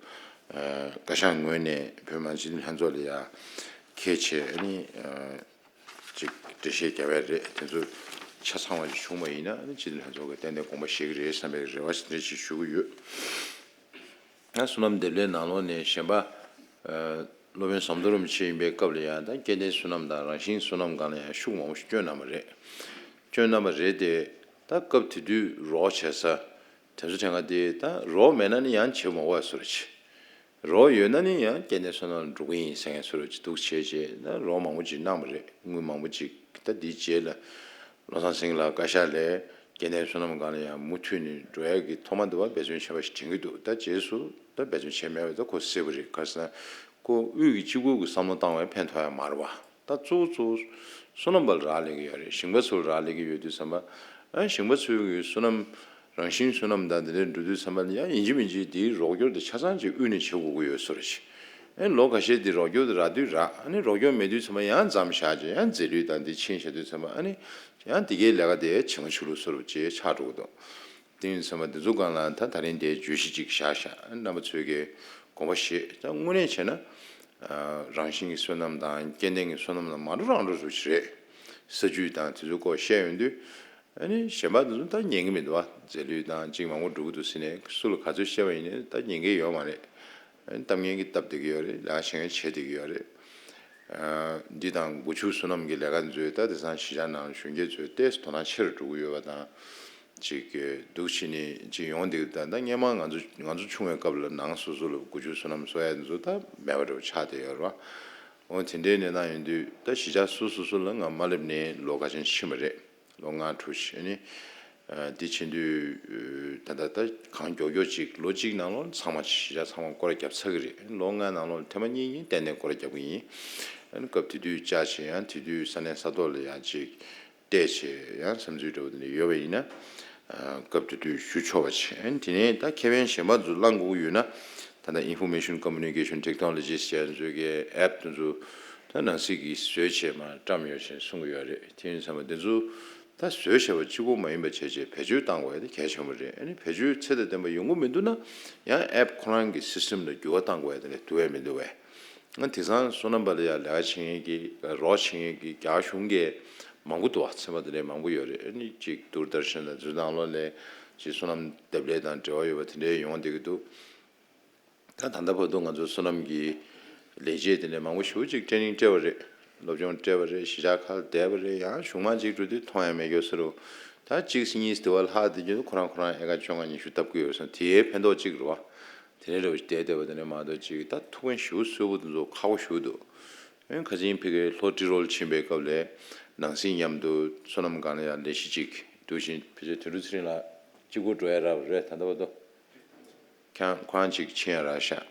བཀའ་ཤག་ངོས་ནས་བོད་མི་མང་སྤྱི་འཐུས་ལྷན་ཚོགས་ལ་ཡང་ཁས་བྱས་ཨ་ནི་ཅིག་འགྲེལ་བཤད་རྒྱབ་ཡ་རེད། དེ་ཚོ་ཆ་ཚང་བ་ཅིག་བྱུང་བ་ཡིན་ན་ཨ་ནི་སྤྱི་འཐུས་ལྷན་ཚོགས་ཀྱིས་ཏན་ཏན་དགོངས་པ་བཞེས་ཀྱི་རེད་བསམ་པའི་རེ་བ་དེ་འདྲ་ཅིག་ཞུ་གི་ཡོད། ང་བསོད་ནམས་འདེབས་ལས་ནང་ལོགས་ནས་གཞན་པ། སློབ་དཔོན་ཟམ་གདོང་རིན་པོ་ཆེ་ཡིན་པའི་སྐབས་ལ་ཡང་ད་སྐྱེ་ལྡན་བསོད་ནམས་དང་རང་བཞིན་བསོད་ནམས་སྒང་ལ་ཡང་ཤུགས་མང་པོ་ཞིག་བསྐྱོན་གནང་བ་རེད། བསྐྱོན་གནང་བ་རེད་དེ། ད་སྐབས་དེ་དུས་རོགས་བྱེད་ས། དེ་ཚོ་དྲན་ག་དེ་ད་རོགས་མེད་ན་ནི་ཡང་བྱེད་མ་དགོས་པ་བཟོ་འདྲ་ཅིག་རོགས་ཡོད་ན་ནི་ཡང་སྐྱེ་ལྡན་བསོད་ནམས་ལ་འགྲོ་གི་ཡིན་ཟེར་མཁན་བཟོ་འདྲ་ཅིག་འདུག་བྱས་རྗེས་ད་རོགས་མང་པོ་ཅིག་གནང་བ་རེད། དངུལ་མང་པོ་ཅིག་ད་འདིའི་རྗེས་ལ། བློ་བཟང་སེང་གེ་ལགས་བཀའ་ཤག་ལས་སྐྱེ་ལྡན་བསོད་ནམས་སྒང་ལ་ཡང་མུ་མཐུད་ནས་འགྲོ་ཡག་གི་ཐོག་མ་འདི་བ་འབད་བརྩོན་བྱས་པ་ཞིག་དྲན་གྱི་འདུག་ད་རྗེས་སུ་ད་འབད་བརྩོན་བྱས་མེད་པ་ད་ཁོ་གསལ་པོ་རེད། ག་རེ་ཟེར་ན་ཁོ་དབུས་ཀྱི་གཅིག་པུ་གི་བསམ་བློ་བཏང་བས་ཕན་ཐོགས་ཡ་མ་རེད་བ། ད་གཙོ་བོ་གཙོ་བོ་བསོད་ནམས་པ་ལ་རག་ལས་ཀྱི་ཡོད་རེད། ཞིང་པ་ཚོ་ལ་རག་ལས་ཀྱི་ཡོད་དུས་ཙམ་པ་ཨ་ཞིང་པ་ཚོའི་གི་བསོད་ནམས་རང་བཞིན་བསོད་ནམས་དང་དེ་འདྲའི་འགྲོ་དུས་ཙམ་པ་ལ་ཡང་ཡིན་གཅིག་མིན་གཅིག་དེའི་རོགས་སྐྱོར་དེ་ཆ་ཚང་ཅིག་དབུས་ནས་བྱེད་དགོས་ཀྱི་ཡོད་བཟོ་འདྲ་ཅིག་ཨེ་ལོ་ཁ་ཤས་དེ་རོགས་སྐྱོར་དེ་རག་དུས་རག་ཨ་ནི་རོགས་སྐྱོར་མེད་དུས་ཙམ་པ་ཡང་མཚམས་བཞག་བྱས་ཡང་རྫས་ལུད་དང་དེ་ཕྱིན་བཞག་དུས་ཙམ་པ་ཨ་ནི་ཡང་དེ་གའི་ལས་ཀ་དེ་བྱེ་མ་ཆུ་ལུག་བཟོ་འདྲ་ཅིག་ཆགས་འགྲོ་གི་འདུག་དེ་ཡིན་ཙམ་པ་དེ་ཚོ་སྒང་ལ་ད་ད་རིང་དེའི་བརྗོད་གཞི་ཅིག་བཞག་བཞག་ཨ་ནི་རྣམ་པ་ཚོས་ཀྱི་དགོངས་པ་བཞེས། ད་དངོས་གནས་བྱས་ན་རང་བཞིན་གྱི་བསོད་ནམས་དང་སྐྱེ་ལྡན་གྱི་བསོད་ནམས་ལ་མ་འགྲོ་རང་འགྲོ་ཟུག་ཅིག་རེད། ས་རྒྱུས་དང་དེ་ཚོའི་སྐོར་བཤད་ཡོང་དུས། ཨ་ནི་གཞན་པ་དེ་ཚོ་ད་ཉན་གི་མི་འདུག་བ། རྫས་ལུད་དང་གཅིག་མང་པོ་འགྲོ་གི་འདུག་ཟེར་ནས་སུ་ལ་ག་ཚོད་བཤད་པ་ཡིན་ནའི་ད་ཉན་གི་ཡོད་མ་རེད། ཨ་ནི་གཏམ་ངན་གྱི་སྟབས་བདེ་གི་ཡོད་རེད། ལག་ཤེས་ངན་བྱེད་བདེ་གི་ཡོད་རེད། ཨ་འདི་དང་སྒོ་ཕྱུགས་བསོད་ནམས་ཀྱི་ལས་ཀ་ཚོས་ད་དེང་སང་གཞིས་ཆགས་ནང་གཞོན་སྐྱེས་ཚོས་ཏོག་ཙམ་དོ་སྣང་ཆེ་རུ་འགྲོ་གི་ཡོད་པ་དང་། ཅིག་འདུག་བྱས་ནས་ཅིག་ཡོང་བསྡད་ཀྱི་འདུག་ད་ད་སྔོན་མ་ང་ཚོ་ང་ཚོ་ཆུང་བའི་སྐབས་ལ་ནང་སོ་སོ་ལ་སྒོ་ཕྱུགས་བསོད་ནམས་གསོ་ཡ་དེ་ཚོ་ད་མེད་པ་འདྲ་པོ་ཆགས་བསྡད་ཡོད་རེད་བ། འོ་དེ་འདྲའི་གནས་སྟངས་ཡིན་དུས་ད་གཞིས་ཆགས་སོ་སོ་སོ་ལ་ང་མ་སླེབས་ནས་ལོ་ག་ཚོད་ཕྱིན་པ་རེད། ལོ་ལྔ་དྲུག་ཕྱིན་ནི། ཨ་འདི་ཕྱིན་དུས་ད་ལྟ་ད་གང་མགྱོགས་མགྱོགས་ཅིག་ལོ་གཅིག་ནང་ལོགས་ཚང་མ་གཞིས་ཆགས་ཚང་མ་སྐོར་ར་བརྒྱབ་ཚར་གི་རེད། ལོ་ལྔ་ནང་ལོགས་ཐེངས་མ་གཉིས་གཉིས་ཏན་ཏན་སྐོར་ར་བརྒྱབ་གི་ཡིན། ཨ་ནི་སྐབས་དེ་དུས་བཅར་བྱས་ཡང་དེ་དུས་ས་གནས་ས་ཐོག་ལ་ཡང་ཅིག་བལྟས་བྱས་ཡང་བསམ་ཚུལ་འདྲ་པོ་དེ་འདྲ་ཡོད་པ་ཡིན་ན། ཨ་སྐབས་དེ་དུས་ཞུ་ཆོག་པ་བྱས། ཨ་ནི་དེ་ནས་ད་ཁེ་ཕན་གཞན་པ་ཚོ་བླང་དགོས་ཀྱི་ཡོད་ན། ད་ལྟ་Information Communication Technologies་ཟེར་ཚོའི་གི་ཨེབ་དེ་ཚོ་ད་ནང་སྲིད་ཀྱིས་བཟོས་བྱས་མར་བཀྲམ་ཡོད་ཅེས་གསུང་གི་ཡོད་རེད། དེ་ཡིན་ཙང་དེ་ཚོ་ད་བཟོས་བྱས་པ་གཅིག་པོ་མ་ཡིན་པ་བྱས་བྱས་བེད་སྤྱོད་གཏང་དགོས་ཡ་དེ་གལ་ཆེན་པོ་རེད། ཨ་ནི་བེད་སྤྱོད་ཚད་དང་ལྡན་པ་ཡོང་གི་མི་འདུག་ན་ཡང་ཨེབ་ཁོ་རང་གི་སི་སི་ཊེམ་ལ་འགྱུར་བ་གཏང་དགོས་ཡ་དེ་ལས་ཐུབ་ཡ་མི་འདུག་བས། ང་དེང་སང་བསོད་ནམས་པ་ལ་ཡ་ལས་ཀ་བྱེད་མཁན་གྱི་རོགས་བྱེད་མཁན་གྱི་རྒྱ་གཞུང་གི་མང་པོ་འདུག་བ། ཚན་པ་དེ་འདྲའི་མང་པོ་ཡོད་རེད། ཨ་ནི་གཅིག་དུར་དར་ཤན་དང་འཛུལ་ནང་ལོགས་ལས་གཅིག་བསོད་ནམས་འདེབས་ལས་དང་འབྲེལ་བ་ཡོད་པ་དེ་འདྲའི་ཡོང་བསྡད་ཀྱི་འདུག་ད་ད་ལྟ་བར་དུ་ང་ཚོ་བསོད་ནམས་ཀྱི་ལས་བྱེད་དེ་འདྲའི་མང་པོ་ཞེ་པོ་ཅིག་ཊེ་ནིང་སྤྲད་པ་རེད། སློབ་སྦྱོང་སྤྲད་པ་རེད། གཞིས་ཆགས་ཁག་ལ་བསྡད་པ་རེད། ཡང་གཞུང་མང་ཅིག་འགྲོ་དུས་མཐོང་ཡ་མེད་རྒྱུ་ཟེར་རོ། ད་གཅིག་སྲིད་གཉིས་དེ་བ་ལྷག་བསྡད་རྒྱུ་ཁོ་རང་ཁོ་རང་ཨེ་ཀར་བཅོ་ལྔ་ཉི་ཤུ་བཏབ་ཀྱི་ཡོད་སོང་། དེའི་ཕན་ཐོགས་གཅིག་རེད་བ། དེ་ནས་རེ་བ་ཞིག་བསྡད་བསྡད་པ་དེ་ནས་མ་གཏོགས་ཅིག་ད་ཐུགས་ཕན་ཞེ་པོ་གསོས་པོ་དེ་ཚོ་ཁག་པོ་ཞེ་པོ་འདུག་ཨེ་ཁ་སང་ཕ་གིར་ལྷོ་ཏི་རོལ་ཕྱིན་པའི་སྐབས་ལ་ནང་སྲིད་མཉམ་དུ་བསོད་ནམས་སྒང་ལ་ཡང་ལས་གཞི་གཅིག་འདུག་བཞིན་ཕལ་ཆེར་དོན་གྲུབ་ཚེ་རིང་ལགས་གཅིག་པུ་འགྲོ་ཡ་རག་པ་རེད། ད་ལྟ་བར་དུ་ཁྱང་ཁོ་རང་གཅིག་ཕྱིན་ཡ་རག་ཤག་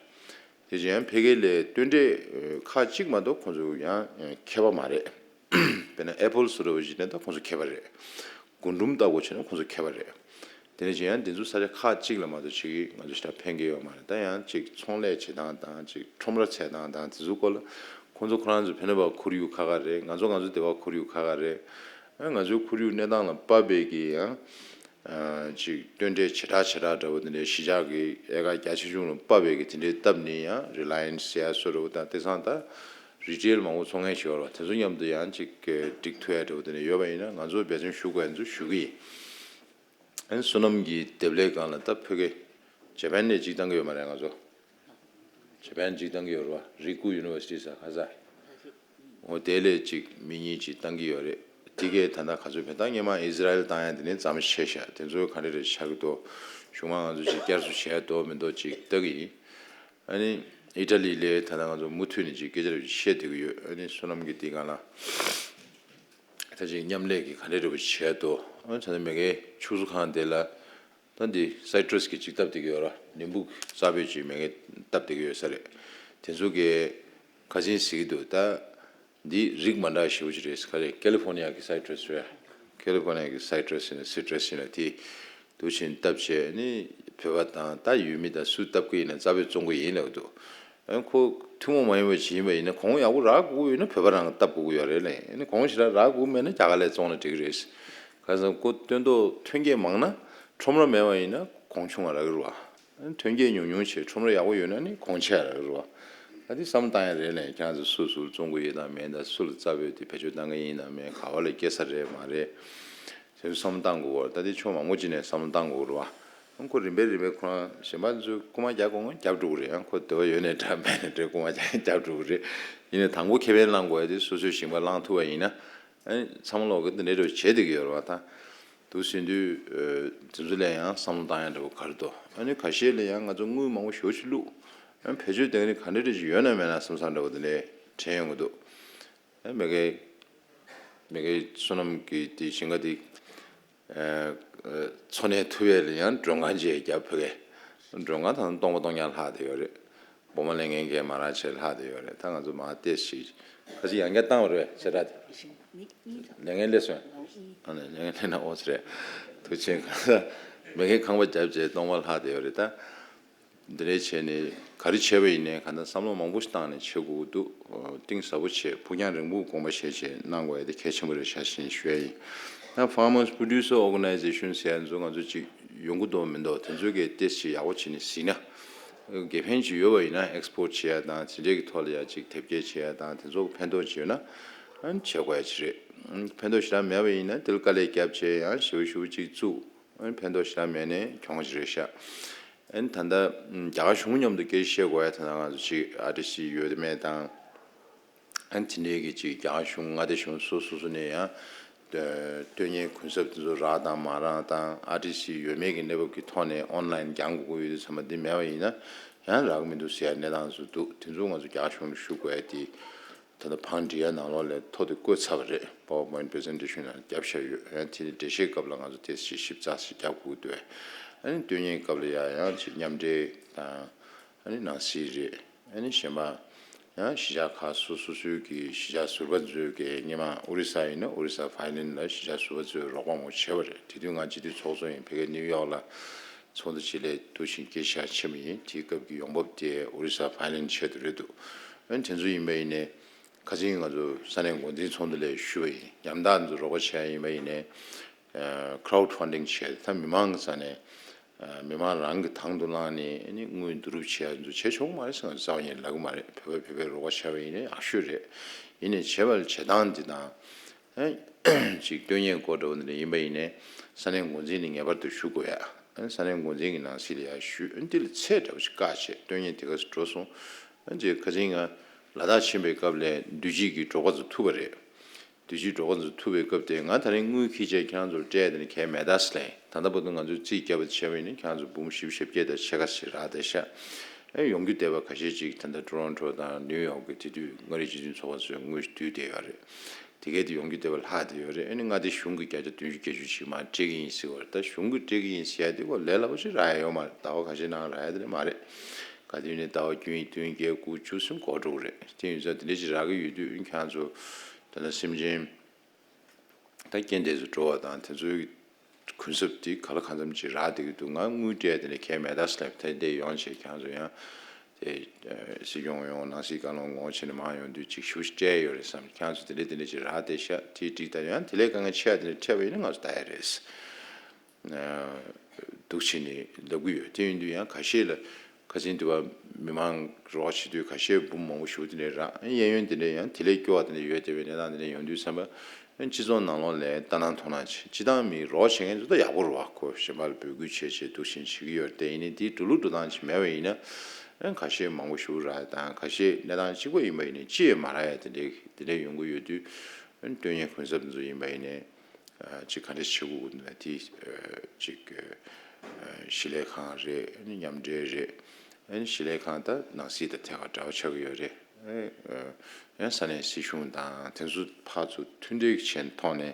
དེ་བཞིན་ཡང་ཕ་གི་ལ་སྟོད་འབྲེལ་ཁག་གཅིག་མ་གཏོགས་ཁོང་ཚོ་ཡང་མཁས་པ་མ་རེད། དཔེར་ན་ཨེ་པལ་བཟོ་འདྲ་བོ་ཞིག་ནས་ད་ཁོང་ཚོ་མཁས་པ་རེད། རྒུན་འབྲུམ་ལྟ་བུ་བྱས་ན་ཁོང་ཚོ་མཁས་པ་རེད། དེ་ནས་གཞན་ཡང་འདི་ཚོ་ས་ཆ་ཁག་གཅིག་ལ་མ་གཏོགས་ཅིག་ང་ཚོ་ཞེ་དྲག་ཕན་གྱི་ཡོད་མ་རེད། ད་ཡང་ཅིག་ཚོང་ལས་བྱེད་སྟངས་དང་ཅིག་ཁྲོམ་ར་བྱེད་སྟངས་དང་དེ་ཚོའི་སྐོར་ལ་ཁོང་ཚོ་ཁོ་རང་ཚོ་ཕན་པ་ཁོར་ཡུག་ཁག་ཁག་རེད། ང་ཚོ་ང་ཚོ་སྡེ་བ་ཁོར་ཡུག་ཁག་ཁག་རེད། ཨ་ང་ཚོའི་ཁོར་ཡུག་གནས་སྟངས་ལ་དཔག་པའི་གི་ཡང་ཅིག་སྟོད་འབྲེལ་བྱེ་བྲག་བྱེ་བྲག་འདྲ་བོ་དེ་འདྲའི་གཞིས་ཆགས་ཀྱི་ཨེ་ཀར་བརྒྱ་ཆ་གཞུང་ལ་དཔག་པའི་གི་དེ་འདྲའི་སྟབས་ནི་ཡང་རི་ལ་ཡན་སི་ཟེར་ཡ་བཟོ་འདྲ་བོ་དང་དེང་སང་ད་རི་ཊེལ་མང་པོ་ཚོང་མཁན་ཞིག་ཡོད་རེད་བ། དེ་ཚོ་མཉམ་དུ་ཡང་ཅིག་སྒྲིག་ཐུབ་ཡ་འདྲ་བོ་དེ་འདྲ་ཡོད་པ་ཡིན་ན་ང་ཚོ་འབད་བརྩོན་ཞུ་དགོས་ཡ་ཚོ་ཞུ་གི་ཡིན། ཨན་བསོད་ནམས་ཀྱི་འདེབས་ལས་སྒང་ལ་ད་ཕ་གི་ཇ་པན་ནས་གཅིག་བཏང་གི་ཡོད་མ་རེད། ང་ཚོ་ཇ་པན་གཅིག་བཏང་གི་ཡོད་རེད་བ། རི་ཀུ་ཡུ་ནི་ཝར་སི་ཊི་ཟེར་ག་ས། འོ་དེ་ལས་ཅིག་མི་གཉིས་ཅིག་བཏང་གི་ཡོད་རེད། དེ་གས་ད་ལྟ་ག་ཚོད་བས་ད་སྔོན་མ་ཨི་ཟི་རལ་བཏང་ཡ་དེ་ནས་མཚམས་བཞག་ཤག་དེ་ཚོ་ག་འདྲ་རེད་ཆགས་ཀྱི་འདུག་གཞུག་མ་ང་ཚོ་ཅིག་བསྐྱར་གསོ་བྱས་འདུག་མི་འདུག་ཅིག་ལྟ་གི་ཡིན། ཨ་ནི་ཨི་ཊ་ལི་ལས་ད་ལྟ་ང་ཚོ་མུ་མཐུད་ནས་ཅིག་སྐད་ཆ་རེ་བཤད་བསྡད་ཀྱི་ཡོད། ཨ་ནི་བསོད་ནམས་ཀྱིས་དེ་སྒང་ལ་ད་ཅིག་མཉམ་ལས་ཀྱི་ག་འདྲ་རེ་བ་བྱས་འདུག་ཨ་ད་ལྟ་མ་གིའི་ཕྱུགས་བཟོ་ཁང་དེ་ལ་ད་འདི་སའི་ཊྲས་ཀྱི་ཅིག་བཏབ་བསྡད་ཀྱི་ཡོད་ར། ལིམ་བུ་རྩ་བོད་ཅིག་མ་གིས་བཏབ་བསྡད་ཀྱི་ཡོད་ས་རེད། དེ་ཚོ་གས་ཁ་སང་ཟེར་གྱི་འདུག་ད་འདི་རིགས་མ་འདྲ་ཞེ་པོ་ཅིག་རེད། ག་རེ་ཀེ་ལི་ཕོར་ནི་ཡ་གི་སའི་ཊྲས་རེད། ཀེ་ལི་ཕོར་ནི་ཡ་གི་སའི་ཊྲས་ཡིན་ན་སི་ཊྲས་ཡིན་ན་དེ་འདུག་ཕྱིན་བཏབ་བྱས་ནི་བོད་པ་དང་ད་ཡུལ་མི་དང་སུ་བཏབ་ཀྱི་ཡིན་ན་རྩ་བོད་བཙོང་གི་ཡིན་ལབ་འདུག་ཨ་ཁོ་ཐུན་མོང་མ་ཡིན་པ་ཅིག་ཡིན་པ་ཡིན་ན་གོང་ཡག་པོ་རག་དགོས་ཀྱི་ཡོད་ན་བོད་པ་རང་བཏབ་དགོས་ཀྱི་ཡོད་རེད་ལབ། ཨ་ནི་གོང་ཞེ་དྲག་རག་དགོས་མེད་ན་རྒྱ་གར་ལ་བཙོང་ན་འགྲིག་གི་རེད། ག་ས་ཁོ་སྟོན་ཐོག་ཐོན་སྐྱེད་མང་ན་ཁྲོམ་ར་མེད་པ་ཡིན་ན་གོང་ཆུང་བ་རག་གི་རེད་བ། ཐོན་སྐྱེད་ཉུང་ཉུང་བྱས་ཁྲོམ་ར་ཡག་པོ་ཡོད་ན་ནི་གོང་ཆེ་རག་གི་རེད་བ། ད་འདི་བསམ་བློ་བཏང་ཡ་རེད་ལབ། ཁྱེད་རང་ཚོ་སུ་སུར་བཙོང་གི་ཡོད་དང་མེད་དང་སུ་ལ་རྩ་བོད་དེ་བེད་སྤྱོད་བཏང་གི་ཡིན་དང་མེད་ག་བ་ལ་སྐྱེ་ས་རེད་མ་རེད། དེ་ཚོ་བསམ་བློ་བཏང་དགོས་བ། ད་འདི་ཕྱོགས་མང་པོ་ཅིག་ནས་བསམ་བློ་བཏང་དགོས་རེད་བ། ཁོ་རིམ་པས་རིམ་པས་ཁོ་རང་གཞན་པ་ཚོས་རྐུ་མ་རྒྱག་དགོས་ན་རྒྱབ་འགྲོ་གི་རེད། ཁོ་དེ་བ་ཡོད་ནས་འདྲ་མེད་ནས་འདྲ་རྐུ་མ་རྒྱག་རྒྱབ་འགྲོ་གི་རེད། ཡིན་ནའི་དང་པོ་ཁེ་ཕན་བླང་དགོས་ཡ་དེ་སོ་སོའི་ཞིང་པ་བླང་ཐུབ་པ་ཡིན་ན། ཨ་ནི་ཚང་མ་ལོག་གི་འདི་འདྲའི་འགྲོ་བྱེད་བསྡད་ཀྱི་ཡོད་རེད་བ། ད་འདུག་ཟེར་དུས་དེ་ཚོ་ལ་ཡང་བསམ་བློ་བཏང་ཡ་འདྲ་བོ་ག་རེ་འདུག་ཨ་ནི་ཁ་ཤས་ལ་ཡང་ང་ཚོ་དངུལ་མང་པོ་ཞེ་པོ་ཅིག་བླུགས། ཨ་ནི་བེད་སྤྱོད་དེ་ནི་ག་འདྲ་འདྲ་ཅིག་ཡོད་ན་མེད་ན་བསམ་བསམ་འདྲ་བོ་དེ་འདྲའི་དྲན་ཡོང་གི་འདུག་ཨ་མ་གིའི་མ་གིའི་བསོད་ནམས་ཀྱི་དེ་ཞིང་ཁ་དེ་འཚོ་གནས་ཐུབ་ཡས་ལ་ཡང་མགྲོན་ཁང་ཅིག་རྒྱབ་ཕ་གི། མགྲོན་ཁང་དང་སྟོང་པ་སྟོང་རྐྱང་ལྷག་བསྡད་ཡོད་རེད། སྒོར་མོ་ལེན་མཁན་གྱི་མ་རག་བྱས་ལྷག་བསྡད་ཡོད་རེད། ད་ང་ཚོ་མ་ཏེས་ཞིག་ཁ་ཅིག་ཡང་བསྐྱར་བཏང་བ་རེད་ཟེར་ར། ལས་ངན་ལས་སོང་། ཨ་ནི་ལས་ངན་ལས་ན་ཨོ་ཙི་རེད། དུ་ཆེན་གང་ས་མ་གིའི་ཁང་པ་བརྒྱབ་བྱས་སྟོང་པ་ལྷག་བསྡད་ཡོད་རེད་ད། འདི་འདྲའི་བྱས་ནས་ག་རེ་བྱས་པ་ཡིན་ནའི་གང་ལྟར་བསམ་བློ་མང་པོ་ཞིག་བཏང་ནས་བྱེད་དགོས་ཀྱི་འདུག་གཏིང་ཟབ་པོ་བྱས་ཕུགས་རྒྱང་རིང་པོ་དགོངས་པ་བཞེས་བྱས་གནང་དགོས་ཡ་དེ་གལ་ཆེན་པོ་རེད་ཤག་ཅེས་ཞུ་ཡ་ཡིན། ད་Farmers Producer Organization ཟེར་ཡ་ཚོ་ང་ཚོ་ཅིག་ཡོང་གི་འདུག་མི་འདུག་དེ་ཚོ་གས་ཏེས་ཅིག་ཡག་པོ་བྱས་ནས་གཟིགས་ན། དགེ་ཕན་ཅིག་ཡོད་པ་ཡིན་ན་ཨེག་སི་པོར་ཊི་བྱེད་ཡ་དང་དེ་འདྲའི་གི་ཐོག་ལ་ཡ་ཅིག་དེབ་སྐྱེལ་བྱེད་ཡ་དང་དེ་ཚོ་གི་ཕན་ཐོགས་ཅིག་ཡོད་ན་ཨ་ནི་བྱེད་དགོས་ཡ་ཅིག་རེད། ཕན་ཐོགས་ཞེ་དྲག་མེད་པ་ཡིན་ན་དེ་ལ་དཀའ་ལས་བརྒྱབ་བྱས་ཡང་ཞེ་པོ་ཞེ་པོ་ཅིག་བཙུགས། ཨ་ནི་ཕན་ཐོགས་ཞེ་དྲག་མེད་ནའི་གྱོང་ཅིག་རེད་ཤག་ཨ་ནི་ད་ལྟ་རྒྱ་གར་གཞུང་མཉམ་དུ་སྐད་ཆ་བཤད་དགོས་ཡ་ད་ལྟ་ང་ཚོ་ཅིག་ཨར་ཊི་སི་ཡོད་མེད་དང་། ཨ་ནི་དེ་འདྲའི་གི་ཅིག་རྒྱ་གར་གཞུང་མངའ་སྡེ་གཞུང་སོ་སོ་སོ་ནས་ཡང་། ཨ་སྟོན་ཉན་གུན་གསབ་དེ་ཚོ་རག་དང་མ་རག་དང་ཨར་ཊི་སི་ཡོད་མེད་ཀྱི་གནས་བབ་ཀྱི་ཐོག་ནས་ཨོན་ལན་རྒྱག་དགོས་ཀྱི་ཡོད་དུས་ཙམ་པ་འདི་མེད་པ་ཡིན་ན་ཡང་རག་གི་མི་འདུག་ཟེར་ཡ་གནས་སྟངས་སུ་འདུག་དེ་ཚོ་ང་ཚོ་རྒྱ་གར་གཞུང་ལ་ཞུ་དགོས་ཡ་དེ། ད་ལྟ་བང་སྒྲིག་ཡ་ནང་ལོགས་ལ་ཐོ་དེ་བཀོད་ཚར་བ་རེད། PowerPoint presentation ནང་བརྒྱབ་བཞག་ཡོད། ཡང་དེ་ནི་འགྲེལ་བཤད་སྐབས་ལ་ང་ཚོ་དེ་ཞིབ་ཞིབ་ཚགས་ཤིག་རྒྱབ་དགོས་འདུག་ཨ་ནི་སྟོན་ཉན་སྐབས་ལ་ཡ་ཡང་ཅིག་མཉམ་འབྲེལ་དང་ཨ་ནི་ནང་སྲིད་རེད། ཨ་ནི་གཞན་པ་ཡང་གཞིས་ཆགས་ཁག་སོ་སོ་སོའི་གི་གཞིས་ཆགས་ཟུར་པ་ཚོའི་གི་སྔོན་མ་ཨོ་རི་ས་ཡིན་ན་ཨོ་རི་ས་ཕའི་ལན་ལ་གཞིས་ཆགས་ཟུར་པ་ཚོས་རོགས་པ་མང་པོ་བྱས་པ་རེད། དེ་དུས་ང་སྤྱི་འཐུས་ཚོགས་གཙོ་ཡིན། ཕ་གི་ནིའུ་ཡོག་ལ་ཚོགས་འདུ་ཅིག་ལ་འདུག་ཕྱིན་སྐད་ཆ་བཤད་ཕྱིན་པ་ཡིན། དེའི་སྐབས་ཀྱི་ཡོང་འབབ་དེ་ཨོ་རི་ས་ཕའི་ལན་ཆེད་དུ་རེད་འདུག་ཨ་ནི་དེ་ཚོ་ཡིན་པ་ཡིན་ནའི་ཁ་སང་ང་ཚོ་ས་གནས་འགོ་འཛིན་ཚོགས་འདུ་ལ་ཞུས་པ་ཡིན། ཉམ་ཐག་ཚོ་རོགས་པ་བྱས་ཡིན་པ་ཡིན་ནའི་ཁྲའུ་ཌི་ཕན་ཌིང་བྱས་ད་མི་མང་གི་ས་ནས་མི་མང་རང་གི་དང་དུ་བླངས་ནས་ཨ་ནི་དངུལ་བསྡུ་རུབ་བྱས་ཚོ་བྱས་ཆོག་མ་རེད་ཟེར་ང་ཚོ་རྩ་བ་ཉིད་ལབ་གི་མ་རེད། བོད་པས་བོད་པའི་རོགས་པ་བྱས་པ་ཡིན་ནའི་ཡག་ཤོས་རེད། ཡིན་ནའི་བྱས་པ་ལ་བྱེད་སྟངས་འདི་དང་། ཅིག་སྟོན་ཉན་སྐོར་འདྲ་བོ་འདི་འདྲ་ཡིན་པ་ཡིན་ནའི་ས་གནས་འགོ་འཛིན་ནས་ངེས་པར་དུ་ཞུ་དགོས་ཡ། ས་གནས་འགོ་འཛིན་གྱི་ནང་སྲིད་ལ་ཡ་ཞུས། འདི་ལ་ཚད་འདྲ་བོ་ཞིག་བཀག་བྱས་སྟོན་ཉན་དེ་ག་སུ་འགྲོ་སོང་། ཅིག་ཁ་སང་ང་ལ་དྭགས་ཕྱིན་པའི་སྐབས་ལ་དུས་ཅི་གི་འབྲོག་པ་ཚོ་ཐུག་པ་རེད། དུས་ཅི་འབྲོག་པ་ཚོ་ཐུག་པའི་སྐབས་དེ་ང་ད་རིང་དངུལ་འཁྱེར་བྱས་ཁྱེད་རང་ཚོར་སྤྲད་དེ་ནི་གས་མེད་ད་ཟེར་ལབ། ད་ལྟ་བར་དུ་ང་ཚོས་རྩིས་བརྒྱབ་པ་བྱས་པ་ཡིན་ན་ཁྱེད་རང་ཚོ་འབུམ་བཞི་བཅུ་ཞེ་བརྒྱད་དང་ཕྱེད་ཀ་ཞིག་རག་བསྡད་ཤག་ཨེ་ཡོང་རྒྱུ་བསྡད་པ་ཁ་ཤས་ཅིག་ད་ལྟ་ཊོ་རོན་ཊོ་དང་ནིའུ་ཡོག་གི་དེ་དུས་མངའ་རིས་སྤྱི་མཐུན་ཚོགས་པ་ཚོས་དངུལ་བསྡུས་བསྡད་ཡོད་རེད། དེ་གས་དེ་ཡོང་རྒྱུ་བསྡད་པ་ལྷག་བསྡད་ཡོད་རེད། ཨ་ནི་མངའ་སྡེ་གཞུང་གི་བརྒྱ་ཆ་བདུན་ཅུ་བརྒྱད་ཅུ་ཅིག་མར་སྤྲད་ཀྱི་ཡིན་ཟེར་བ་རེད། ད་གཞུང་གིས་སྤྲད་ཀྱི་ཡིན་ཟེར་ཡ་དེ་ཁོ་ལས་སླ་པོ་ཞིག་རག་ཡ་ཡོད་མ་རེད། ཟླ་བ་ཁ་ཤས་ནང་རག་ཡ་དེ་འདྲ་མ་རེད། ག་དུས་ནས་ཟླ་བ་བདུན་བདུན་བརྒྱད་དགུ་བཅུ་ཟིན་འགོར་འགྲོ་གི་རེད། དེ་ཡིན་ཙང་དེ་འདྲ་ཞིག་རག་གི་ཡོད་དུས་ཁྱེད་ཚོ་ད་ལྟ་སེམས་ཅན་ད་རྐྱེན་འདས་སུ་འགྲོ་བ་དང་དེ་ཚོའི་གུན་གསབ་དེ་ག་ལ་གང་འཚམ་ཅིག་རག་བསྡད་ཀྱི་འདུག་ང་དངུལ་སྤྲད་དེ་ནས་གས་མེད་ད་ཟེར་ལབ་ད་འདི་ཡོང་བྱས་ཁྱེད་ཚོ་ཡང་དེ་སྲིད་སྐྱོང་ཡོང་ནང་སྲིད་བཀའ་བློན་ངོ་ཆེ་ནས་མང་ཡོང་དུས་ཅིག་ཞུ་སྤྲད་ཡོད་རེད་བསམ། ཁྱེད་ཚོ་དེ་འདྲ་དེ་འདྲ་ཅིག་རག་བསྡད་ཤག་དེ་འགྲིག་ད་ཡང་དེ་ལས་དཀའ་ངལ་ཆེ་བ་དེ་འདྲ་འཕྲད་པ་ཡིན་ན་ང་ཚོ་ལྟ་ཡ་རེད། འདུག་བྱས་ནས་ལབ་གི་ཡོད། དེ་ཡིན་དུས་ཡང་ཁ་ཤས་ལ་ཁ་སང་དུས་བ་མི་མང་རོགས་བྱེད་དུས་ཁ་ཤས་འབུམ་མང་པོ་ཞུ་དེ་འདྲས་རག་གཡས་གཡོན་དེ་འདྲས་ཡང་དེ་ལས་སྐྱོ་བ་དེ་འདྲས་ཡོད་བསྡད་པའི་གནས་སྟངས་དེ་འདྲས་ཡོང་དུས་ཙམ་པ་སྤྱི་ཚོགས་ནང་ལོགས་ལ་ལྟ་སྣང་མཐོང་སྣང་བྱེད། སྤྱི་བཏང་མི་རོགས་བྱེད་མཁན་ཚོ་ད་ཡག་པོ་རེད་བ། ཁོ་གཞན་པ་ལ་འབོད་སྐུལ་བྱེད་བྱེད་འདུག་བྱས་བྱེད་ཀྱི་ཡོད་རེད། དེ་ཡིན་ནའི་དེའི་འགྲོ་ལུགས་འགྲོ་སྟངས་ཅིག་མེད་པ་ཡིན་ན། ཨ་ཁ་ཤས་མང་པོ་ཞུ་རག་དང་ཁ་ཤས་གནས་སྟངས་གཅིག་པ་ཡིན་པ་ཡིན་ནའི་ཅི་ཡང་མ་རག་ཡ་དེ་འདྲའི་དེ་འདྲའི་ཡོང་གི་ཡོད་དུས། ཨ་ནི་སྟོན་ཉན་གུན་གསབ་ཚོ་ཡིན་པ་ཡིན་ནའི་ཨ་ཅིག་ག་འདྲས་བྱེད་དགོས་ཀྱི་འདུག་ན་དེ་ཨ་ཅིག་ཨ་ཞིང་ལས་ཁང་རེད། ཨ་ནི་མཉམ་འབྲེལ་རེད། ཨ་ནི་ཞིང་ལས་ཁང་ད་ནང་སྲིད་དང་ཐད་ཀར་འབྲེལ་བ་ཆགས་ཀྱི་ཡོད་རེད། ཨ་ནི་ཨ་ཡང་ས་གནས་སྲིད་གཞུང་དང་དེ་ཚོ་ཕར་ཚུར་མཐུན་འབྲེལ་བྱས་ཐོག་ནས་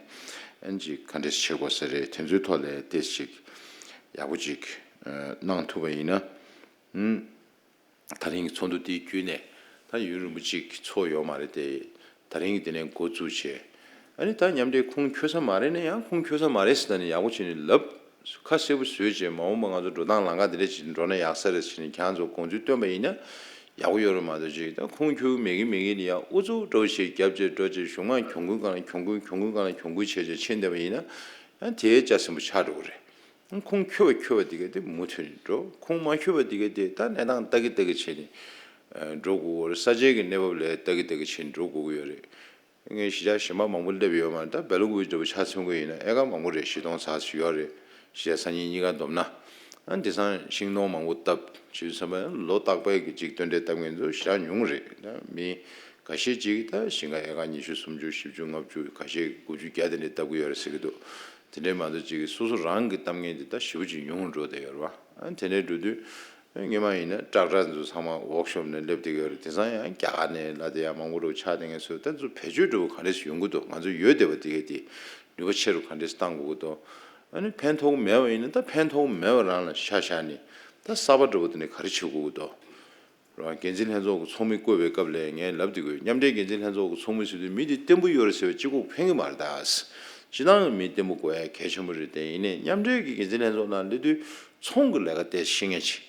ཨ་ནི་ཅིག་ག་འདྲས་བྱེད་དགོས་ས་རེད། དེ་ཚོའི་ཐོག་ལ་ཏོག་ཙམ་ཅིག་ཡག་པོ་ཅིག་ཨ་གནང་ཐུབ་པ་ཡིན་ན། ཨུམ། ད་རིང་གི་ཚོགས་འདུ་དེའི་བརྒྱུད་ནས་ད་ཡུན་རིང་པོ་ཅིག་ཚོགས་ཡོད་མ་རེད་དེ། ད་རིང་གི་དེ་ནས་འགོ་བཙུགས་བྱས། ཨ་ནི་ད་མཉམ་འབྲེལ་ཁུངས་འཁྱོལ་ས་མ་རེད་ན་ཡང་ཁུངས་འཁྱོལ་ས་མ་རེད་ཟེར་ད་ནི་ཡག་པོ་བྱས་ནས་ལབ། ཁ་གསལ་པོ་བཟོས་བྱས་མ་འོངས་པ་ང་ཚོ་འགྲོ་སྟངས་ལམ་ཁ་དེ་འདྲ་ཅིག་འགྲོ་ན་ཡག་ས་རེད་ཟེར་ནས་ཁྱེད་རང་ཚོ་དགོངས་ཚུལ་བཏོན་པ་ཡིན་ན་ཡག་པོ་ཡོད་རེད་མ་གཏོགས་ཅིག་ད་ཁུངས་འཁྱོལ་མེད་གི་མེད་གི་ནི་ཡང་ཨུ་ཚུགས་འགྲོ་བྱས་རྒྱབ་བྱས་འགྲོ་བྱས་གཞུང་མང་གྱོང་གུན་སྒང་ལ་གྱོང་གུན་གྱོང་གུན་སྒང་ལ་གྱོང་གུན་བྱས་བྱས་ཕྱིན་བསྡད་པ་ཡིན་ན་ཡང་དེའི་ལྕགས་ཟིན་པོ་ཆགས་འགྲོ་གི་རེད། ཁུངས་འཁྱོལ་བ་འཁྱོལ་བ་དེ་ག་དེ་མུ་མཐུད་ནས་འགྲོ། ཁུངས་མ་འཁྱོལ་བ་དེ་ག་དེ་ད་གནས་སྟངས་ལྟ་གི་ལྟ་གི་བྱས་ནས་ཨ་འགྲོ་དགོས་ཀྱི་རེད། ས་ཆའི་གི་གནས་བབ་ལ་ལྟ་གི་ལྟ་གི་བྱས་ནས་འགྲོ་དགོས་ཀྱི་ཡོད་རེད། ངས་གཞིས་ཆགས་གཞན་པ་མང་པོ་སླེབས་ཡོད་མ་རེད། ད་སྦེལ་ཀོབ་འདྲ་པོ་ཆ་མཚོན་གི་ཡིན་ན་ཨེ་ཀར་མང་པོ་རེད། བཞི་སྟོང་ཙམ་ཞིག་ཡོད་རེད། གཞིས་ཆགས་སང་ཉིན་གཉིས་ཀ་བསྡོམས་ན། ཨ་དེང་སང་ཤིང་སྡོང་མང་པོ་བཏབ་བྱས་ཙང་ལོ་རྟག་པར་གི་ཅིག་སྟོན་འབྲས་བཏབ་མཁན་ཚོ་ཞེ་དྲག་ཉུང་རེད། ད་མི་འགའ་ཤས་ཅིག་ད་ཞིང་ཁ་ཨེ་ཀར་ཉི་ཤུ་སུམ་ཅུ་བཞི་བཅུ་ལྔ་བཅུ་འགའ་ཤས་དགུ་བཅུ་བརྒྱ་དེ་འདྲ་བཏབ་གི་ཡོད་རེད་ཟེར་གི་འདུག་དེ་འདྲའི་མ་གཏོགས་ཅིག་སོ་སོ་རང་གི་བཏབ་མཁན་དེ་ད་ཞེ་པོ་ཅིག་ཉུང་རུ་འགྲོ་བསྡད་ཡོད་རེད་བ། ཨ་དེ་འདྲའི་འགྲོ་དུས་སྔོན་མ་ཡིན་ན་ཀྲག་ཀྲག་ཚོ་ཚང་མ་ཝོག་ཤོབ་ནས་སླེབས་བསྡད་ཀྱི་ཡོད་རེད། དེང་སང་ཡང་རྒྱ་གར་ནས་ལ་དེ་ཡང་མང་པོ་རུ་ཆགས་བསྡད་མཁན་ཚོ་ད་ཚོ་བེད་སྤྱོད་འགྲོ་བ་ག་འདྲས་ཡོང་གི་འདུག་ང་ཚོ་ཡོད་བསྡད་པ་དེ་གས་དེ་ནུས་པ་ཆེ་རུ་ག་འདྲས་བཏང་དགོས་ཀྱི་འདུག་ཨ་ནི་ཕན་ཐོགས་མེད་པ་ཡིན་ན་ད་ཕན་ཐོགས་མེད་པ་རང་ལ་ཤ་བཞག་ནས་ད་གསར་པ་འགྲོ་བ་དེ་ནས་ག་རེ་བྱེད་དགོས་ཀྱི་འདུག་རང་འགན་འཛིན་ལྷན་ཚོགས་ཀྱི་ཚོགས་མི་བསྐོས་པའི་སྐབས་ལ་ངས་ལབ་བསྡད་ཀྱི་ཡོད། མཉམ་འབྲེལ་འགན་འཛིན་ལྷན་ཚོགས་ཀྱི་ཚོགས་མི་ཟེར་དུས་མི་དེ་བརྟན་པོ་ཡོད་རེད་ཟེར་བའི་གཅིག་པོ་ཕན་གྱི་མ་རེད་ད། སྤྱིར་བཏང་གི་མི་བརྟན་པོ་དགོས་ཡ་གལ་ཆེན་པོ་རེད་དེ། ཡིན་ནའི་མཉམ་འབྲེལ་གྱི་འགན་འཛིན་ལྷན་ཚོགས་ནང་སླེབས་དུས་ཚོང་གི་ལས་ཀ་དེ་ཤེས་མཁན་ཅིག་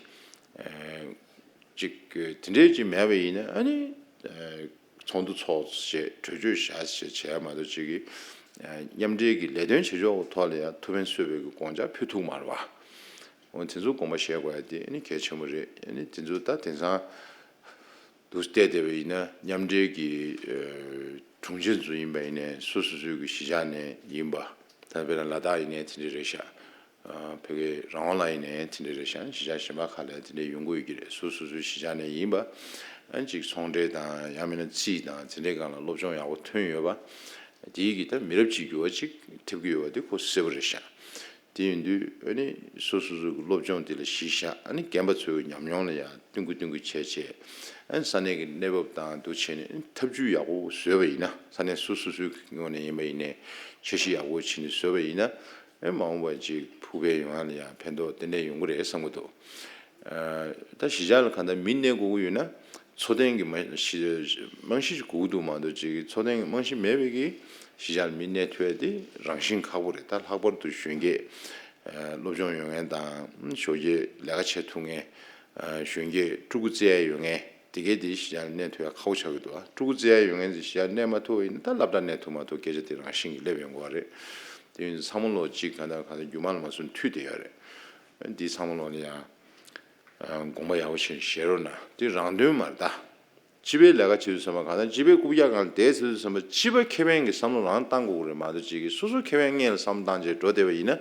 ཅིག་དེ་འདྲའི་ཅིག་མེད་པ་ཡིན་ན་ཨ་ནི་ཚོགས་འདུ་ཚོགས་བྱས་གྲོས་ཆོད་བཞག་བྱས་བྱས་མ་གཏོགས་ཅིག་གི་མཉམ་འབྲེལ་གྱི་ལས་དོན་བྱེད་ཕྱོགས་ཀྱི་ཐོག་ལ་ཡང་ཐུགས་ཕན་གསོས་པའི་གི་དགོངས་འཆར་ཕུལ་ཐུབ་མ་རེད་བ། འོ་དེ་ཚོ་དགོངས་པ་བཞེས་དགོས་ཡ་དེ་ཨ་ནི་གལ་ཆེན་པོ་རེད། ཨ་ནི་དེ་ཚོ་ད་དེང་སང་འདུག་བལྟས་བསྡད་པ་ཡིན་ན་མཉམ་འབྲེལ་གྱི་ཨ་དྲུང་ཆེ་ཚོ་ཡིན་པ་ཡིན་ནའི་སོ་སོ་སོའི་གི་གཞིས་ཆགས་ནས་ཡིན་པ། ད་དཔེར་ན་ལ་དྭགས་ཡིན་ནའི་དེ་འདྲ་རེད་ཤག་ཨ་བོད་ཀྱི་རང་དབང་ལ་ཡིན་ནའི་དེ་འདྲ་རེད་ཤག་གཞིས་ཆགས་གཞན་པ་ཁག་ལ་དེ་འདྲ་ཡོང་གི་ཡོད་ཀྱི་རེད། སོ་སོ་སོའི་གཞིས་ཆགས་ནས་ཡིན་པ། ཨ་ཅིག་ཚོང་འབྲེལ་དང་ཡང་མིན་ན་རྩིས་དང་དེ་འདྲའི་སྒང་ལ་སློབ་སྦྱོང་ཡག་པོ་ཐོན་ཡོད་པ། དེའི་གི་ད་མི་རབས་གཅིག་འགྱུར་བ་ཅིག་ཐེབས་ཀྱི་ཡོད་པ་དེ་ཁོ་གསལ་པོ་རེད་ཤག་དེ་ཡིན་དུས་ཨ་ནི་སོ་སོ་སོ་གི་སློབ་སྦྱོང་དེ་ལ་གཞི་བཞག་ཨ་ནི་རྒན་པ་ཚོའི་ཉམས་མྱོང་ལ་ཡང་བསྟུན་དགོས་བསྟུན་དགོས་བྱས་བྱས། ཨ་ནི་ས་གནས་ཀྱི་གནས་བབ་དང་འདུ་བྱས་ནས་ཨ་ནི་ཐབས་ཇུས་ཡག་པོ་བཟོས་པ་ཡིན་ན། ས་གནས་སོ་སོ་སོའི་ངོས་ནས་ཡིན་པ་ཡིན་ནའི་འཆར་གཞི་ཡག་པོ་བྱས་ནས་བཟོས་པ་ཡིན་ན། ཨེ་མ་འོངས་པ་ཅིག་ཕུགས་འཕེར་ཡོང་ཡ་ལ་ཡང་ཕན་ཐོགས་ཏན་ཏན་ཡོང་གི་རེད་བསམ་གྱི་འདུག་ཨ་ད་གཞིས་ཆགས་ལ་གང་ལྟར་མི་གནས་དགོས་ཀྱི་ཡོད་ན། འཚོ་རྟེན་གྱི་རྨང་གཞི་རྨང་གཞི་ཞིག་དགོས་ཀྱི་འདུག་མ་གཏོགས་ཅིག་འཚོ་རྟེན་གྱི་རྨང་གཞི་མེད་པའི་གི་གཞིས་ཆགས་ལ་མི་གནས་ཐུབ་ཡ་དེ་རང་བཞིན་ཁག་པོ་རེད། ད་ལྷག་པར་དུ་གཞོན་སྐྱེས་ཨ་སློབ་སྦྱོང་ཡོད་མཁན་དང་ཞོགས་ཀྱི་ལས་ཀ་བྱེད་ཐུབ་མཁན། ཨ་གཞོན་སྐྱེས་ཕྲུ་གུ་བཙའ་ཡ་ཡོད་མཁན་དེ་གས་དེ་གཞིས་ཆགས་ལ་གནས་ཐུབ་ཡ་ཁག་པོ་ཆགས་ཀྱི་འདུག་ཨ་ཕྲུ་གུ་བཙའ་ཡ་ཡོད་མཁན་དེ་གཞིས་ཆགས་ལ་གནས་མ་ཐུབ་པ་ཡིན་ན་ད་སློབ་གྲྭ་གནས་ཐུབ་མ་ཐུབ་སྐད་ཆ་དེ་རང་བཞིན་གྱིས་སླེབས་ཡོང་གི་རེད། དེ་ཡིན་ཚང་མ་ལོ་གཅིག་གང་ལྟར་གང་ལྟར་རྒྱུ་མ་ལ་མ་སོན་མཐུད་བསྡད་ཡོད་རེད། འདི་ཚང་མ་ལོ་ལ་ཡང་དགོངས་པ་ཡག་པོ་བྱས་བཞེས་རོགས་གནང་། འདི་རང་དོན་མ་རེད་ད། སྤྱི་པའི་ལས་ཀ་བྱེད་དུས་ཙམ་པ་གང་ལྟར་སྤྱི་པའི་རྐུབ་བཀྱག་སྒང་ལ་བསྡད་ཚར་དུས་ཙམ་པ་སྤྱི་པ་ཁེ་ཕན་གྱི་བསམ་བློ་རང་བཏང་དགོས་ཀྱི་རེད་མ་གཏོགས་ཅིག་གིས་སོ་སོ་ཁེ་ཕན་སྔོན་ལ་བསམ་བློ་བཏང་བྱས་འགྲོ་བསྡད་པ་ཡིན་ན།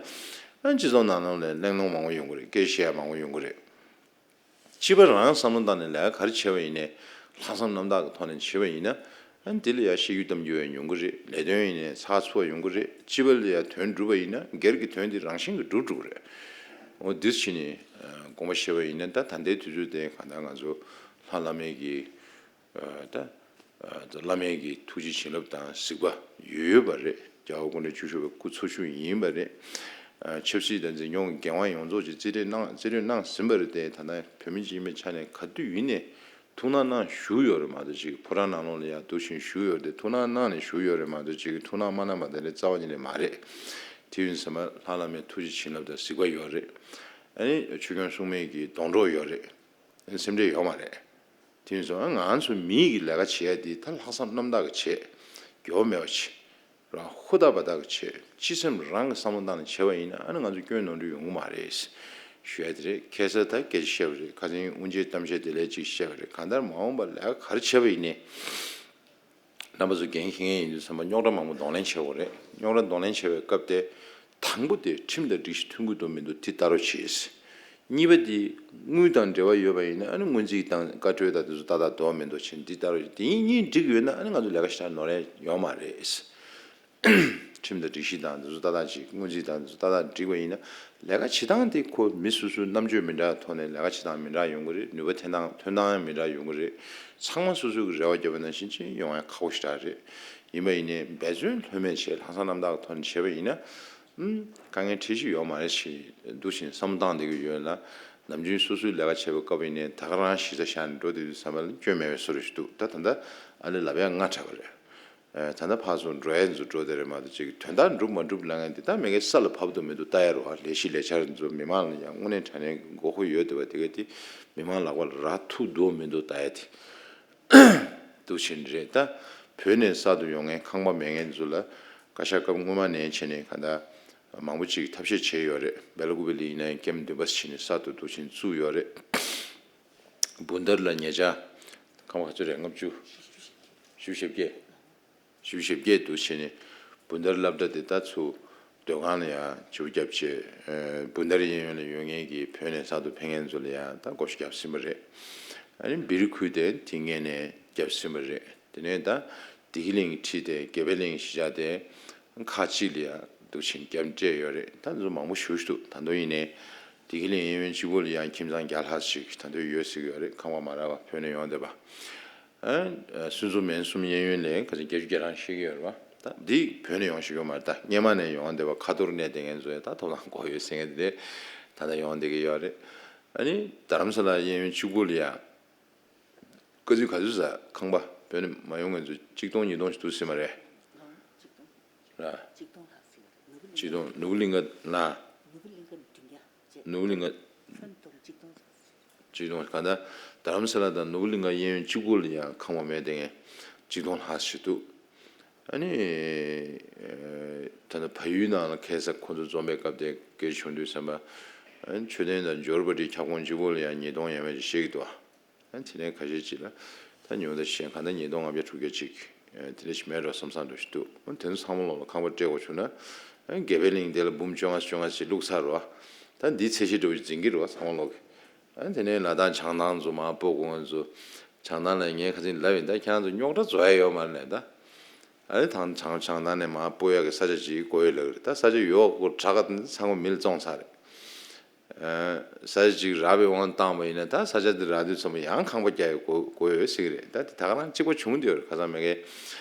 ཨ་སྤྱི་ཚོགས་ནང་ལོགས་ལ་གླེང་སློང་མང་པོ་ཡོང་གི་རེད། སྐད་བཤད་ཡ་མང་པོ་ཡོང་གི་རེད། སྤྱི་པ་རང་བསམ་བློ་བཏང་ནས་ལས་ཀ་ག་རེ་བྱས་པ་ཡིན་ནའི་ལྷག་བསམ་རྣམ་དག་གི་ཐོག་ནས་བྱས་པ་ཡིན་ན། ཨ་འདི་ལ་ཡང་བཤད་རྒྱུ་གཏམ་རྒྱུ་ཡང་ཡོང་གི་རེད། ལས་དོན་ཡིན་ནའི་ཚགས་ཚུད་པ་ཡོང་གི་རེད། སྤྱི་པ་ལ་ཡང་དོན་འགྲུབ་པ་ཡིན་ན་སྒེར་གྱི་དོན་དེ་རང་བཞིན་གྱིས་འགྲུབ་འགྲོ་གི་རེད། འོ་འདི་བྱས་ནས་དགོངས་པ་བཞེས་པ་ཡིན་ན་ད་ད་ལྟའི་དུས་ཚོད་དེ་གང་ལྟར་ང་ཚོ་ལྷ་བླ་མའི་གི་ད་བླ་མའི་གི་ཐུགས་རྗེ་བྱིན་རླབས་དང་གཟིགས་པ་ཡོད་ཡོད་པ་རེད། རྒྱལ་བ་སྐུ་ཕྲེང་བཅུ་བཞི་པའི་སྐུ་འཚོ་བཞུགས་ཡིན་པ་རེད། ཆབ་སྲིད་དང་འཛིན་སྐྱོང་གི་འགན་དབང་ཡོངས་རྫོགས་ཀྱི་རྩིས་སྤྲོད་གནང་རྩིས་སྤྲོད་གནང་ཟིན་པ་རེད་དེ། ད་ལྟ་བོད་མི་སྤྱི་མི་ཆ་ནས་ག་དུས་ཡིན་ནས་ཐུགས་སྣང་གནང་བཞུགས་ཡོད་རེད་མ་གཏོགས་ཅིག་ཕོ་བྲང་ནང་ལོགས་ལ་ཡང་འདུག་བཞིན་བཞུགས་ཡོད་རེད་དེ། ཐུགས་སྣང་གནང་ནས་བཞུགས་ཡོད་རེད་མ་གཏོགས་ཅིག་ཐུགས་སྣང་མ་གནང་པ་དེ་འདྲ་རྩ་བ་ཉིད་ནས་མ་རེད། དེ་ཡིན་ཙང་ལྷ་བླ་མའི་ཐུགས་རྗེ་བྱིན་རླབས་དང་གཟིགས་པ་ཡོད་རེད། ཨ་ནི་ཆོས་སྐྱོང་སྲུང་མའི་གི་སྡོང་གྲོགས་ཡོད་རེད། སེམས་ཁྲལ་ཡོད་མ་རེད། དེ་ཡིན་ཙང་ང་ཚོ་མིའི་གི་ལས་ཀ་བྱེད་ཡ་དེ་ད་ལྷག་བསམ་རྣམ་དག་གི་བྱེད། འགྱོད་པ་མེད་པ་བྱེད། རང་ཧུར་ཐག་འབད་ཐག་གི་བྱེད། སྤྱི་སེམས་རང་གི་བསམ་བློ་བཏང་ནས་བྱས་པ་ཡིན་ན་ཨ་ནི་ང་ཚོ་སྐྱོན་ནོར་འཁྲུལ་ཡོང་གི་མ་རེད། ཞུ་ཡ་དེ་རེད། ཁ་སང་ད་སྐད་ཆ་བཤད་པ་རེད། ཁ་སང་དབུ་འབྱེད་གཏམ་བཤད་དེ་ལས་ཅིག་བཤད་པ་རེད། གང་ལྟར་མ་འོངས་པ་ལས་ཀ་ག་རེ་བྱས་པ་ཡིན་ནའི། རྣམ་པ་ཚོ་འགན་འཁྱེར་མཁན་ཡིན་དུས་ཙམ་པ་རྙོག་དྲ་མང་པོ་གདོང་ལེན་བྱེད་དགོས་རེད། རྙོག་དྲ་གདོང་ལེན་བྱེད་པའི་སྐབས་དེ། དང་པོ་དེ་ཁྲིམས་དང་སྒྲིག་གཞི་མཐུན་གྱི་འདུག་མི་འདུག་དེ་ལྟ་རོགས་བྱེད། གཉིས་པ་དེ་དངུལ་དང་འབྲེལ་བ་ཡོད་པ་ཡིན་ན། ཨ་ནི་སྔོན་རྩིས་དང་བཀའ་འཁྲོལ་དང་དེ་ཚོ་ཏག་ཏག་འདུག་མི་འདུག་བྱས་ནས་འདི་ལྟར་དེ་གཉིས་འགྲིག་ཡོད་ན། ཨ་ནི་ང་ཚོ་ལས་ཀ་ཞེ་དྲག་ནོར་ཡ་ཡོད་མ་རེད། ཁྲིམས་དང་སྒྲིག་གཞི་དང་འདི་ཚོ་ཏག་ཏག་ཅིག་སྔོན་རྩིས་དང་འདི་ཚོ་ཏག་ཏག་འགྲིག་པ་ཡིན་ན། ལས་ཀ་བྱེད་སྟངས་དེ་ཁོ་མི་སོ་སོའི་རྣམ་དཔྱོད་མི་འདྲ་བའི་ཐོག་ནས་ལས་ཀ་བྱེད་སྟངས་མི་འདྲ་ཡོང་གི་རེད། ནུས་པ་འཐེན་སྟངས་ཐོན་སྟངས་ཡང་མི་འདྲ་ཡོང་གི་རེད། ཚང་མ་སོ་སོ་གི་རེ་བ་བརྒྱབ་པ་ནང་བཞིན་ཅིག་ཡོང་ཡ་ཁག་པོ་ཞེ་དྲག་རེད། ཡིན་པ་ཡིན་ནའི་འབད་བརྩོན་ལྷོད་མེད་བྱས། ལྷག་བསམ་རྣམ་དག་གི་ཐོག་ནས་བྱས་པ་ཡིན་ན། ཨུམ། དཀའ་ངལ་འཕྲད་གཞི་ཡོད་མ་རེད་ཅེས་འདུག་བྱས་ནས་བསམ་བློ་བཏང་བསྡད་ཀྱི་ཡོད་ལ། ནམ་རྒྱུན་སོ་སོའི་ལས་ཀ་བྱེད་པའི་སྐབས་ཡིན་ནའི་ད་ག་རང་གཞི་རྩ་བཞག་ནས་འགྲོ་བསྡད་དུས་ཙམ་པ་ལ་སྐྱོན་མེད་པའི་བཟོ་འདྲ་ཞིག་འདུག་ད་ད་ལྟ་ཨ་ལས་ལབ་ཡ་ང་དྲག་པ་རེད། ཨ། ད་ལྟ་ཕར་ཚུར་འགྲོ་ཡ་ཚོ་འགྲོ་བསྡད་རེད་མ་གཏོགས། ཅིག་དོན་དག་འགྲུབ་མ་འགྲུབ་ལབ་མཁན་དེ་ད་མ་གི་ས་ལ་བབས་འདུག་མི་འདུག་ལྟ་ཡ་རེད་བ། ལས་གཞི་ལས་འཆར་ཚོ་མི་མང་ལ་ཡང་དངོས་གནས་དྲང་གནས་ཀྱི་དགོས་མཁོ་ཡོད་འདུག་བ། དེ་ག་དེ་མི་མང་ལག་པ་ལ་རག་ཐུབ་འདུག་མི་འདུག་ལྟ་ཡ་དེ་འདུག་བྱས་ནས་རེད། ད་བོད་ནས་གསར་དུ་ཡོང་མཁན་ཁང་པ་མེད་མཁན་ཚོ་ལ་བཀའ་ཤག་སྐབས་སྔོན་མ་ནས་བྱས་ནས་གང་ལྟར་མང་པོ་ཅིག་ཐབས་ཤེས་བྱས་ཡོད་རེད། སྦེལ་ཀོབ་ལ་ཡིན་ན་ཡང་ཀེམ་བདུན་པ་ཕྱིན་ནས་གསར་དུ་འདུག་བྱས་ནས་བཙུགས་ཡོད་རེད། སྦུག་ན་ར་ལ་ཉེ་ཆར་ཁང་པ་ག་ཚོད་རེད། ལྔ་བཅུ། བཞི་བཅུ་ཞེ་བརྒྱད། བཞི་བཅུ་ཞེ་བརྒྱད་འདུག་བྱས་ནས་སྦུག་ན་ར་སློབ་གྲྭ་དེ་ད་ཚུར་སྡོད་ཁང་ལ་ཡང་བྱེད་པོ་བརྒྱབ་བྱས། ཨ། སྦུག་ན་ར་གཡས་གཡོན་ལ་ཡོད་མཁན་གྱི་བོད་ནས་གསར་དུ་ཕེབས་མཁན་ཚོ་ལ་ཡང་ད་བགོ་བཤའ་བརྒྱབ་ཟིན་པ་རེད། ཨ་ནི་སྦིར་ཁུལ་དེ་དེ་སྔོན་ནས་བརྒྱབ་ཟིན་པ་རེད། དེ་ནས་ད་བདེ་སྐྱིད་གླིང་གི་འཁྲིས་དེ་དགེ་འཕེལ་གླིང་གཞིས་ཆགས་དེ་ཁག་གཅིག་ལ་ཡང་འདུག་བྱས་ནས་བརྒྱབ་སྤྲད་ཡོད་རེད། ད་འདི་ཚོ་མང་པོ་ཞེ་པོ་ཞིག་འདུག་ད་དུང་ཡིན་ནའི་བདེ་སྐྱིད་གླིང་གཡས་གཡོན་གཅིག་པོ་ལ་ཡང་ཁྱིམ་ཚང་བརྒྱ་ལྷག་ཅིག་ད་དུང་ཡོད་ཟེར་གྱི་ཡོད་རེད། ཁང་པ་མ་རག་པ་བོད་ནས་ཡོང་བསྡད་པ། ཨ། སུན་ཙོ་མན་གསུམ་གཡས་གཡོན་ལ་ག་ཚོད་བརྒྱད་ཅུ་གྱ་གྲངས་བཤད་ཀྱི་ཡོད་རེད་པ། ད་འདི་བོད་ནས་ཡོང་བཞིན་ཡོད་མ་རེད། ད་སྔོན་མ་ནས་ཡོང་བསྡད་པ། ཁ་ཐོར་གནས་བསྡད་མཁན་ཚོ་ཡང་ད་ཐོབ་ཐང་དགོས་ཡོད་ཟེར་མཁན་དེ་འདྲ་ད་ལྟ་ཡོང་བསྡད་ཀྱི་ཡོད་རེད། ཨ་ནི་རྡ་རམ་ས་ལ་གཡས་གཡོན་གཅིག་པོ་ལ་ཡང་། དཀའ་ཚུལ་ག་ཚོད་ཟ། ཁང་པ་བོད་ནས་མ་ཡོང་མཁན་ཚོ་གཅིག་སྟོང་ཉིས་སྟོང་ཞིག་འདུག་ཟེར་མ་རེད། ཨང་། གཅིག་སྟོང་། ར། གཅིག་སྟོང་ལྷག་ཟིན། ནོར་བུ་གླིང་ག། གཅིག་སྟོང་། ནོར་བུ་གླིང་ག་ན། ནོར་བུ་གླིང་ག་བདུན་བརྒྱ་བཅས། ནོར་བུ་གླིང་ག། ཁྱོན་བསྡོམས་གཅིག་སྟོང་ལྷག་ཟིན། གཅིག་སྟོང་། གང་ལྟར་རྡ་རམ་ས་ལ་དང་ནོར་བུ་གླིང་ག་གཡས་གཡོན་གཅིག་པོ་ལ་ཡང་ཁང་པ་མེད་དེ་ངས་གཅིག་སྟོང་ལྷག་ཞིག་འདུག་ཨ་ནི། ཨ། ད་ནི་བལ་ཡུལ་ནང་ལ་ཁ་སང་ཁོང་ཚོ་འཛོམས་པའི་སྐབས་དེ་སྐད་ཆ་བྱུང་དུས་ཙམ་པ། ཨ་ནི་མཆོད་རྟེན་དང་འབྱོར་པ་འདི་ཁྱབ་ཁོངས་གཅིག་པོ་ལ་ཡང་ཉིས་སྟོང་ཡས་མས་ཅིག་བཤད་ཀྱི་འདུག་ཨ། ཨ་ནི་དེ་ནས་ཁ་ཤས་ཅིག་ལ་ད་ཉུང་མཐའ་ཞིག་གང་ལྟར་ཉིས་སྟོང་ལྔ་བརྒྱ་དྲུག་བརྒྱ་ཅིག་ཨ། དེ་འདྲ་ཞིག་མེད་འགྲོ་བསམ་བསམ་འདྲ་ཞིག་འདུག་ཨ་ནི་དེ་ཚོ་ཚང་མ་ལོག་ལ་ཁང་པ་སྤྲད་དགོས་བྱུང་ན། ཨ་ནི་དགེ་འཕེལ་གླིང་དེ་ལ་འབུམ་བཅོ་ལྔ་བཅོ་ལྔ་ཅིག་བླུགས་ཚར་རེད་པ། ད་འདི་ཚད་གཞི་འདྲ་བོ་ཅིག་འཛིན་གྱི་རེད་པ། ཚང་མ་ལོག་གིས། ཨ་ནི་དེ་ནས་ལ་དྭགས་བྱང་ཐང་ཚོ་མར་སྤོ་དགོས་མཁན་ཚོ། བྱང་ཐང་ལ་ངས་ཁ་སང་ལབ་ཡིན། ད་ཁྱེད་རང་ཚོ་རྙོག་དྲ་བཟོ་ཡ་ཡོད་མ་རེད་ད། ཨ་ནི་ཐང་བྱང་བྱང་ཐང་ནས་མར་སྤོ་ཡ་གི་ས་ཆ་ཅིག་དགོས་ཡོད་ལབ་ཀྱི་རེད། ད་ས་ཆ་ཡོད་དགོས་དྲག་ག་ཚང་མ་མི་ལ་བཙོངས་ཚར་རེད། ཨ། ས་ཆ་ཅིག་རག་པའི་དབང་བཏང་བ་ཡིན་ན། ད་ས་ཆ་དེ་རག་དུས་ཙམ་པ་ཡང་ཁང་པ་རྒྱག་ཡ་དགོས་དགོས་ཡོད་ཟེར་གྱི་རེད། ད་དེ་ད་ག་རང་གཅིག་པ་བྱུང་བསྡད་ཡོད་རེད། ཁ་སང་མ་གི།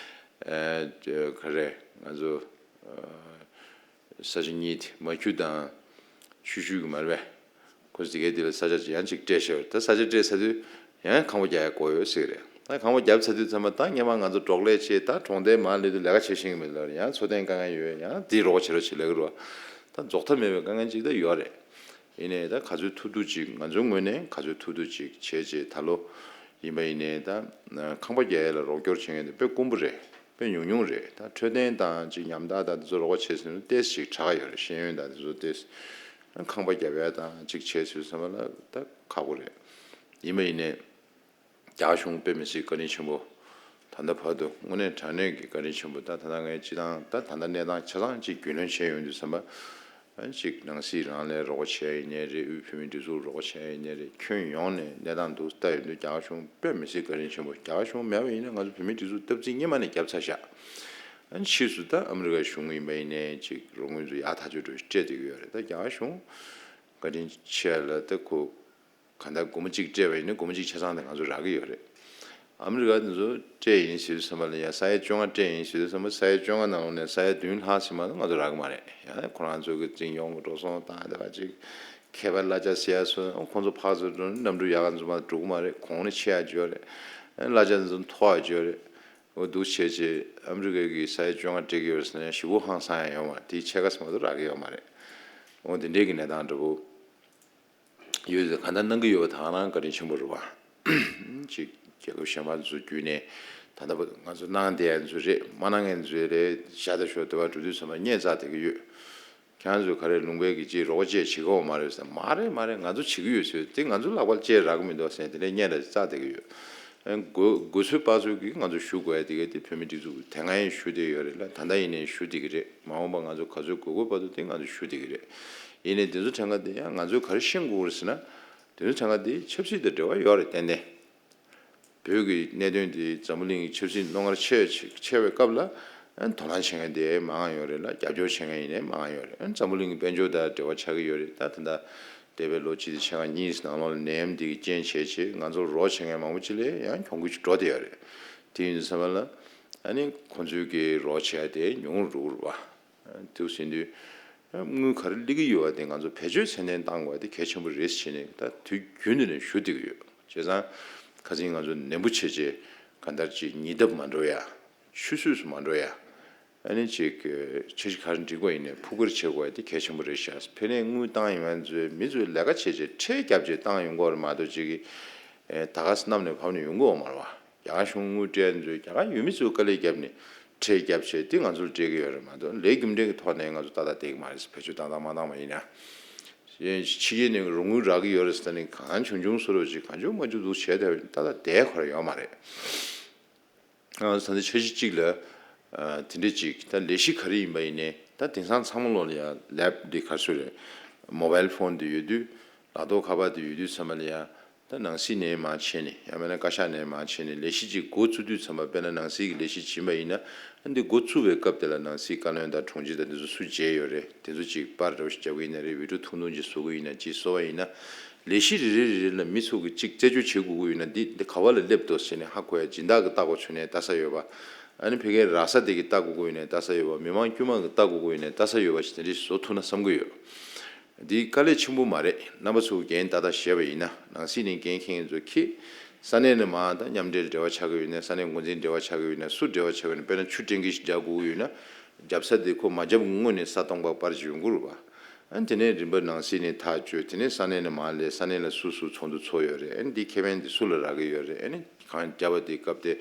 ཨ། ག་རེ། ང་ཚོ། ཨ། ས་ཆ་གཉིས་དེ་མ་ཁྱུ་དང་ཆུ་ཤུལ་གྱི་མ་རེད་པས། ཁོ་ཚོ་དེ་གའི་དེ་ལ་ས་ཆ་ཅིག་ཡང་ཅིག་སྤྲད་བཞག་ཡོད་རེད། ད་ས་ཆ་སྤྲད་ཚར་དུས་ཡང་ཁང་པ་རྒྱག་ཡ་དགོས་ཡོད་ཟེར་གྱི་རེད། ད་ཁང་པ་བརྒྱབ་ཚར་དུས་ཙམ་པ་ད་སྔོན་མ་ང་ཚོ་འབྲོག་ལས་བྱས། ད་གྲོང་རྡལ་མར་སླེབས་དུས་ལས་ཀ་བྱེད་ཤེས་ཀྱི་མེད་ལབ་རེད། ཡང་འཚོ་རྟེན་དཀའ་ངལ་ཡོད། ཡང་དེ་རོགས་བྱེད་རོགས་བྱེད་ལབ་ཀྱི་རེད་པ། ད་རྫོགས་མཐའ་མེད་པའི་དཀའ་ངལ་ཅིག་ད་ཡོད་རེད། ཡིན་ནའི་ད་ག་ཚོད་ཐུབ་ཐུབ་ཅིག་ང་ཚོའི་ངོས་ནས་ག་ཚོད་ཐུབ་ཐུབ་ཅིག་བྱས་བྱས། ད་ལོ་ཡིན་པ་ཡིན་ནའི་ད་ཁང་པ་རྒྱག་ཡ་ལ་རོགས་སྐྱོར་བྱེད་མཁན་དེ་དཔེ་དཀོན་པོ་རེད། དཔེ་ཉུང་ཉུང་རེད། ད་འཕྲོད་བསྟེན་དང་ཅིག་ཉམས་ཐག་དང་དེ་ཚོ་རོགས་པ་བྱས་ཟིན་ན་ཏོག་ཙམ་ཅིག་དྲག་ཡོད་རེད། ཤེས་ཡོན་དང་དེ་ཚོ་ཏོག་ཙམ། ཁང་པ་རྒྱབ་ཡ་དང་ཅིག་བྱས་ཚུལ་ཚང་མ་ལ་ད་ཁག་པོ་རེད། ཡིན་པ་ཡིན་ནའི་རྒྱ་གཞུང་དཔེ་མི་སྲིད་བཀའ་དྲིན་ཆེན་པོ། ད་ལྟ་བར་དུ་དངོས་གནས་དྲང་གནས་ཀྱི་བཀའ་དྲིན་ཆེན་པོ། ད་ད་ལྟ་ངའི་སྤྱི་བཏང་ད་ད་ལྟ་གནས་སྟངས་ཆ་ཚང་ཅིག་རྒྱུས་ལོན་བྱས་ཡོང་དུས་ཙམ་པ། ཨ། ཅིག་ནང་སྲིད་རང་ལས་རོགས་པ་བྱས་ཡིན་ནའི་རེད། དབུས་བོད་མིའི་སྒྲིག་འཛུགས་རོགས་པ་བྱས་ཡིན་ནའི་རེད། ཁྱོན་ཡོངས་ནས་གནས་སྟངས་འདུག་ལྟ་ཡོང་དུས་རྒྱ་གཞུང་དཔེ་མི་སྲིད་བཀའ་དྲིན་ཆེན་པོ། རྒྱ་གཞུང་མེད་པ་ཡིན་ན་ང་ཚོ་བོད་མིའི་སྒྲིག་འཛུགས་སྟབས་ཚིགས་སྔོན་མ་ནས་བརྒྱབ་ཚར་བཞག་ཨ་ནི་ཕྱིས་སུ་ད་ཨ་མི་རི་ཀའི་གཞུང་ཡིན་པ་ཡིན་ནའི་ཅིག་རོགས་དངུལ་ཚོ་ཡག་ཐག་ཆོད་འགྲོ་སྤྲད་བསྡད་ཀྱི་ཡོད་རེད། ད་རྒྱ་གཞུང་བཀའ་དྲིན་ཆེ་ལ། ད་ཁོ་གང་ལྟར་སྒོར་མོ་གཅིག་སྤྲད་པ་ཡིན་ན་སྒོར་མོ་གཅིག་ཆ་ཚང་དེ་ང་ཚོ་རག་གི་ཡོད་རེད། ཨ་མི་རི་ཀ་དེ་ཚོ་སྤྲད་ཡིན་ཟེར་དུས་ཙམ་པ་ལ་ཡ་ས་ཡ་བཅོ་ལྔ་སྤྲད་ཡིན་ཟེར་དུས་ཙམ་པ། ས་ཡ་བཅོ་ལྔ་ནང་ལོགས་ནས་ས་ཡ་བདུན་ལྷག་ཙམ་མ་གཏོགས་ང་ཚོ་རག་གི་མ་རེད། ཡང་ཁོ་རང་ཚོ་གི་འཛིན་སྐྱོང་གི་འགྲོ་སོང་དང་དེ་བ་ཅིག་ཁྱད་པར་གླ་ཆ་ཟེར་ཡ་སོགས། ཁོང་ཚོ་ཕར་ཚུར་འགྲོ་ན་གནམ་གྲུ་ཡག་ག་ཚོ་མར་འགྲོ་གི་མ་རེད། གོང་ནས་ཆེ་ཡ་ཅིག་ཡོད་རེད། གླ་ཆ་དེ་ཚོ་མཐོ་བ་ཅིག་ཡོད་རེད། འོ་འདུག་བྱས་བྱས་ཨ་མི་རི་ཀ་གི་ས་ཡ་བཅོ་ལྔ་སྤྲད་ཀྱི་ཡོད་རེད་ཟེར་ན་ཡང་ཞེ་པོ་ཧང་སང་ཡ་ཡོད་མ་རེད། དེའི་ཕྱེད་ཀ་ཙམ་མ་གཏོགས་རག་གི་ཡོད་མ་རེད། འོ་འདི་འདྲའི་གི་གནས་སྟངས་འདྲ་པོ། ཡོད་ཟེར། གང་ལྟར་གནང་གི་ཡོད་པ་དེ་ག་རང་བཀའ་དྲིན་ཆེན་པོ་རེད་པ། ཅིག་རྒྱལ་ཁབ་གཞན་པ་ཚོ་བརྒྱུད་ནས་ད་ལྟ་བར་ང་ཚོ་གནང་བསྡད་ཡ་ཚོ་རེད། མ་གནང་མཁན་ཚོ་རེད། ཤ་སྟག་ཤོད་དེ་བ་འགྲོ་དུས་ཚང་མ་སྙད་བཙལ་བསྡད་ཀྱི་ཡོད། ཁྱེད་རང་ཚོས་ག་རེ་ལུང་པའི་གི་ཅིག་རོགས་པ་ཅིག་བྱེད་ཀྱི་ཡོད་མ་རེད་ཟེར། མ་རེད་མ་རེད། ང་ཚོ་བྱེད་ཀྱི་ཡོད་ཟེར། དེ་ང་ཚོ་ལག་པར་ཅིག་རག་གི་མི་འདུག་ཟེར། དེ་འདྲའི་སྙད་ལ་བཙལ་བསྡད་ཀྱི་ཡོད། དགོས་དགོས་ཚོད་དཔག་ཚོད་ཀྱིས་ང་ཚོ་ཞུ་དགོས་ཡ་དེ་ག་དེ་བོད་མི་སྒྲིག་འཛུགས་དེ་སྔ་ཡང་ཞུ་བསྡད་ཡོད་རེད་ལ། ད་ལྟ་ཡིན་ནའི་ཞུ་བསྡད་ཀྱི་རེད། མ་འོངས་པ་ང་ཚོ་ག་ཚོད་དགོས་དགོས་བར་དུ་དེ་ང་ཚོ་ཞུ་བསྡད་ཀྱི་རེད། ཡིན་ནའི་དེ་ཚོ་ཕྲན་ཁ་དེ་ཡང་ང་ཚོས་ག་རེ་ཤེས་དགོས་རེད་ཟེར་ན། དེ་ཚོ་ཕྲན་ཁ་དེ་ཆབ་སྲིད་དང་འབྲེལ་བ་ཡོད་རེད། ཏན་ཏན་བོད་ཀྱི་གནད་དོན་དེ་འཛམ་བུ་གླིང་གི་ཆབ་སྲིད་རྣོ་ངར་ཆེ་ཆེ་བའི་སྐབས་ལ་དོ་སྣང་བྱེད་མཁན་དེ་མང་ཡོད་རེད་ལ། རྒྱབ་སྐྱོར་བྱེད་མཁན་ཡིན་ནའི་མང་ཡོད་རེད། འཛམ་བུ་གླིང་གི་དཔལ་འབྱོར་དང་འབྲེལ་བ་ཆགས་ཀྱི་ཡོད་རེད། ད་ད་ལྟ་འདས་པའི་ལོ་གཅིག་དང་ཕྱེད་ཀ་གཉིས་ནང་ལོགས་ལ་ནད་ཡམས་འདི་གི་རྐྱེན་བྱས་བྱས་ང་ཚོར་རོགས་བྱེད་མཁན་མང་པོ་ཅིག་ལ་ཡང་གྱོང་གུད་ཅིག་འགྲོ་བསྡད་ཡོད་རེད། དེ་ཡིན་དུས་ཙམ་པ་ལ་ཨ་ནི་ཁོང་ཚོའི་གི་རོགས་བྱས་དེ་ཉུང་རུ་འགྲོ་གི་རེད་བ། དེ་ཟིན་དུས་དངུལ་ག་རེ་སླེབས་ཀྱི་ཡོད་པ་དེ་ང་ཚོ་བེད་སྤྱོད་ཚད་ལྡན་བཏང་དགོས་པ་དེ་གལ་ཆེན་པོ་རེད་ཟེར་ནས་ད་དུས་རྒྱུན་དུ་ནས་ཞུ་བསྡད་ཀྱི་ཡོད། བྱས་ཙང་ཁ་སང་ང་ཚོ་ནན་པོ་བྱས་བྱས་གང་ལྟར་ཅིག་ཉེ་འདབས་མ་འགྲོ་ཡ། ཆུད་ཟོས་སུ་མ་འགྲོ་ཡ། ཨ་ནི་ཅིག་འཆར་གཞི་ག་རེ་འགྲིག་པ་ཡིན་ནའི་ཕུགས་ཀར་བྱེད་དགོས་ཡ་དེ་གལ་ཆེན་པོ་རེད་ཤག་ཕ་ནས་དངུལ་བཏང་ཡོང་མཁན་ཚོས་མི་ཚོས་ལས་ཀ་བྱས་བྱས་ཁྲལ་བརྒྱབ་བྱས་བཏང་ཡོང་གི་ཡོད་རེད་མ་གཏོགས་ཅིག་གིས་ད་ག་སེ་བསྣམས་ནས་ཕབ་ནས་ཡོང་གི་ཡོད་མ་རེད་བ། རྒྱ་གར་གཞུང་དངུལ་སྤྲད་མཁན་ཚོས་རྒྱ་གར་ཡུལ་མི་ཚོས་དཀའ་ལས་བརྒྱབ་ནས་ཁྲལ་བརྒྱབ་བྱས་དེ་ང་ཚོར་སྤྲད་ཀྱི་ཡོད་རེད་མ་གཏོགས་ལས་རྒྱུ་འབྲས་ཀྱི་ཐོག་ནས་ང་ཚོ་ཏག་ཏག་བསྡད་ཀྱི་མ་རེད། བེད་སྤྱོད་བཏང་བཏང་མ་བཏང་བ་ཡིན་ན། ཕྱི་རྒྱལ་ནས་རོགས་དངུལ་རག་གི་ཡོད་རེད་ཟེར་ནས་གང་བྱུང་བྱུང་བཟོ་འདྲ་ཅིག་གང་བྱུང་མ་བྱུང་འདུག་བྱས་ཏེ་ཏག་ཏག་བསྡད་ཁོ་རང་ཡོད་མ་རེད། ཨ་ད་ལྟ་འཆར་གཞི་གཅིག་ལ་ཨ་དེ་འདྲ་ཅིག་ད་ལས་གཞི་ག་རེ་ཡིན་པ་ཡིན་ནའི་ད་དེང་སང་ཚང་མ་ལོག་ལ་ཡ་ལེབ་འདི་ག་རེ་ཟེར་རེད། མོ་བལ་ཕོན་འདི་ཡོད་དུས་ལག་ཐོག་ཁ་པར་འདི་ཡོད་དུས་ཚང་མ་ལ་ཡ་ད་ནང་སྲིད་ནས་མར་བྱས་ནས་ཡང་མིན་ན་བཀའ་ཤག་ནས་མར་བྱས་ནས་ལས་གཞི་ཅིག་འགོ་བཙུགས་དུས་ཙམ་པ་དཔེར་ན་ནང་སྲིད་ཀྱི་ལས་གཞི་ཡིན་པ་ཡིན་ན་ཨ་འདི་འགོ་བཙུགས་པའི་སྐབས་དེ་ལ་ནང་སྲིད་བཀའ་བློན་དང་དྲུང་ཆེ་དང་འདི་ཚོ་སུ་མཇལ་ཡོད་རེད། དེ་ཚོ་ཅིག་པར་འདྲ་བོ་ཞིག་རྒྱབ་ཀྱི་ཡིན་ན་རེད། བི་ཌི་ཡོ་ཐུང་ཐུང་ཅིག་བཟོ་གི་ཡིན་ན་ཅིག་བཟོ་བ་ཡིན་ན། ལས་གཞི་རེ་རེ་རེ་རེ་ལ་མི་ཚོ་གིས་གཅིག་རྩད་གཅོད་བྱེད་དགོས་ཀྱི་ཡོད་ན་འདི་འདི་ག་བ་ལ་སླེབས་འདུག་ཟེར་ནས་ཧ་གོ་ཡ། སྦྱིན་བདག་གི་ལྟ་སྒོ་ཆུ་ནས་ལྟ་ས་ཡོད་པ། ཨ་ནི་ཕ་གིའི་ར་ས་དེ་གི་ལྟ་དགོས་ཀྱི་ཡོད་ནས་ལྟ་ས་ཡོད་པ། མི་མང་དཀྱུས་མ་གི་ལྟ་དགོས་ཀྱི་ཡོད་ནས་ལྟ་ས་ཡོད་པ་ཞིག་དེ་འདྲ་བཟོ་ཐུབ་ན་བསམ་གྱི་ཡོད། འདི་དཀའ་ལས་ཆེན་པོ་མ་རེད། རྣམ་པ་ཚོ་འགན་ཏག་ཏག་བཞེས་པ་ཡིན་ན་ནང་སྲིད་ནས་འགན་འཁྱེར་མཁན་ཚོ་ཁྱེད་ས་གནས་ནས་མར་ད་མཉམ་འབྲེལ་འབྲེལ་བ་ཆགས་ཀྱི་ཡོད་ན་ས་གནས་འགོ་འཛིན་འབྲེལ་བ་ཆགས་ཀྱི་ཡོད་ན་སུ་འབྲེལ་བ་ཆགས་ཀྱི་ཡོད་ན་དཔེར་ན་ཆུ་ཊེང་ཀི་ཞིག་རྒྱག་དགོས་ཀྱི་ཡོད་ན་རྒྱབ་ས་དེ་ཁོ་མ་རྒྱབ་སྔོན་ནས་ས་སྟོང་པ་པར་ཅིག་ཡོང་གི་རེད་པ། ཨ་ནི་དེ་ནས་རིམ་པ་ནང་སྲིད་ནས་ཐག་གཅོད། དེ་ནས་ས་གནས་ནས་མར་སླེབས། ས་གནས་ལ་སུ་སུ་ཚོགས་འདུ་ཚོགས་ཡོད་རེད། ཨ་ནི་འདི་ཁེ་ཕན་འདི་སུ་ལ་རག་གི་ཡོད་རེད། ཨ་ནི་གང་བརྒྱབ་པ་དེ་སྐབས་དེ་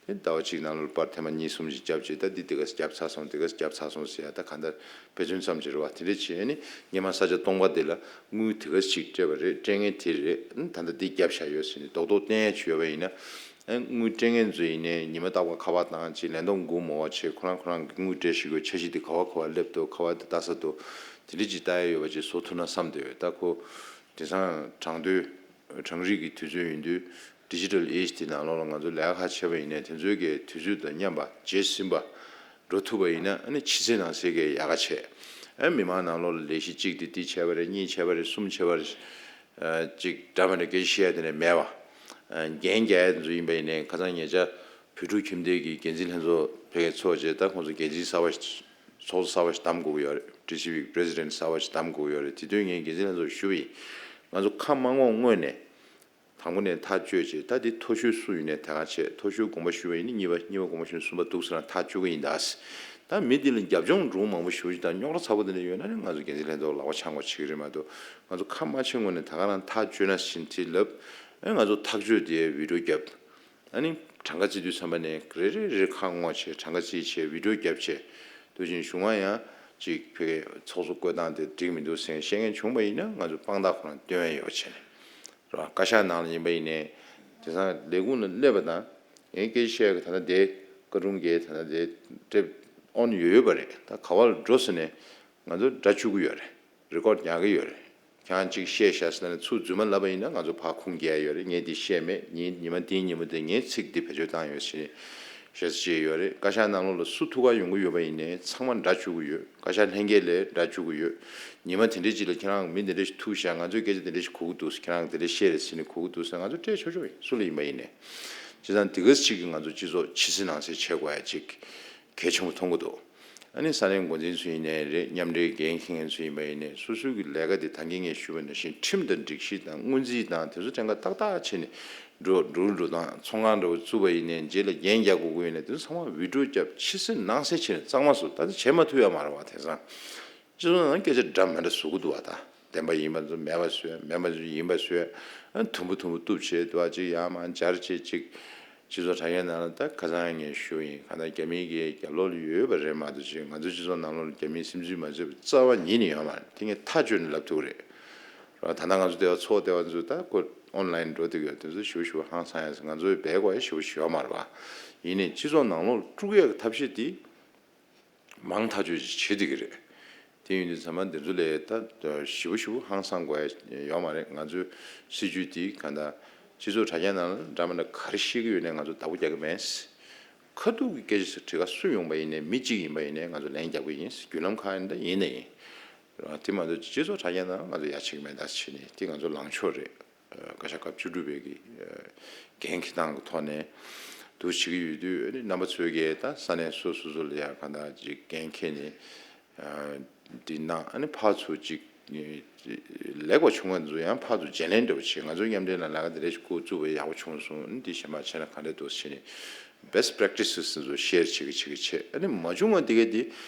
དེ་ཟླ་བ་གཅིག་ནང་ལོགས་པར་ཐེངས་མ་གཉིས་གསུམ་ཞིག་བརྒྱབ་བྱས་ད་འདི་དེ་ག་བརྒྱབ་ཚར་སོང་། དེ་ག་བརྒྱབ་ཚར་སོང་ཟེར་ཡ་ད་གང་ལྟར་དཔེ་མཚོན་ཙམ་ཅིག་རེད་པ། དེ་འདྲ་བྱས་ཨ་ནི་སྔོན་མ་ས་ཆ་སྟོང་པ་དེ་ལ་དངུལ་དེ་ག་ཞིག་སྤྲད་པ་རེད། སྤྲད་མཁན་དེ་རེད། ཨ་ནི་ད་ལྟ་འདི་བརྒྱབ་བཞག་ཡོད་ཟེར་ནས་རྡོག་རྡོག་བསྟན་ཡ་ཅིག་ཡོད་པ་ཡིན་ན། ཨ་དངུལ་སྤྲད་མཁན་ཚོ་ཡིན་ནའི་ཉི་མ་རྟག་པར་ཁ་པར་བཏང་བྱས་ལན་གཏོང་སྒུག་མ་དགོས་བྱས་ཁོ་རང་ཁོ་རང་གི་དངུལ་སྤྲད་ཤེས་དགོས། འཆར་གཞི་དེ་ག་བ་ག་བ་སླེབས་འདུག་ག་བ་དེ་ལྟ་ས་འདུག་དེ་འདྲ་ཅིག་ལྟ་ཡ་ཡོད་པ་ཅིག་བཟོ་ཐུབ་ན་བསམ་བསྡད་ཡོད། ད་ཁོ་དེང་སང་གྲང་དུས་གྲང་རིགས་ཀྱི་དུས་ཚོད་ཡིན་དུས་ཌི་ཇི་ཊལ་ཨེཇ་དེ་ནང་ལོགས་ལ་ང་ཚོ་ལས་ཀ་ཁག་བྱས་པ་ཡིན་ནའི་དེ་ཚོའི་གི་དུས་ཚོད་དང་མཉམ་པ་རྗེས་ཟིན་པ་འགྲོ་ཐུབ་པ་ཡིན་ན་ཨ་ནི་ཕྱི་ཚེས་ནང་གསལ་གི་ཡག་ག་བྱས། ཨ་མི་མང་ནང་ལོགས་ལ་ལས་གཞི་གཅིག་དེ་འདི་བྱས་པ་རེད། གཉིས་བྱས་པ་རེད། གསུམ་བྱས་པ་རེད། ཅིག་འདྲ་མི་འདྲ་སྐད་ཆ་བཤད་ཡ་དེ་ནས་མེད་པ། འགན་རྒྱག་ཡ་ཚོ་ཡིན་པ་ཡིན་ནའི་ཁ་སང་ཉེ་ཆར་བོད་ཕྲུག་ཁྱིམ་སྡེ་གི་འགན་འཛིན་ལྷན་ཚོགས་ཕ་གིར་ཚོགས་བྱས། ད་ཁོང་ཚོ་འགན་འཛིན་གསར་པ་ཞིག་ཚོགས་གཙོ་གསར་པ་ཞིག་བདམས་དགོས་ཀྱི་ཡོད་རེད། ཌི་སི་སི་བི་གི་པི་རེ་སི་ཌེན་ཊི་གསར་པ་ཞིག་བདམས་དགོས་ཀྱི་ཡོད་རེད། དེ་དོན་ངས་འགན་འཛིན་ལྷན་ཚོགས་ཞུས་པ་ཡིན། ང་ཚོ་ཁ་མ་ངོ་སྔོན་ནས་དང་པོ་ནས་ཐག་གཅོད་བྱས། ད་འདི་མཐོ་ཤོས་སུ་ཡིན་ནའི་དེ་ག་བྱས། མཐོ་ཤོས་དགོངས་པ་ཞུས་པ་ཡིན་ན་གཉིས་པ། གཉིས་པ་དགོངས་པ་ཞུས་ན་གསུམ་པ་འདུག་ཟེར་ན་ཐག་གཅོད་ཀྱི་ཡིན་ད་ཟེར། ད་མི་འདི་ལ་རྒྱབ་ལྗོངས་འདྲ་མང་པོ་ཞེ་པོ་ཅིག་དང་རྙོག་དྲ་ཚ་པོ་དེ་འདྲ་ཡོད་ན་ནི་ང་ཚོ་འགན་འཛིན་ལྷན་ཚོགས་ལག་པ་འཆང་དགོས་བྱེད་ཀྱི་རེད་མ་གཏོགས། ང་ཚོ་ཁ་མ་ཕྱེ་སྔོན་ནས་ད་ག་རང་ཐག་གཅོད་ན་བཞིན་དེ་ལབ། ཨེ་ང་ཚོ་ཐག་གཅོད་དེ་བི་ཌི་ཡོ་བརྒྱབ། ཨ་ནི་གྲངས་ཀ་བརྩི་དུས་ཙམ་པ་ནས་རེ་རེ་རེ་ཁ་ངོ་བྱས། གྲངས་ཀ་བརྩིས་བྱས། བི་ཌི་ཡོ་བརྒྱབ་བྱས། དུས་རྒྱུན་གཞུང་ང་ཡང་ཅིག་བོད་ཀྱི་ཚོགས་གཙོ་བསྐོས་སྟངས་དེ་འགྲིག་མི་འདུག་ཟེར་བཤད་མཁན་བྱུང་པ་ཡིན་ན་ང་ཚོ་དཔང་རྟགས་ཁོ་རང་སྟོན་ཡ་ཡོད་བྱས་ནས། རེད་བ། བཀའ་ཤག་ནང་ལ་ཡིན་པ་ཡིན་ནའི་དེང་སང་ལས་ཁུངས་ལ་སླེབས་པ་དང་། ངས་སྐད་ཆ་བཤད་ཡ་གི་ད་ལྟ་དེ་བཀའ་དྲུང་གིས་ད་ལྟ་དེ་ཊེབ་ཨོན་ཡོད་ཡོད་པ་རེད། ད་ག་བ་ལ་འགྲོ་ཟེར་ནས་ང་ཚོ་སྒྲ་བཅུག་གི་ཡོད་རེད། རེ་ཀོཌ་རྒྱག་གི་ཡོད་རེད། ཁྱེད་རང་གཅིག་བཤད་ཤག་ཟེར་ན་ཚུར་རྫུན་མ་ལབ་པ་ཡིན་ན་ང་ཚོ་ཕར་ཁུངས་སྐྱེལ་ཡ་ཡོད་རེད། ངས་འདི་བཤད་མེད། ཉིན་ཉི་མ་འདིའི་ཉིན་མོ་དེ་ངས་ཚིག་འདི་བེད་སྤྱོད་བཏང་ཡོད་ཟེར་ནས་ཞེ་ས་བྱས་ཡོད་རེད། བཀའ་ཤག་ནང་ལོགས་ལ་སུ་ཐུག་ག་ཡོང་གི་ཡོད་པ་ཡིན་ནའི་ཚང་མ་སྒྲ་བཅུག་གི་ཡོད། བཀའ་ཤག་ལྷན་རྒྱས་ལ་སྒྲ་བཅུག་གི་ཡོད། ཉི་མ་དེ་འདྲའི་ཅིག་ལ་ཁྱེད་རང་མི་འདི་འདྲ་ཞིག་ཐུག་ཤག་ང་ཚོའི་སྐད་ཆ་འདི་འདྲ་ཞིག་གོ་གི་འདུག་ཁྱེད་རང་འདི་འདྲ་བཤད་རེད་ཟེར་ནས་གོ་གི་འདུག་ཟེར་ན་ང་ཚོ་སྤྲད་ཆོག་ཆོག་ཡིན། སུ་ལ་ཡིན་པ་ཡིན་ནའི། བྱས་ཙང་དེ་ག་ཅིག་གིས་ང་ཚོ་སྤྱི་ཚོགས་ཕྱི་གསལ་ནང་གསལ་བྱེད་དགོས་ཡ་ཅིག་གལ་ཆེན་པོ་མཐོང་གི་འདུག་ཨ་ནི་ས་གནས་འགོ་འཛིན་ཚོ་ཡིན་ནའི་རེད། མཉམ་འབྲེལ་འགན་འཁྱེར་མཁན་ཚོ་ཡིན་པ་ཡིན་ནའི་སོ་སོའི་གི་ལས་ཀ་དེ་ད་གིན་ངས་ཞུས་པ་ནང་བཞིན་ཁྲིམས་དང་སྒྲིག་གཞི་དང་སྔོན་རྩིས་དང་དེ་ཚོ་གྲངས་ཀ་ཏག་ཏག་བྱས་ནས་འགྲོ་འགྲོ་འགྲོ་དང་ཚོང་ཁང་འདྲ་བོ་བཙུགས་པ་ཡིན་ནའི་རྗེས་ལ་འགན་རྒྱག་དགོས་ཀྱི་ཡོད་ནའི་དེ་ཚོ་ཚང་མ་བི་ཌི་ཡོ་བརྒྱབ་ཕྱི་གསལ་ནང་གསལ་བྱས་ནས་གཙང་མ་བཟོ། ད་ལྟ་བྱེད་མ་ཐུབ་ཡ་མ་རེད་བ། དེང་སང་སྤྱི་ཚོགས་ནང་སྐད་ཆ་འདྲ་མི་འདྲ་བཟོ་གི་འདུག་བ། ད་བདེན་པ་ཡིན་པ་ཚོ་མེད་པ་བཟོས། མེད་པ་ཚོ་ཡིན་པ་བཟོས། ཨ་དུམ་བུ་དུམ་བུ་གཏུབ་བྱས་འདུག་བ། ཅིག་ཡར་མར་འབྱར་བྱས་ཅིག་སྤྱི་ཚོགས་དྲ་རྒྱའི་ནང་ལ་ད་ཁ་སང་ངས་ཞུས་ཡིན། གང་ལྟར་རྒྱ་མི་གི་རྒྱབ་ལོགས་ལ་ཡོད་པ་རེད་མ་གཏོགས་ཅིག་ང་ཚོའི་སྤྱི་ཚོགས་ནང་ལོགས་ལ་རྒྱ་མིའི་སིམ་འཛུལ་མ་བཟོས་པ་རྩ་བ་ཉིད་ནས་ཡོད་མ་རེད། དེ་ངས་ཐག་གཅོད་ནས་ལབ་ཐུབ་ཀྱི་རེད། རེད་བ། ད་ལྟ་ང་ཚོ་དེ་བ་ཚོགས་དེ་བ་ཚོ་ད་ཁོ་ཨོན་ལའིན་འགྲོ་བསྡད་ཡོད། དེ་ཚོ་ཞེ་པོ་ཞེ་པོ་ཧང་སང་ཡ། ང་ཚོའི་བལ་གོ་ཡ་ཞེ་པོ་ཞེ་པོ་ཡོད་མ་རེད་བ། ཡིན་ནའི་སྤྱི་ཚོགས་ནང་ལོགས་ལ་དཀྲུག་ཡ་གི་ཐབས་ཤེས་དེ་མང་ཐག་ཆོད་ཅིག་བྱེད་བསྡད་ཀྱི་རེད། དེ་ཡིན་དུས་ཚང་མ་འདི་ཚོ་ལས་ད་ཞིབ་པོ་ཞིབ་པོ་ཧང་སང་དགོས་ཡ་ཡོད་མ་རེད། ང་ཚོའི་སྲིད་ཇུས་དེ་གང་ལྟར་སྤྱི་ཚོགས་དྲ་རྒྱ་ནང་ལ་འདྲ་མི་འདྲ་ག་རེ་བཤད་ཀྱི་ཡོད་ནའི་ང་ཚོ་བདག་པོ་རྒྱག་གི་མེད། ཁ་ཐུག་གི་སྐད་ཆ་དྲི་ག་སུ་ཡོང་པ་ཡིན་ནའི་མི་གཅིག་ཡིན་པ་ཡིན་ནའི་ང་ཚོ་ལན་རྒྱག་གི་ཡིན། བརྒྱུད་ལམ་གང་ཡིན་ད་ཡིན་ནའི་ཡིན། དེ་མ་གཏོགས་སྤྱི་ཚོགས་དྲ་རྒྱ་ནང་ང་ཚོ་ཡ་བྱེད་ཀྱི་མེད། ད་བྱས་ནས་དེ་ང་ཚོ་ལངས་ཕྱོགས་རེད། བཀའ་ཤག་སྐབས་བཅུ་དྲུག་པའི་གི་འགན་འཁྱེར་སྟངས་ཀྱི་ཐོག་ནས་འདུ་བྱེད་ཀྱི་ཡོད་དུས་ཨ་ནི་རྣམ་པ་ཚོས་ཀྱིས་ད་ས་གནས་སོ་སོ་སོ་ལ་ཡ་གང་ལྟར་ཅིག་འགན་འཁྱེར་ནས་འདི་གནང་ཨ་ནི་ཕར་ཚུར་ཅིག་ལེགས་པ་བྱུང་བ་ཚོ་ཡང་ཕར་ཚུར་བརྗེ་ལེན་འདྲ་པོ་བྱེད། ང་ཚོའི་མཉམ་འབྲེལ་ལ་ལས་ཀ་འདི་འདྲ་ཞིག་འགོ་བཙུགས་པ་ཡག་པོ་བྱུང་སོང་། ཨ་ནི་འདི་གཞན་པ་བྱས་ན་ག་འདྲ་འདུག་ཟེར་ནས་best practices་ཚོ་ཤེར་བྱེད་ཀྱི་བྱེད་ཀྱི་བྱེད། ཨ་ནི་མ་བྱུང་བ་དེ་ག་དེ་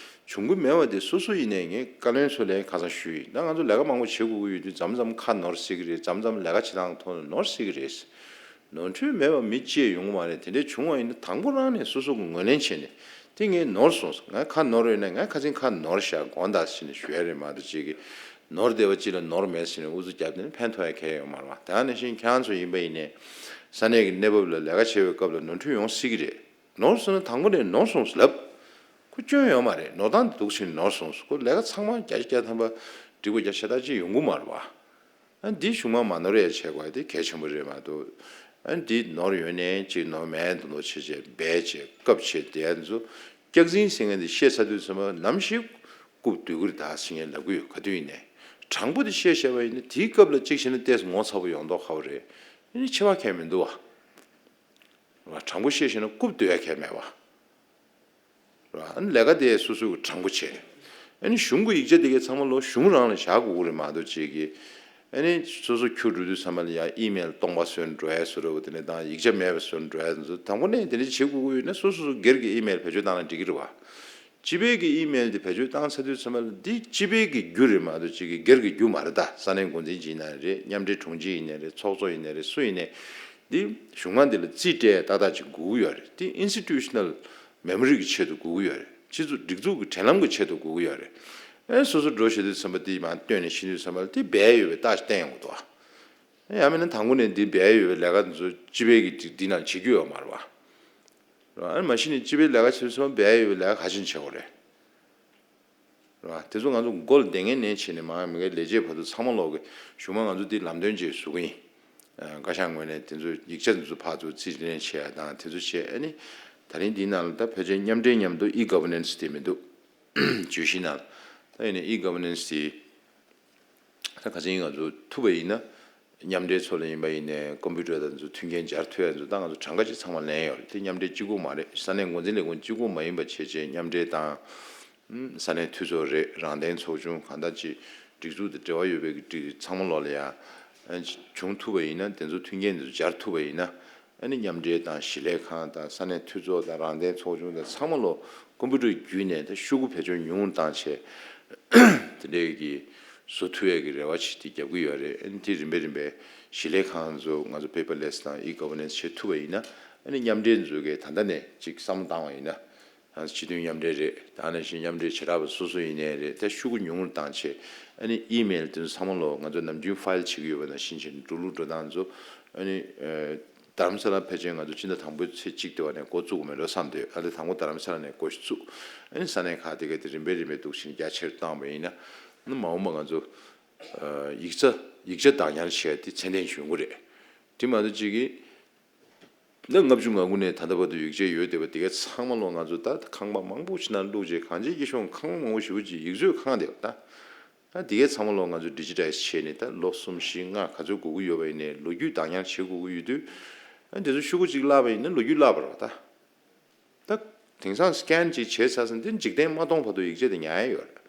བྱུང་གི་མེད་པ་དེ་སོ་སོ་ཡིན་ནའི་ངས་བཀའ་བློན་ཚོ་ལ་ཁ་སང་ཞུས་ཡིན། ད་ང་ཚོ་ལས་ཀ་མང་པོ་བྱེད་དགོས་ཀྱི་ཡོད་དུས་མཚམས་མཚམས་ཁ་ནོར་སྲིད་ཀྱི་རེད། མཚམས་མཚམས་ལས་ཀ་བྱེད་སྟངས་ཐོག་ནས་ནོར་སྲིད་ཀྱི་རེད། ནོར་འཁྲུལ་མེད་པ་མི་གཅིག་ཡོང་གི་མ་རེད། དེ་འདྲ་བྱུང་བ་ཡིན་ན་དང་པོ་རང་ནས་སོ་སོ་གི་ངོས་ལེན་བྱས་ནས་དེ་ངས་ནོར་སོང་། ང་ཁ་ནོར་ཡོད་ན་ང་ཁ་སང་ཁ་ནོར་བཞག་དགོངས་དག་ཟེར་ནས་ཞུ་ཡ་རེད་མ་གཏོགས་ཅིག་གིས་ནོར་བསྡད་པ་ཅིག་ལ་ནོར་མེད་ཟེར་ནས་ཨུ་ཚུགས་བརྒྱབ་དེ་ནི་ཕན་ཐོགས་ཡ་གང་ཡང་ཡོད་མ་རེད་བ། དེ་ནང་བཞིན་ཁྱེད་རང་ཚོ་ཡིན་པ་ཡིན་ནའི་ས་གནས་ཀྱི་གནས་བབ་ལ་ལས་ཀ་བྱེད་པའི་སྐབས་ལ་ནོར་འཁྲུལ་ཡོང་སྲིད་ཀྱི་རེད། ནོར་སོང་ན་དང་པོ་ནས་ནོར་སོང་ཟེར་ལབ། ཁོ་སྐྱོན་ཡོད་མ་རེད། ནོར་སྟངས་དེ་འདུག་ཕྱིན་ནོར་སོང་ཟེར། ཁོ་ལས་ཀ་ཚང་མ་བརྒྱ་ཆ་བརྒྱ་ཐམ་པ་འགྲིག་པ་རྒྱ་ཆ་ད་ཅིག་ཡོང་གི་མ་རེད་བ། ཨ་འདི་གཞུག་མ་མ་ནོར་ཡ་བྱེད་དགོས་དེ་གལ་ཆེན་པོ་རེད་མ་གཏོགས། ཨ་འདི་ནོར་ཡོད་ནའི་ཅིག་ནོར་མེད་འདུག་ནོར་ཆེ་ཆེ་སྦས་བྱེད་སྐབས་ཆེ་དེ་ཚོ་སྐྱག་རྫུན་ཟེར་མཁན་དེ་བཤད་ཚར་དུས་ཚང་མ་ནམ་ཞིག་རྐུབ་སྡོད་ཀྱི་རེད་ད་ཟེར་མཁན་ལབ་ཀྱི་ཡོད། ག་དུས་ཡིན་ནའི་དྲང་པོ་དེ་བཤད་བཤད་པ་ཡིན་ན་དེའི་སྐབས་ལ་གཅིག་བྱས་ན་ཏོག་ཙམ་ངོ་ཚ་པོ་ཡོང་མདོག་ཁ་པོ་རེད། ཨ་ནི་ཆེ་བ་གལ་མི་འདུག་བ། དྲང་པོ་བཤད་ཤེས་ན་རྐུབ་སྡོད་ཡ་གལ་མེད་པ། ར། ཨ་ནི་ལས་ཀ་དེ་སོ་སོ་གི་དྲང་པོ་བྱས། ཨ་ནི་གཞུང་གི་ཡིག་ཆ་དེ་གའི་ཚང་མ་ལོ་གཞུང་རང་ལ་བཞག་དགོས་ཀྱི་རེད་མ་གཏོགས་ཅིག་གིས། ཨ་ནི་སོ་སོ་ཁྱུ་འགྲོ་དུས་ཚང་མ་ལ་ཡ་ཨི་མེལ་སྟོང་པ་བཟོས་འགྲོ་ཡ་བཟོ་འདྲ་བོ་དེ་ནས་དང་ཡིག་ཆ་མེད་པ་བཟོས་འགྲོ་ཡ་བཟོ། དང་པོ་ནས་དེ་འདྲ་བྱེད་དགོས་ཀྱི་ཡོད་ན་སོ་སོ་སོ་སྒེར་གྱི་ཨི་མེལ་བེད་སྤྱོད་བཏང་ན་འགྲིག་གི་རེད་བ། སྤྱི་པའི་གི་ཨི་མེལ་དེ་བེད་སྤྱོད་བཏང་ཚར་དུས་ཚང་མ་ལ་འདི་སྤྱི་པའི་གི་རྒྱུ་རེད་མ་གཏོགས་ཅིག་གི་སྒེར་གྱི་རྒྱུ་མ་རེད་ད། ས་གནས་འགོ་འཛིན་ཅིག་ཡིན་ན་རེད། མཉམ་འབྲེལ་དྲུང་ཆེ་ཡིན་ན་རེད། ཚོགས་གཙོ་ཡིན་ན་རེད། སུ་ཡིན་ནའི། འདི་གཞུང་མང་འདི་ལ་རྩིས་སྤྲད་ཏག་ཏག་ཅིག་དགོས་ཀྱི་ཡོད་རེད། འདི་institutional memory་གི་ཆེད་དུ་དགོས་ཀྱི་ཡོད་རེད། སྤྱི་ཚོགས་སྒྲིག་འཛུགས་ཀྱི་དྲན་ལམ་གྱི་ཆེད་དུ་དགོས་ཀྱི་ཡོད་རེད། ཨེ་སོ་སོ་འགྲོ་བྱེད་དུས་ཚན་པ་འདི་མར་བཏོན་ནས་ཤི་དུས་ཚན་པ་ལ་འདི་སྦས་ཡོད་པའི་རྟགས་ཤིག་བསྟན་ཡོང་གི་འདུག་ཨ། ཡང་མིན་ན་དང་པོ་ནས་འདི་སྦས་ཡོད་པའི་ལས་ཀ་འདི་ཚོ་སྤྱི་པའི་གི་འདི་ནང་བྱེད་རྒྱུ་ཡོད་མ་རེད་བ། ར། ཨ་ནི་མ་གཞི་ནས་སྤྱི་པའི་ལས་ཀ་བྱེད་དུས་ཚན་པ་སྦས་ཡོད་པའི་ལས་ཀ་ག་ཅིག་བྱེད་དགོས་རེད། རེད་བ། དེ་ཚོ་ང་ཚོ་མགོ་ལ་བསྡད་མཁན་ནས་བྱས་ནས་མར་མི་སྒེར་ལས་བྱེད་བར་དུ་ཚང་མ་ལོག་གི་གཞུག་མ་ང་ཚོ་འདི་ལམ་སྟོན་བཅས་བཟོ་གི་ཡིན། ཨ། བཀའ་ཤག་ངོས་ནས་དེ་ཚོ་ཡིག་ཆ་འདི་ཚོ་ཕར་ཚུར་རྩིས་ལེན་བྱས་ཡ་དང་དེ་ཚོ་བྱས། ཨ་ནི་ད་རིང་འདིའི་ནང་ལ་ད་ཕལ་ཆེར་མཉམ་འབྲེལ་མཉམ་དུ་ཨི་གྷ་ཝར་ནན་སི་དེ་མི་འདུག་བརྗོད་གཞི་ནང་ལ། ད་ཡིན་ནའི་ཨི་གྷ་ཝར་ནན་སི་དེ། ད་ཁ་སང་ང་ཚོ་ཐུབ་པ་ཡིན་ན། མཉམ་འབྲེལ་ཚོ་ལ་ཡིན་པ་ཡིན་ནའི་ཀམ་པུ་ཊར་དང་ཚོ་མཐུན་རྐྱེན་སྦྱར་ཐུབ་ཡ་ཚོ་ད་ང་ཚོ་གྲངས་ཀ་ཅིག་ཚང་མ་ལེན་ཡོད་རེད། དེ་མཉམ་འབྲེལ་གཅིག་པུ་མ་རེད། ས་གནས་འགོ་འཛིན་ལས་ཁུངས་གཅིག་པུ་མ་ཡིན་པ་བྱས་བྱས་མཉམ་འབྲེལ་དང་། ས་གནས་འཐུས་ཚོགས་རེད། རང་བདེན་ཚོགས་ཆུང་གང་ལྟར་ཅིག་སྒྲིག་འཛུགས་དང་འབྲེལ་བ་ཡོད་པའི་གི་སྒྲིག་ཚང་མ་ལོག་ལ་ཡ། བྱུང་ཐུབ་པ་ཡིན་ན་དེ་ཚོ་མཐུན་རྐྱེན་དེ་ཚོ་སྦྱར་ཐུབ་པ་ཡིན་ན། ཨ་ནི་མཉམ་འབྲེལ་དང་གཞིས་ལས་ཁང་དང་ས་གནས་འཐུས་ཚོགས་དང་རང་བདེན་ཚོགས་ཆུང་དང་ཚང་མ་ལོ་ཀམ་པུ་ཊར་བརྒྱུད་ནས་ད་ཤོག་གུ་བེད་སྤྱོད་ཉུང་བཏང་བྱས། དེ་འདྲའི་གི་བཟོ་ཐུབ་ཡས་ཀྱི་རེ་བ་ཞིག་དེ་རྒྱབ་ཀྱི་ཡོད་རེད། ཨ་ནི་དེ་རིམ་པས་རིམ་པས་གཞིས་ལས་ཁང་ཚོ་ང་ཚོ་པེ་པར་ལེ་སི་དང་ཨི་གྷ་ཝར་ནན་སི་བྱེད་ཐུབ་པ་ཡིན་ན། ཨ་ནི་མཉམ་འབྲེལ་ཚོ་གིས་ད་ལྟ་ནས་ཅིག་བསམ་བློ་བཏང་བ་ཡིན་ན། ཨ། སྤྱི་མཐུན་མཉམ་འབྲེལ་རེད། ད་ནང་བཞིན་མཉམ་འབྲེལ་བྱེ་བྲག་པ་སོ་སོ་ཡིན་ནའི་རེད། ད་ཤོག་གུ་ཉུང་རུ་བཏང་བྱས། ཨ་ནི་ཨི་མེལ་དེ་ཚོ་ཚང་མ་ལོ་ང་ཚོ་ནམ་རྒྱུན་ཕའིལ་བྱེད་ཀྱི་ཡོད་པ་ནང་བཞིན་བྱས་ནས་འགྲོ་ལུགས་འགྲོ་སྟངས་ཚོ། ཨ་ནི། ཨ། རྡ་རམ་ས་ལ་ཕལ་ཆེར་ང་ཚོ་སྤྱི་ཟླ་དང་པོའི་ཚེས་གཅིག་དེ་བ་ནས་འགོ་བཙུགས་དགོས་མེད་འགྲོ་བསམ་འདུག་ཨ་ནི་དང་པོ་རྡ་རམ་ས་ལ་ནས་འགོ་བཙུགས། ཨ་ནི་ས་གནས་ཁག་དེ་ག་དེ་རིམ་པས་རིམ་པས་འདུག་བྱས་ནས་རྒྱ་ཆེར་བཏང་བ་ཡིན་ན། ཨ་ནི་མ་འོངས་པ་ང་ཚོ། ཨ། ཡིག་ཆ་ཡིག་ཆ་བདག་ཉར་བྱས་དེ་ཚད་ལྡན་བྱུང་གི་རེད། དེ་མ་གཏོགས་གཅིག་གིས། ལོ་ལྔ་བཅུ་ང་དགུ་ནས་ད་ལྟ་བར་དུ་ཡིག་ཆ་ཡོད་བསྡད་པ་དེ་གའི་ཚང་མ་ལོ་ང་ཚོ་ད་ཁང་པ་མང་པོ་ཞིག་ནང་བླུགས་རྗེས་གང་ཅིའི་སྐྱིད་ཤོང་ཁང་པ་མང་པོ་ཞེ་པོ་ཅིག་ཡིག་མཛོད་ཁང་དེ་བ་ད། ད་དེ་གའི་ཚང་མ་ལོ་ང་ཚོ་ཌི་ཇི་ཊའི་ཛི་བྱས་ནས་ད་ལོ་གསུམ་བཞི་ལྔ་ག་ཚོད་འགོར་གྱི་ཡོད་པ་ཡིན་ནའི་ལོ་རྒྱུས་བདག་ཉར་བྱེད་དགོས་ཀྱི་ཡོད་དུས། ཨ། དེ་ཚོ་ཤོག་གུ་གཅིག་བརླགས་པ་ཡིན་ན་ལོ་རྒྱུས་བརླག་པ་རེད་བ་ད། ད་དེང་སང་སི་ཀེན་ཅིག་བྱས་ཚར་སོང་དེ་འཇིག་རྟེན་མ་སྟོངས་བར་དུ་ཡིག་ཆ་དེ་ཉར་ཡ་ཡོད་རེད།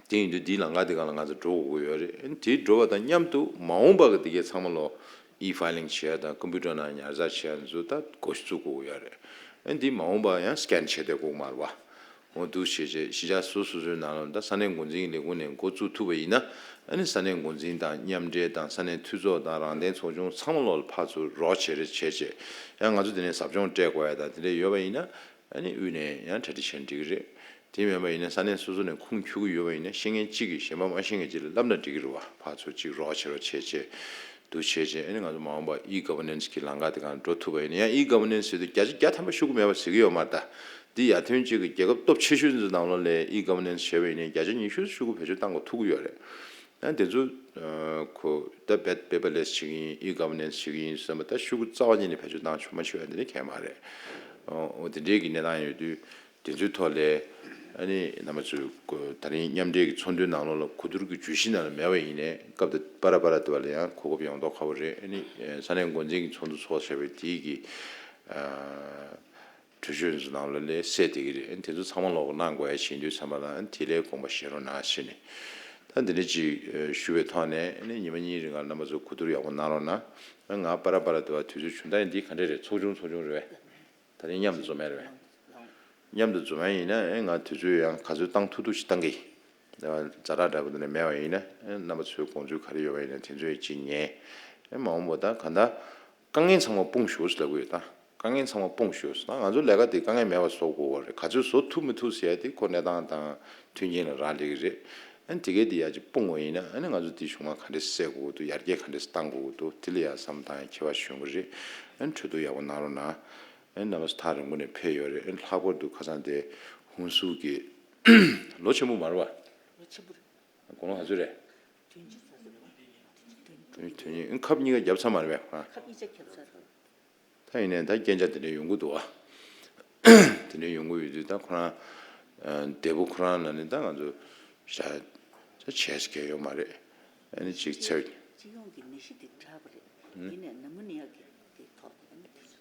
དེ་ཡིན་དུས་འདིའི་ལམ་ཁ་དེ་སྒང་ལ་ང་ཚོ་འགྲོ་དགོས་ཀྱི་ཡོད་རེད། དེ་འགྲོ་བ་དང་མཉམ་དུ་མ་འོངས་པ་གི་དེ་གའི་ཚང་མ་ལོ་ཨི་ཕའི་ལིང་བྱེད་ཡ་དང་ཀམ་པུ་ཊར་ནང་ཉར་ཚགས་བྱེད་ཡ་ཚོ་ད་འགོ་བཙུགས་དགོས་ཀྱི་ཡོད་རེད། འདི་མ་འོངས་པ་ཡང་སི་ཀེན་བྱས་བསྡད་དགོས་ཀྱི་མ་རེད་བ། འོ་འདུག་བྱས་རྗེས་གཞིས་ཆགས་སོ་སོ་སོའི་ནང་ལ་ད་ས་གནས་འགོ་འཛིན་ལས་ཁུངས་ནས་འགོ་བཙུགས་ཐུབ་པ་ཡིན་ན། ཨ་ནི་ས་གནས་འགོ་འཛིན་དང་མཉམ་འབྲེལ་དང་ས་གནས་འཐུས་ཚོགས་དང་རང་བདེན་ཚོགས་ཆུང་ཚང་མ་ལོག་ལ་ཕར་ཚུར་རོགས་བྱེད་རེས་བྱས་རྗེས། ཡང་ང་ཚོ་དེ་ནས་ཟབ་སྦྱོང་སྤྲད་དགོས་ཡ་དང་དེ་འདྲ་ཡོད་པ་ཡིན་ན། ཨ་ནི་དབུས་ནས་ཡང་གྲ་སྒྲིག་བྱས་ན་འགྲིག་གི་རེད། དེ་མིན་པ་ཡིན་ན་ས་གནས་སོ་སོ་ནས་ཁུངས་འཁྱོལ་གྱི་ཡོད་པ་ཡིན་ན་ཤེས་མཁན་གཅིག་གིས་གཞན་པ་མ་ཤེས་མཁན་གཅིག་ལ་བསླབ་ན་འགྲིག་གི་རེད་བ། ཕར་ཚུར་གཅིག་རོགས་བྱེད་རོགས་བྱས་རྗེས། འདུ་བྱས་རྗེས་ཨ་ནི་ང་ཚོ་མ་འོངས་པ་ཨི་གྷ་ཝར་ནན་སི་གི་ལམ་ཁ་དེ་སྒང་འགྲོ་ཐུབ་པ་ཡིན་ན། ཡང་ཨི་གྷ་ཝར་ནན་སི་ཟེར་དུས་བརྒྱ་ཆ་བརྒྱ་ཐམ་པ་ཤོག་གུ་མེད་པ་ཟེར་གྱི་ཡོད་མ་རེད་ད། འདི་ཡར་ཐོན་ཅིག་གི་རྒྱལ་ཁབ་སྟོབས་ཆེ་ཤོས་ཚོའི་ནང་ལོགས་ལ་e-governance་བྱས་པ་ཡིན་ནའི་བརྒྱ་ཆ་ཉི་ཤུ་ཤོག་གུ་བེད་སྤྱོད་བཏང་དགོས་ཐུག་གི་ཡོད་རེད། ཨ་དེ་ཚོ་ཁོ་ད་བེད་པེ་པར་ལེ་སི་བྱེད་ཀྱི་ཡིན། e-governance་བྱེད་ཀྱི་ཡིན་བསམ་པ་ད་ཤོག་གུ་རྩ་བ་ཉིད་ནས་བེད་སྤྱོད་བཏང་ཆོག་མ་ཆོག་ཡ་དེ་ནི་གལ་མ་རེད། ཨོ་དེ་འདྲའི་གི་གནས་སྟངས་ཡོད་དུས་དེ་ཚོའི་ཐོག་ལ་ཨ་ནི་རྣམ་པ་ཚོས་ད་རིང་མཉམ་འབྲེལ་གྱི་ཚོགས་འདུའི་ནང་ལོགས་ལ་གོ་བསྡུར་གྱི་བརྗོད་གཞི་ནང་ལ་མེད་པ་ཡིན་ནའི་སྐབས་དེ་པ་ར་པ་ར་དེ་བ་ལ་ཡང་གོ་སྐབས་ཡོང་མདོག་ཁ་པོ་རེད། ཨ་ནི་ས་གནས་འགོ་འཛིན་གྱི་ཚོགས་འདུ་ཚོགས་བྱས་པའི་དེའི་གི་གྲོས་ཆོད་ཚོ་ནང་ལ་ལས་གསལ་བསྡད་ཀྱི་རེད། དེ་ཚོ་ཚང་མ་ལོག་གནང་དགོས་ཡ་བྱེད་འདུན་བསམ་པ་ལ་དེ་ལས་དགོངས་པ་བཞེས་རོགས་གནང་ཞེས་ནས། ད་འདི་འདྲ་ཅིག་ཞུ་བའི་ཐོག་ནས་ནི་ཉི་མ་གཉིས་རིང་ལ་རྣམ་པ་ཚོ་གོ་བསྡུར་ཡག་པོ་གནང་རོགས་གནང་། ང་པ་ར་པ་ར་དུ་བ་དུས་ཚོད་བྱུང་ད་ཡིན་འདི་ག་འདྲ་རེད། ཚོགས་ཆུང་ཚོགས་ཆུང་རེད་བས། ད་ནི་མཉམ་དུ་འཛོམས་ཡ་རེད་བས། མཉམ་དུ་འཛོམས་ཡ་ཡིན་ན་ཨེ་ང་དུས་ཚོད་ཡང་ག་ཚོད་བཏང་ཐུབ་ཐུབ་ཞིག་བཏང་གི་ཡིན། ཛ་དྲག་འདྲ་པོ་དེ་ནས་མེད་པ་ཡིན་ན་ཨེ་རྣམ་པ་ཚོའི་དགོངས་ཚུལ་ག་རེ་ཡོད་པ་ཡིན་ན་དེ་ཚོ་ཡང་ཅིག་ཉན། ཨེ་མ་འོངས་པ་ད་ག་ད། དཀའ་ངལ་ཚང་མ་སྤུངས་ཤོག་ཟེར་ལབ་གི་ཡོད་ད། དཀའ་ངལ་ཚང་མ་སྤུངས་ཤོག་ཟེར་ད་ང་ཚོ་ལས་ཀ་དེ་དཀའ་ངལ་མེད་པ་བཟོ་དགོས་པ་རེད། ག་ཚོད་བཟོ་ཐུབ་མི་ཐུབ་ཟེར་ཡ་དེ་ཁོ་གནས་སྟངས་དང་མཐུན་རྐྱེན་ལ་རག་ལས་ཀྱི་རེད། ཨ་ནི་དེ་གས་དེ་ཡར་ཅིག་སྤུངས་པ་ཡིན་ན་ཨ་ནི་ང་ཚོ་དེ་གཞུག་མ་ག་འདྲས་སེལ་དགོས་ཀྱི་འདུག་ཡར་རྒྱས་ག་འདྲས་བཏང་དགོས་ཀྱི་འདུག་དེ་ལ་ཡ་བསམ་བཏང་ཡ་ཁྱད་པར་ཞིག་ཡོང་གི་རེད། ཨ་ནི་གྲོས་བསྡུར་ཡག་པོ་གནང་རོགས་གནང་། ཨ་ནི་རྣམ་པ་ཚོ་ཐག་རིང་པོ་ནས་ཕེབས་ཡོད་རེད། ཨ་ནི་ལྷག་པར་དུ་ཁ་སང་དེ་ཧུན་སུར་གྱི་ལོ་ཆེན་པོ་མ་རེད་བ། ལོ་ཆེན་པོ་རེད། དགུང་ལོ་ག་ཚོད་རེད། དོན་གཅིག་ཚ་ཚ་རེད་བ། དོན་དོན་ཁབ་གཉིས་ཀ་བརྒྱབ་ཚར་མ་རེད་པས་ཁོ་རང་། ཁབ་གཉིས་ཆ་བརྒྱབ་ཚར་རེད། ད་ཡིན་ནའི་ད་སྐྱོན་ཆ་དེ་འདྲ་ཡོང་གི་འདུག་བ། དེ་འདྲ་ཡོང་གི་ཡོད་དུས་ད་ཁོ་རང་ཨ་འདས་པོ་ཁོ་རང་ལ་ནི་ད་ང་ཚོ་ཞག་ད་བྱས་ཀྱི་ཡོད་མ་རེད། ཨ་ནི་ཅིག་ཚེ། སྤྱི་ཡོངས་ཀྱི་ནད་གཞི་དེ་དྲག་པ་རེད། ཡིན་ནའི་ནུ་མོ་ནི་ཡ་གི་དེ་ཐོག་ཨ་ནི་དེ་ཚོ།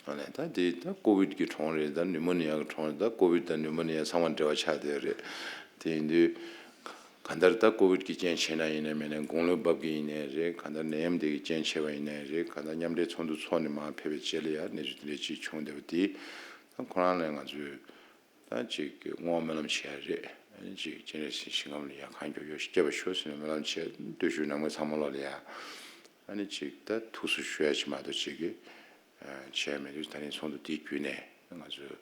ཨ་ནི་ད་དེ་ད་ཀོ་བིད་ཀྱི་གྲོངས་རེད། ད་ནུ་མོ་ནི་ཡ་གི་གྲོངས་རེད། ད་ཀོ་བིད་དང་ནུ་མོ་ནི་ཡ་ཚང་མ་འབྲེལ་བ་ཆགས་བསྡད་རེད། དེ་ཡིན་དུས། གང་ལྟར་ད་ཀོ་བིད་ཀྱི་རྐྱེན་བྱས་ན་ཡིན་ནའི་མིན་ནའི་དགུང་ལོ་བབས་ཀྱི་ཡིན་ནའི་རེད། གང་ལྟར་ནད་ཡམས་དེ་གི་རྐྱེན་བྱས་པ་ཡིན་ནའི་རེད། གང་ལྟར་མཉམ་འབྲེལ་ཚོགས་འདུ་ཚོགས་ནས་མར་ཕེབས་པའི་རྗེས་ལ་ཡང་གནས་ཚུལ་དེ་འདྲ་ཅིག་བྱུང་བསྡད་པ་དེ་ད་ཁོ་རང་ལ་ང་ཚོས་ད་ཅིག་བསྔོ་བ་སྨོན་ལམ་བྱེད་ཡ་རེད། ཨ་ནི་ཅིག་སྤྱན་རས་གཟིགས་ཞིང་ཁམས་ལ་ཡར་གང་མགྱོགས་མགྱོགས་ཤིག་སྐྱེ་བར་ཤོག་ཟེར་ནས་སྨོན་ལམ་བྱས། སྟོད་ཤུལ་ནང་མི་ཚང་མ་ལོག་ལ་ཡ་ཨ་ནི་ཅིག་ད་ཐུགས་སུ་ཞུ་ཡ་ཅིག་མ་གཏོགས་ཅིག་གི་བྱས་མེད་དུས་ད་རིང་ཚོགས་འདུ་དེའི་བརྒྱུད་ནས་ང་ཚོས་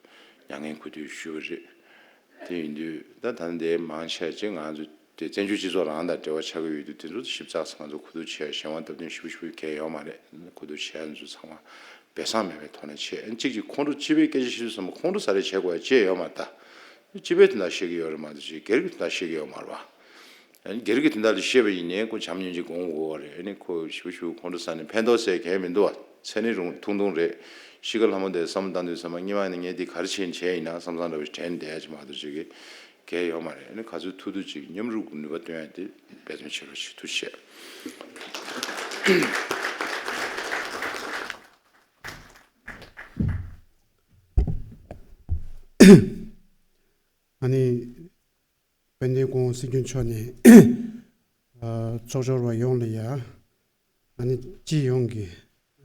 མྱ་ངན་གུས་འདུད་ཞུས་པ་རེད། དེ་ཡིན་དུས་ད་ད་ལྟ་འདིར་མང་ཆེ་ཅིག་ང་ཚོ་དེ་བཙན་བྱོལ་སྤྱི་ཚོགས་རང་དང་འབྲེལ་བ་ཆགས་ཀྱི་ཡོད་དུས་དེ་ཚོ་ཞིབ་ཚགས་སུ་ང་ཚོ་གོ་བསྡུར་བྱས། གཞན་དབང་སྟབས་བསྟུན་ཞུ་ཞུ་གལ་ཡོད་མ་རེད། གོ་བསྡུར་བྱས་ང་ཚོ་ཚང་མ་སྦས་གསང་མེད་པའི་ཐོག་ནས་བྱས། གཅིག་གཅིག་ཁོང་ཁྲོ་སྤྱི་པའི་སྐད་ཆ་བཤད་དུས་ཙམ་པ་ཁོང་ཁྲོ་ཟ་རེས་བྱེད་དགོས་ཡ་ཅི་ཡང་ཡོད་མ་རེད་ད། སྤྱི་པའི་དོན་དག་བཤད་ཀྱི་ཡོད་རེད་མ་གཏོགས་ཅིག་སྒེར་གྱི་དོན་དག་བཤད་ཀྱི་ཡོད་མ་རེད་བ། ཨ་ནི་སྒེར་གྱི་དོན་དག་ལ་བཤད་པ་ཡིན་ནའི་ཁོ་བྱམས་སྙིང་རྗེ་སྒོམ་དགོས་པ་རེད། ཨ་ནི་ཁོ་ཞེ་པོ་ཞེ་པོ་ཁོང་ཁྲོ་ཟ་ནས་ཕན་ཐོགས་ཟེར་གང་ཡང་མི་འདུག་བ། ཚེ་ནི་རུང་ཐུང་ཐུང་རེད། ཤི་ཁ་ལྷ་མོ་དེ་བསམ་བློ་བཏང་དུས་ཙམ་པ་སྔོན་མ་ནས་ངས་འདི་ག་རེ་བྱས་ནས་བྱས་ཡིན་ན་བསམ་བསམ་འདྲ་བོ་ཞིག་དྲན་བསྡད་ཡ་ཅིག་མ་གཏོགས་ཅིག་གི་གལ་ཡོད་མ་རེད། ཨ་ནི་ག་ཚོད་ཐུབ་ཐུབ་ཅིག་མཉམ་རུབ་ཀྱི་ནུས་པ་བཏོན་ཡ་དེ་འབད་བརྩོན་བྱེད་རོགས་ཞེས་ཐུགས་རྗེ་ཆེ། ཨ་ནི། དཔལ་ལྡན་སྐུ་ངོ་སྲིད་སྐྱོང་མཆོག་ནས་ཨ་ཚོགས་འཆར་བ་ཡོངས་ལ་ཡ་ཨ་ནི་སྤྱི་ཡོངས་ཀྱི་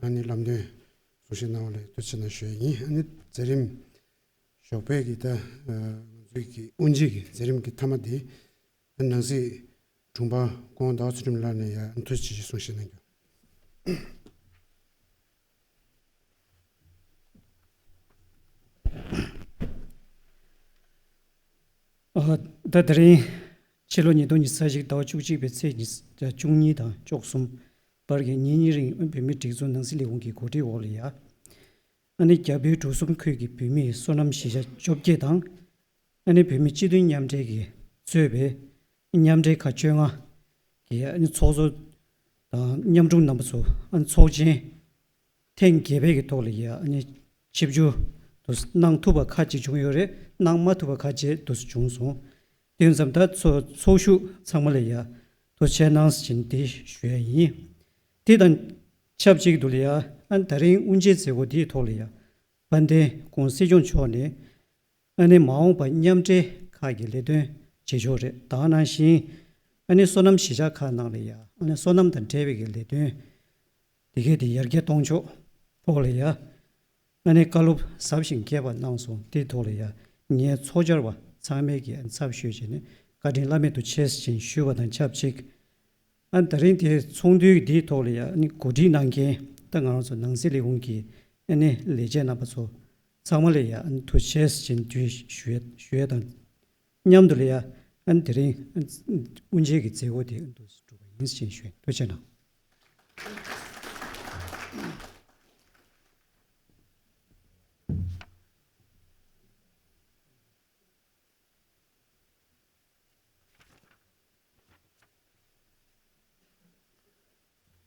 ཨ་ནི་ལམ་སྟོན་གསུང་བཤད་གནང་བ་ལ་ཐུགས་རྗེ་ཆེ་གནང་ཞུ་ཡ་ཡིན། ཨ་ནི་མཛད་རིམ་ཞོགས་པའི་གི་ད་ཨ་ང་ཚོའི་གི་དབུ་འབྱེད་ཀྱི་མཛད་རིམ་གྱི་མཐའ་མ་དེ་ཨ་ནང་སྲིད་དྲུང་པ་སྐུ་ངོ་ཟླ་བ་ཚུལ་ཁྲིམས་ལགས་ནས་ཡ་ཐུགས་རྗེ་ཆེ་གསུང་བཤད་གནང་རྒྱུ། ཨ། ད་དེ་རིང་ཕྱི་ལོ་ཉིས་སྟོང་ཉི་ཤུ་རྩ་གཅིག་ཟླ་བ་བཅུ་གཅིག་པའི་ཚེས་ཉི་ཤུ། བཅུ་གཉིས་དང་བཅུ་གསུམ་བར་གྱི་ཉིན་གཉིས་རིང་བོད་མིའི་སྒྲིག་འཛུགས་ནང་སྲིད་ལས་ཁུངས་ཀྱི་གོ་སྒྲིག་འོག་ལ་ཡ། ཨ་ནི་རྒྱ་བོད་འབྲུག་གསུམ་ཁུལ་གྱི་བོད་མིའི་སོ་ནམ་གཞིས་ཆགས་བཅོ་བརྒྱད་དང་། ཨ་ནི་བོད་མི་སྤྱི་མཐུན་མཉམ་འབྲེལ་གྱིས་གཙོས་པའི་མཉམ་འབྲེལ་ཁག་བཅོ་ལྔ་གི་ཨ་ནི་ཚོགས་གཙོ་དང་མཉམ་དྲུང་རྣམ་པ་ཚོ་ཨ་ནི་ཚོགས་ཆེན་ཐེངས་བརྒྱད་པའི་གི་ཐོག་ལ་ཡ་ཨ་ནི་ཆིབས་བསྒྱུར་དུ་གནང་ཐུབ་པ་ཁ་ཅིག་བྱུང་ཡོད་རེད། གནང་མ་ཐུབ་པ་ཁ་ཅིག་དུ་བྱུང་སོང་། དེ་ཙམ་ད་ཚོ་ཚོགས་ཞུགས་ཚང་མ་ལ་ཡ་ཐུགས་རྗེ་གནང་ཟེར་བྱས་ནས་དེ་ཞུ་ཡ་ཡིན། དེ་དང་ཆབས་ཅིག་ཏུ་ལ་ཡ་ཨ་ནི་ད་རིང་དབུ་འབྱེད་མཛད་སྒོ་དེའི་ཐོག་ལ་ཡ་དཔལ་ལྡན་སྐུ་ངོ་སྲིད་སྐྱོང་མཆོག་ནས་ཨ་ནི་མ་འོངས་པ་མཉམ་འབྲེལ་ཁག་གི་ལས་དོན་བྱེད་ཕྱོགས་རེད། ད་ག་ནང་བཞིན་ཨ་ནི་སོ་ནམ་གཞིས་ཆགས་ཁག་ནང་ལ་ཡ་ཨ་ནི་སོ་ནམ་དང་འབྲེལ་བའི་གི་ལས་དོན་དེ་གས་དེ་ཡར་རྒྱས་གཏོང་ཕྱོགས་ཐོག་ལ་ཡ་ཨ་ནི་བཀའ་སློབ་ཟབ་ཞིང་རྒྱས་པ་གནང་སོང་། དེའི་ཐོག་ལ་ཡ་ངའི་ཚོགས་བཅར་བ་ཚང་མས་ཀྱི་ཚབ་ཞུས་བྱས་ནས་བཀའ་དྲིན་བླ་མེད་དུ་ཆེ་ཟེར་བྱས་ནས་ཞུས་པ་དང་ཆབས་ཅིག་ཨ་ད་རིང་དེའི་ཚོགས་འདུའི་འདིའི་ཐོག་ལ་ཡ་ཨ་ནི་གོ་སྒྲིག་གནང་མཁན་ད་ང་རང་ཚོ་ནང་སྲིད་ལས་ཁུངས་ཀྱི་ཨ་ནི་ལས་བྱེད་རྣམ་པ་ཚོ་ཚང་མ་ལ་ཡ་ཨ་ནི་ཐུགས་རྗེ་ཆེ་ཟེར་བྱས་ནས་དུས་ཞུ་ཡ་ཞུ་ཡ་དང་མཉམ་དུ་ལ་ཡ་ཨ་ནི་དེ་རིང་ཨ་ནི་དབུ་འབྱེད་ཀྱི་མཛད་སྒོ་དེ་ཨ་ནི་འདུག་སེ་གྲུབ་པ་ཡིན་ཟེར་བྱས་ནས་ཞུ་ཡ། ཐུགས་རྗེ་གནང་།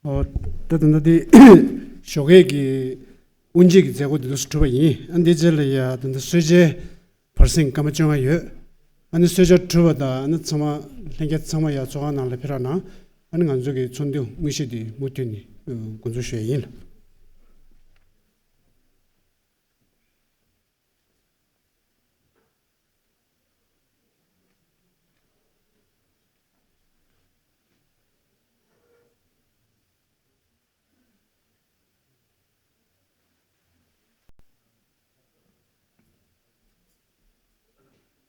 ཨོ། ད་ད་ལྟ་དེ་ཞོགས་ཀས་ཀྱི་དབུ་འབྱེད་ཀྱི་མཛད་སྒོ་དེ་དུས་སུ་གྲུབ་པ་ཡིན། ཨ་ནི་དེ་རྗེས་ལ་ཡ་ད་ལྟ་གསོལ་ཇའི་བར་གསེང་སྐར་མ་བཅོ་ལྔ་ཡོད། ཨ་ནི་གསོལ་ཇ་གྲུབ་པ་དང་ཨ་ནི་ཚང་མ་ལྷན་རྒྱས་ཚང་མ་ཡ་ཚོགས་ཁང་ནང་ལ་ཕེབས་རོགས་གནང་། ཨ་ནི་ང་ཚོ་གི་ཚོགས་འདུ་དངོས་གཞི་དེ་མུ་མཐུད་ནས་འགོ་འཛུགས་ཞུ་ཡ་ཡིན།